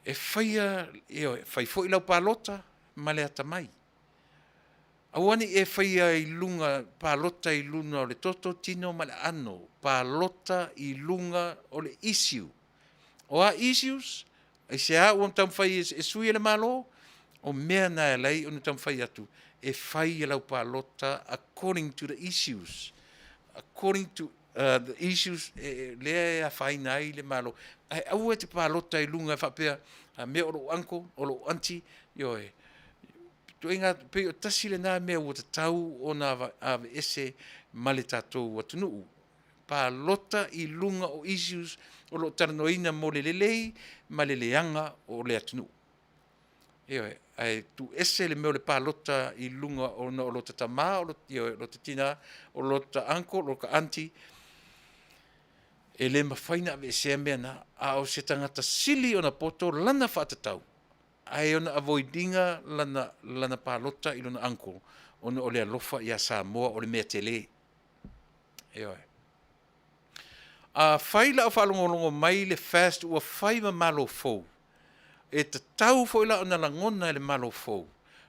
E faia, ioe, fai foi lau palota ma le atamai. Aua ne i e faia i luga, palota i luga o le toto, tino ma le aano. Palota i luga o le issue. O a issues? Aisea ua taumafai e sui e le Malo? O mea na e ala ai ona taumafai atu e fai e lau palota according to the issues. According to the issues lea e afaina ai le Malo. Ae aua e te palota i luga e faapea, a mea o lou uncle, o lou aunty, ioe. Ituaiga, pei o tasi lena mea ua tatau ona aveese ma le tatou atunuu. Palota i luga o issues o lo o talanoaina mo le lelei ma le leaga o le atunuu. Ioe, ae tuuese le mea o le palota i luga ona o lota tama, o ioe, lota tina, o lota uncle, lota aunty, e le mafai ona aveesea mea na, a o se tagata sili ona poto lana faatatau, ae ona avoid ina lana, lana palota i lona uncle, ona o le alofa ia Samoa o le mea tele. Ioe. A fai la o faalogologo mai le FAST ua fai ma Malo fou, e tatau foi la ona lagona e le Malo fou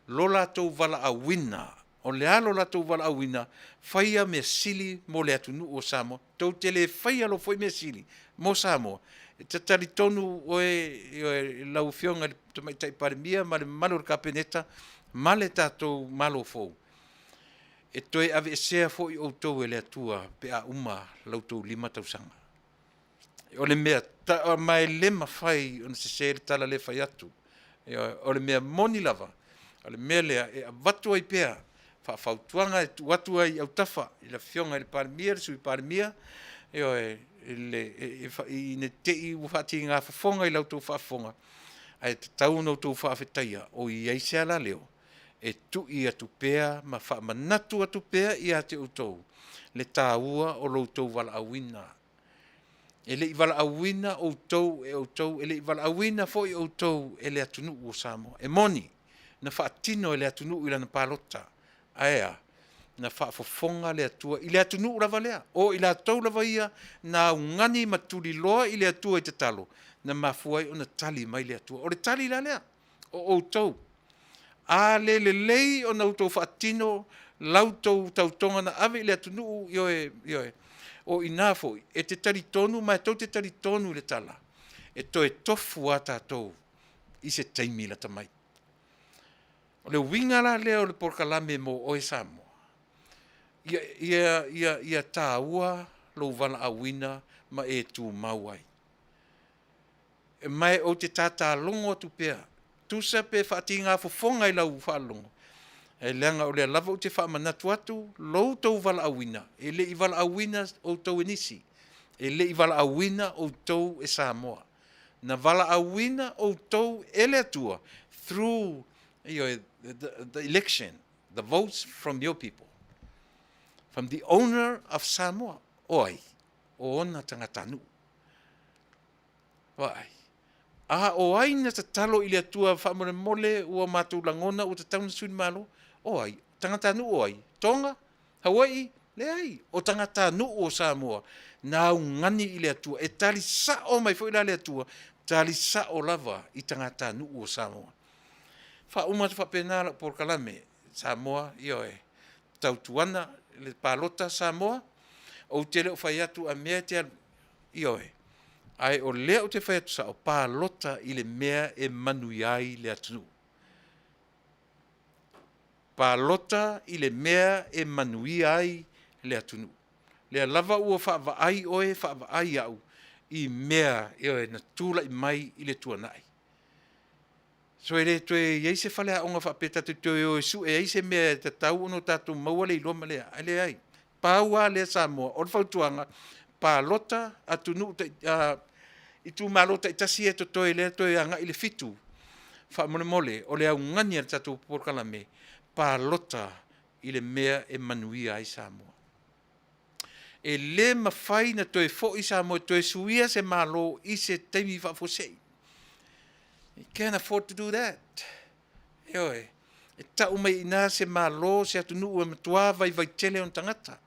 lo latou valaauina. O le a lo latou valaauina? Faia mea sili mo le atunuu o Samoa. Tou te le faia lo foi mea sili mo Samoa. E te talitonu oe, ioe, lau Afioga i le Tamaitai Palemia ma le mamalu o le Kapeneta ma le tatou Malo fou. E toe aveesea foi outou e le Atua pe a uma la outou lima tausaga. O le mea ta, ma e le mafai ona sese le tala lea e fai atu. Ioe, o le mea moni lava, o le mea lea e avatu ai pea faafautuaga e tuu atu ai i autafa i le Afioga i le Palemia, le Sui Palemia, ioe, le, e, e, ina te i ua faatiga fofoga i la outou faafofoga, ae tatau ona outou faafetaia o i ai se alaleo e tui atu pea ma faamanatu atu pea ia te outou le taua o lo outou valaauina. E le i valaauina outou e outou, e le i valaauina foi outou e le atunuu o Samoa. E moni, na faatino e le atunuu i lana palota, ae a? Na faafofoga le Atua i le atunuu lava lea, o i latou lava ia na augani ma tuliloa i le Atua i tatalo, na mafua ai ona tali mai le Atua. O le tali la lea, o outou. A le lelei ona outou faatino la outou tautoga na ave i le atunuu, ioe, ioe, o i ina foi e te talitonu ma e tou te talitonu i le tala, e toe tofu lava tatou i se taimi lata mai. O le uiga la lea o le polokalame mo oe Samoa, ia, ia, ia, ia taua lou valaauina ma e tumau ai. Ma ou te tatalogo atu pea, tusa pe faatiga fofoga i lau faalogo, ae leaga o lea lava ou te faamanatu atu lo outou valaauina, e le i valaauina outou e nisi, e le i valaauina outou e Samoa. Na valaauina outou e le Atua through the election, the votes from your people, from the owner of Samoa. O ai? O ona tagatanuu. Vaai. A o ai na tatalo i le Atua faamolemole ua matou lagona ua tatau ona sui le Malo? O ai? Tagatanuu o ai? Tonga? Hawai'i? Leai. O tagatanuu o Samoa na augani i le Atua. E tali sa'o mai foi la le Atua, tali sa'o lava i tagatanuu o Samoa. Faauma atu faapena lau polokalame, Samoa, ioe, tautuana le palota Samoa, ou te le o fai atu a mea e te alu, Ioe. Ae o lea ou te fai atu sao, palota i le mea e manuia ai le atunuu. Palota i le mea e manuia ai le atunuu. Lea lava ua faavaai oe, faavaai au i mea, ioe, na tulai mai i le tuanai. So e le toe i ai se faleaoga faapea tatou te toe o e sue ai se mea e tatau ona tatou maua le iloa ma le a. Leai. Pau lava lea Samoa, o le fautuaga, palota atunuu tai, itumalo taitasi ia e totoe lea toe agai i le fitu. Faamolemole, o le augani a le tatou polokalame, palota i le mea e manuia ai Samoa. E le mafai na toe foi Samoa e toe suia se Malo i se taimi faafuasei. You can't afford to do that. Ioe, e tau mai i ina se Malo, se atunuu e matua vaivai tele ona tagata.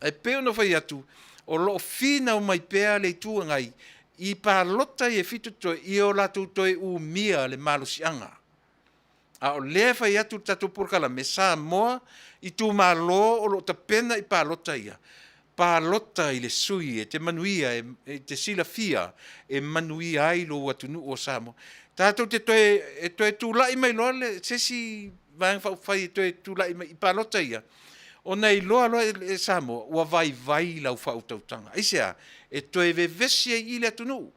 Ae pei ona fai atu, o lo o finau mai pea le Itu Agai i palota ia e fitu toe, ia o latou toe umia le malosiaga. A o lea e fai atu le tatou polokalame, Samoa, itumalo o lo o tapena i palota ia, palota i le sui e te manuia, e te silafia e manuia ai lou atunuu o Samoa. Tatou te toe, e toe tulai mai loa le, se isi Vaega Faaupufai e toe tulai mai i palota ia, ona e iloa loa e Samoa ua vaivai lau faautautaga. Aisea? E toe vevesi ai i le atunuu.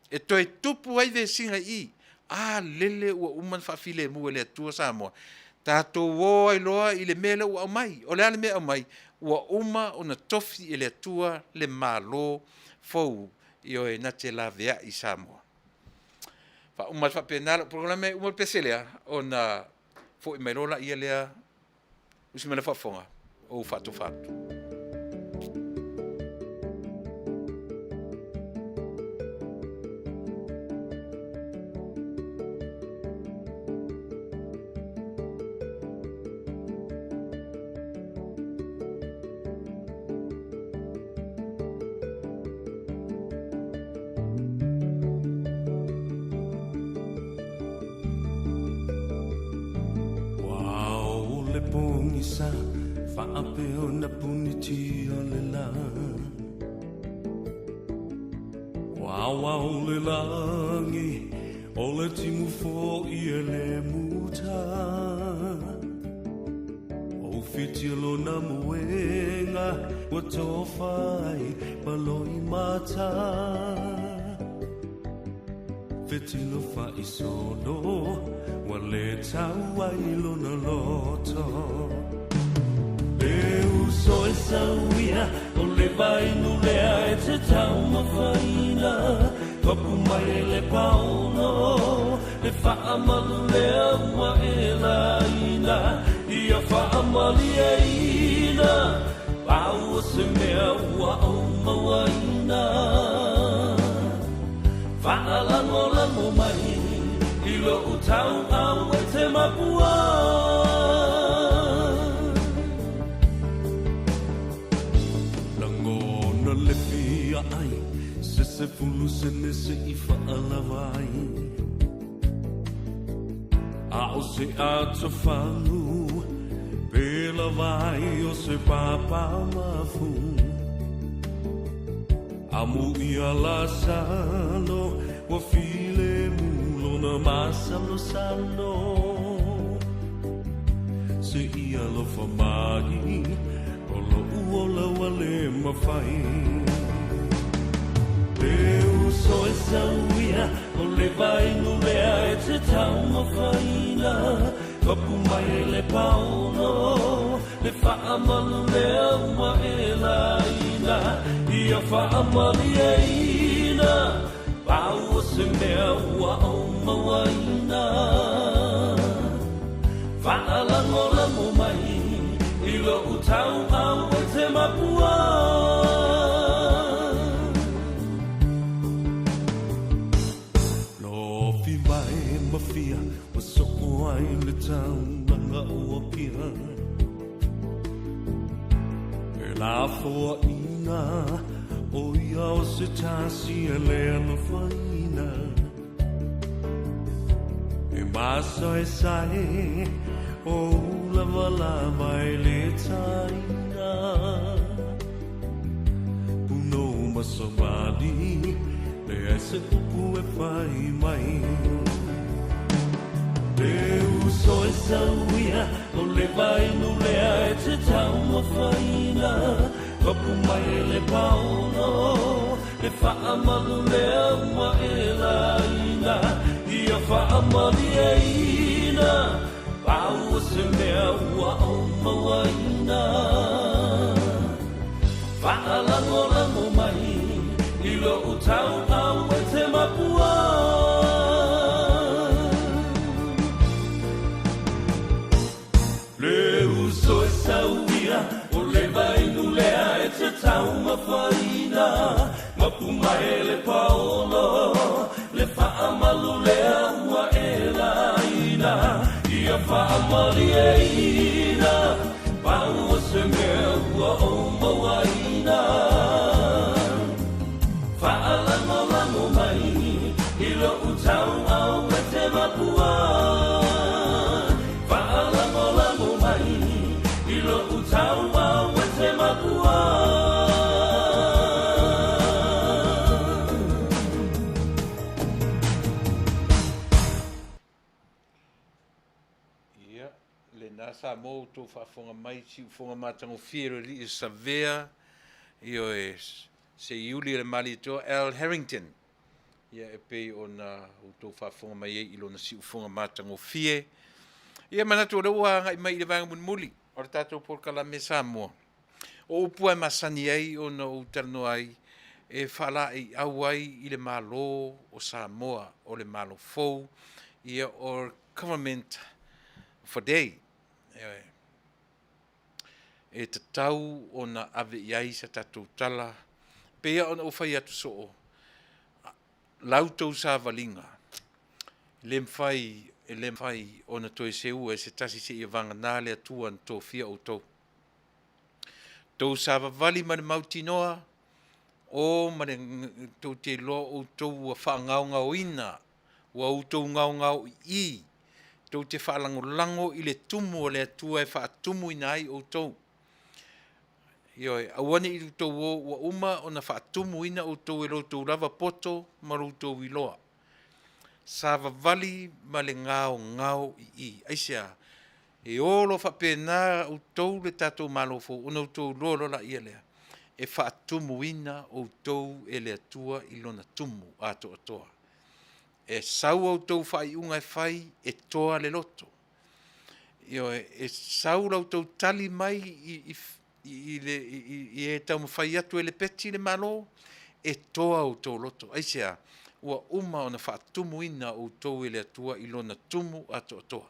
E toe tupu ai vesiga i i. A lele ua uma ona faafilemu e le Atua Samoa. Tatou o ai loa i le mea lea ua aumai. O le a le mea e aumai? Ua uma ona tofi e le Atua le Malo fou, ioe, na te laveai i Samoa. Faauma atu faapena lau polokalame, uma le pese lea, ona foi mai loa laia lea Usi mai le faafofoga o ou faatofa atu.
Ua ao le pogisa faapea ona punitia le lā. Ua aoao le lagi o le timu foi e le muta. Fitia lona moega ua tofa ai ma loimata. Fetilo faaisono ua le tau ai lona loto. Le uso e sauia o le vainu lea e te taumafaina. Papu mai e le paono le faamalu lea ua e laina. Ia faamalieina pau o se mea ua ou mauaina. Faalagolago mai i lou tauau e te mapua. Lagona le fia ai se 10 sene se i faalava ai. A o se atofagu pe lava ai o se papa mafu. Amo ia Lasalo ua filemu lona masalosalo. Se i alofa mai o loʻu ola ua le mafai. Le uso e sauia o le vainu lea e te taumafaina. Papu mai e le paono le faamalu lea ua e laina. Ia faamalieina pau o se mea ua ou mauaina. Faalagolago mai i lou tauau e te mapua. Lofi mai ma fia ua soo ai le taulaga o Apia. E lafoaina o ia o se tasi e le alofaina. E masaesae o ulavalava e le taina. Punou ma savali leai se upu e fai mai. Le uso e sauia o le vainu lea e te taumafaina. Papu mai e le paono le faamalu lea ua e laina. Ia faamalieina pau o se mea ua ou mauaina. Faalagolago mai i lou tauau e te mapua. Le uso e sauia o le vainu lea e te taumafaina. Mapu mai e le paolo le faamalu lea ua e laina. Ia faamalieina pau o se mea ua ou mauaina. Faalagolago mai i lou tauau e te mapua. Faalagolago mai i lou tauau e te mapua.
Ia, lena sa mo outou faafofoga mai siufofoga matagofie o le alii o Savea, ioe, se Iuli o le Malietoa, Al Harrington. Ia, e pei ona outou faafofoga mai ai i lona siufofoga matagofie. Ia, manatu o lea ua agai mai i le vaega mulimuli o le tatou polokalame Samoa. O upu lava e masani ai ona ou talanoa ai e faalaeiau ai i le Malo o Samoa, o le Malo fou, ia, o Government for Day. Ioe. E tatau ona ave i ai sa tatou tala, pei lava ona ou fai atu soo, la outou savaliga, le mafai, e le mafai ona toe seua e se tasi seia vagana le Atua na tofia outou. Tou savavali ma le mautinoa, o ma le tou te iloa outou ua faagaogaoina, ua outou gaogaoii, tou te faalagolago i le tumu o le Atua e faatumuina ai outou. Ioe, aua ne i outou o ua uma ona faatumuina outou e lo outou lava poto ma lo outou iloa. Savavali ma le gaogaoii. Aisea? E o loa faapena outou le tatou Malo fou ona outou iloa loa laia lea e faatumuina outou e le Atua i Lona tumu atoatoa. E sau a outou faaiuga e fai e toa le loto. Ioe, e sau la outou tali mai i, i, i, le, i, i e taumafai atu e lepeti le Malo, e toa outou loto. Aisea? Ua uma ona faatumuina outou e le Atua i Lona tumu atoatoa.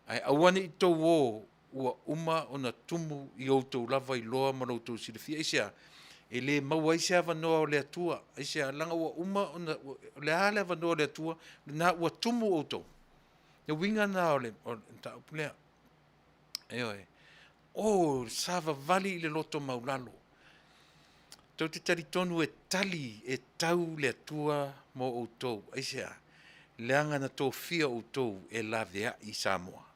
Ae aua ne i tou o ua uma ona tumu i outou lava iloa ma lo outou silafia. Aisea? E le maua ai se avanoa o le Atua. Aisea? Leaga ua uma ona, o le a le avanoa o le Atua? Lena ua tumu outou. Le uiga lena o le mataupu lea. Ioe. O, savavali i le loto maulalo. Tou te talitonu e tali, e tau le Atua mo outou. Aisea? Leaga na tofia outou e laveai Samoa.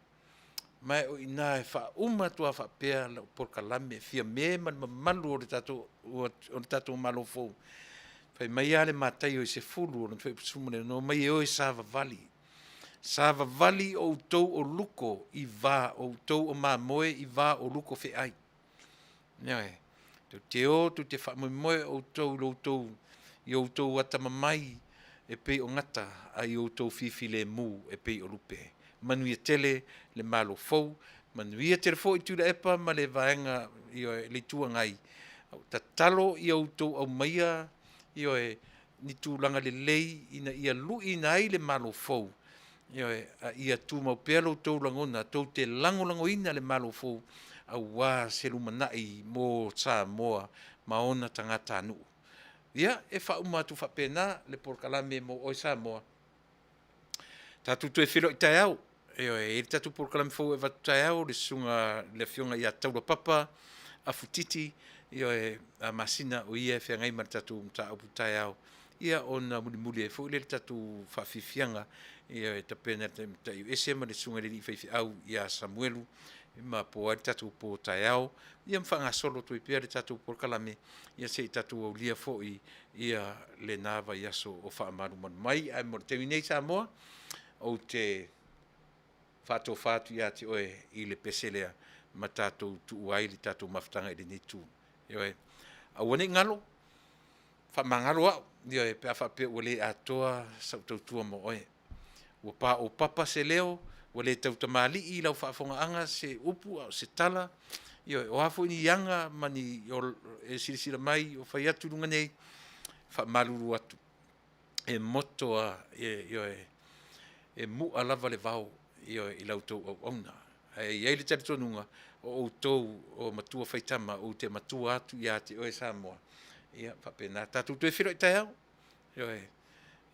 Ma o i ina e faauma atu lava faapea lau polokalame, Fiame ma le mamalu o le tatou, o le tatou Malo fou. Fai mai lava le Mataio i 10 o lona fuaiupu 16, Omai e o e savavali. Savavali outou o luko i va, outou o mamoe i va o luko feai. Ioe. Tou te o, tou te faamoemoe outou i lo outou, i outou atamamai e pei o gata, a i outou fifilemu e pei o lupe. Manuia tele le Malo fou, manuia tele foi Tuilaepa ma le vaega, ioe, le Itu Agai. Tatalo ia outou aumaia, ioe, ni tulaga lelei ina ia luiina ai le Malo fou, ioe, a ia tumau pea lo outou lagona, tou te lagolagoina le Malo fou aua se lumanai mo Samoa ma ona tagatanuu. Ia, e faauma atu faapena le polokalame mo oe Samoa. Tatou toe feiloai taeao. Ioe, e i ai le tatou polokalame fou e avatu taeao, le susuga le Afioga ia Taulapapa Afutiti, ioe, a masina o ia e feagai ma le tatou mataupu taeao, ia ona mulimuli ai foi lea le tatou faafiafiaga, ioe, tapena e le Taiuese ma le susuga i le alii faifeau ia Samuelu, ma po ai le tatou po taeao, ia ma faagasolo atu ai pea le tatou polokalame, ia se i tatou aulia foi ia lena vaiaso o faamalumalu mai. Ae mo le taimi nei Samoa, ou te faatofa atu ia te oe i le pese lea ma tatou tuua ai le tatou mafutaga i lenei itu. Ioe, aua ne i galo, faamagalo au, ioe, pe a faapea ua le atoa sau tautua mo oe. Ua paopapa se leo, ua le tautamalii i lau faafogaaga se upu a o se tala, ioe, o a foi ni aga ma ni e silasila mai o fai atu i luga nei, faamalulu atu. E moto a, ioe, e mu'a lava le vao, ioe, i la outou auauna. Ae i ai le talitonuga, o outou o matua faitama, ou te matua atu ia te oe Samoa, ia, faapena. Tatou toe feiloai taeao. Ioe.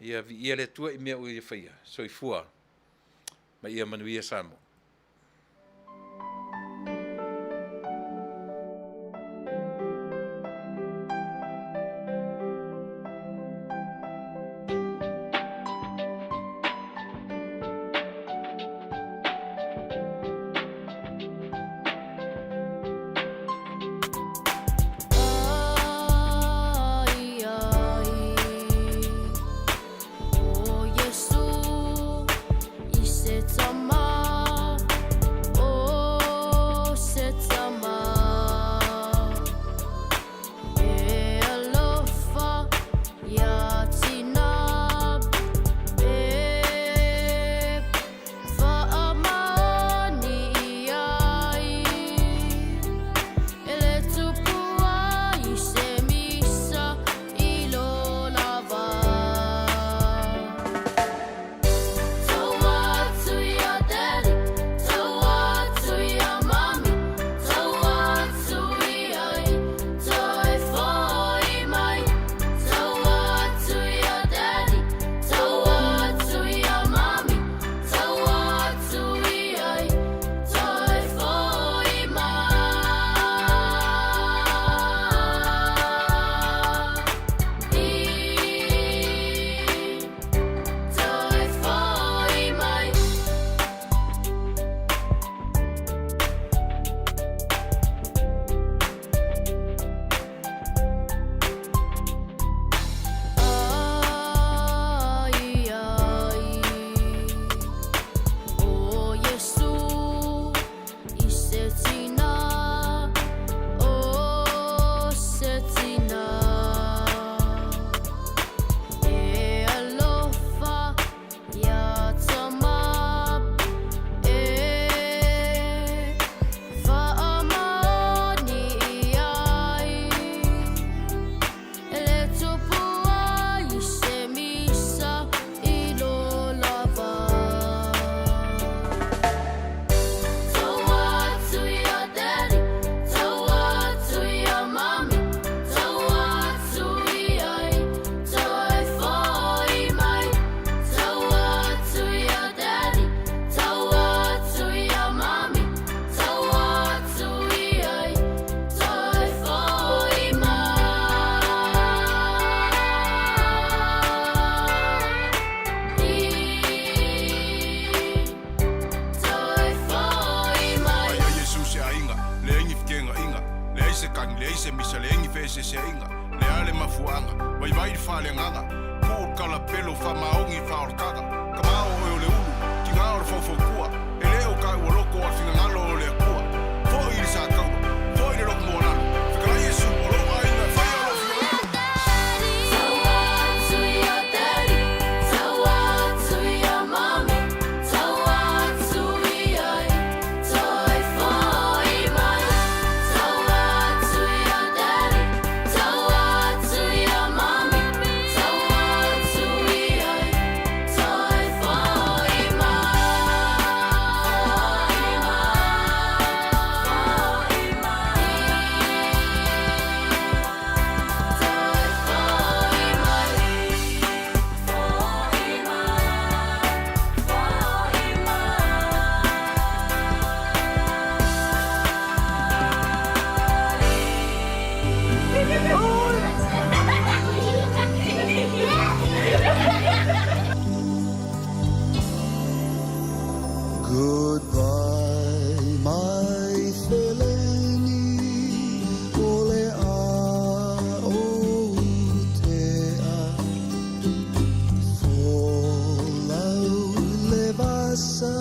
Ia viia le Atua i mea ua Ia faia. Soifua ma ia manuia Samoa.
faautaga, Tuu le kalapelo faamaoni i faaolataga, Tama o oe o le ulu, tiga o le faufautua, E le o taua loto a le finagalo o le Atua. Foi i le Sataua, foi i le loto maualalo, Fetalai Iesu, o lou aiga e faia lou finagalo.
Goodbye my feleni o le a o tea Folau le vasa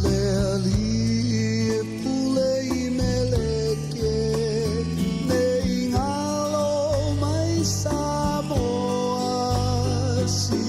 le alii e pule i Meleke Ne i ngalo mai Samoa si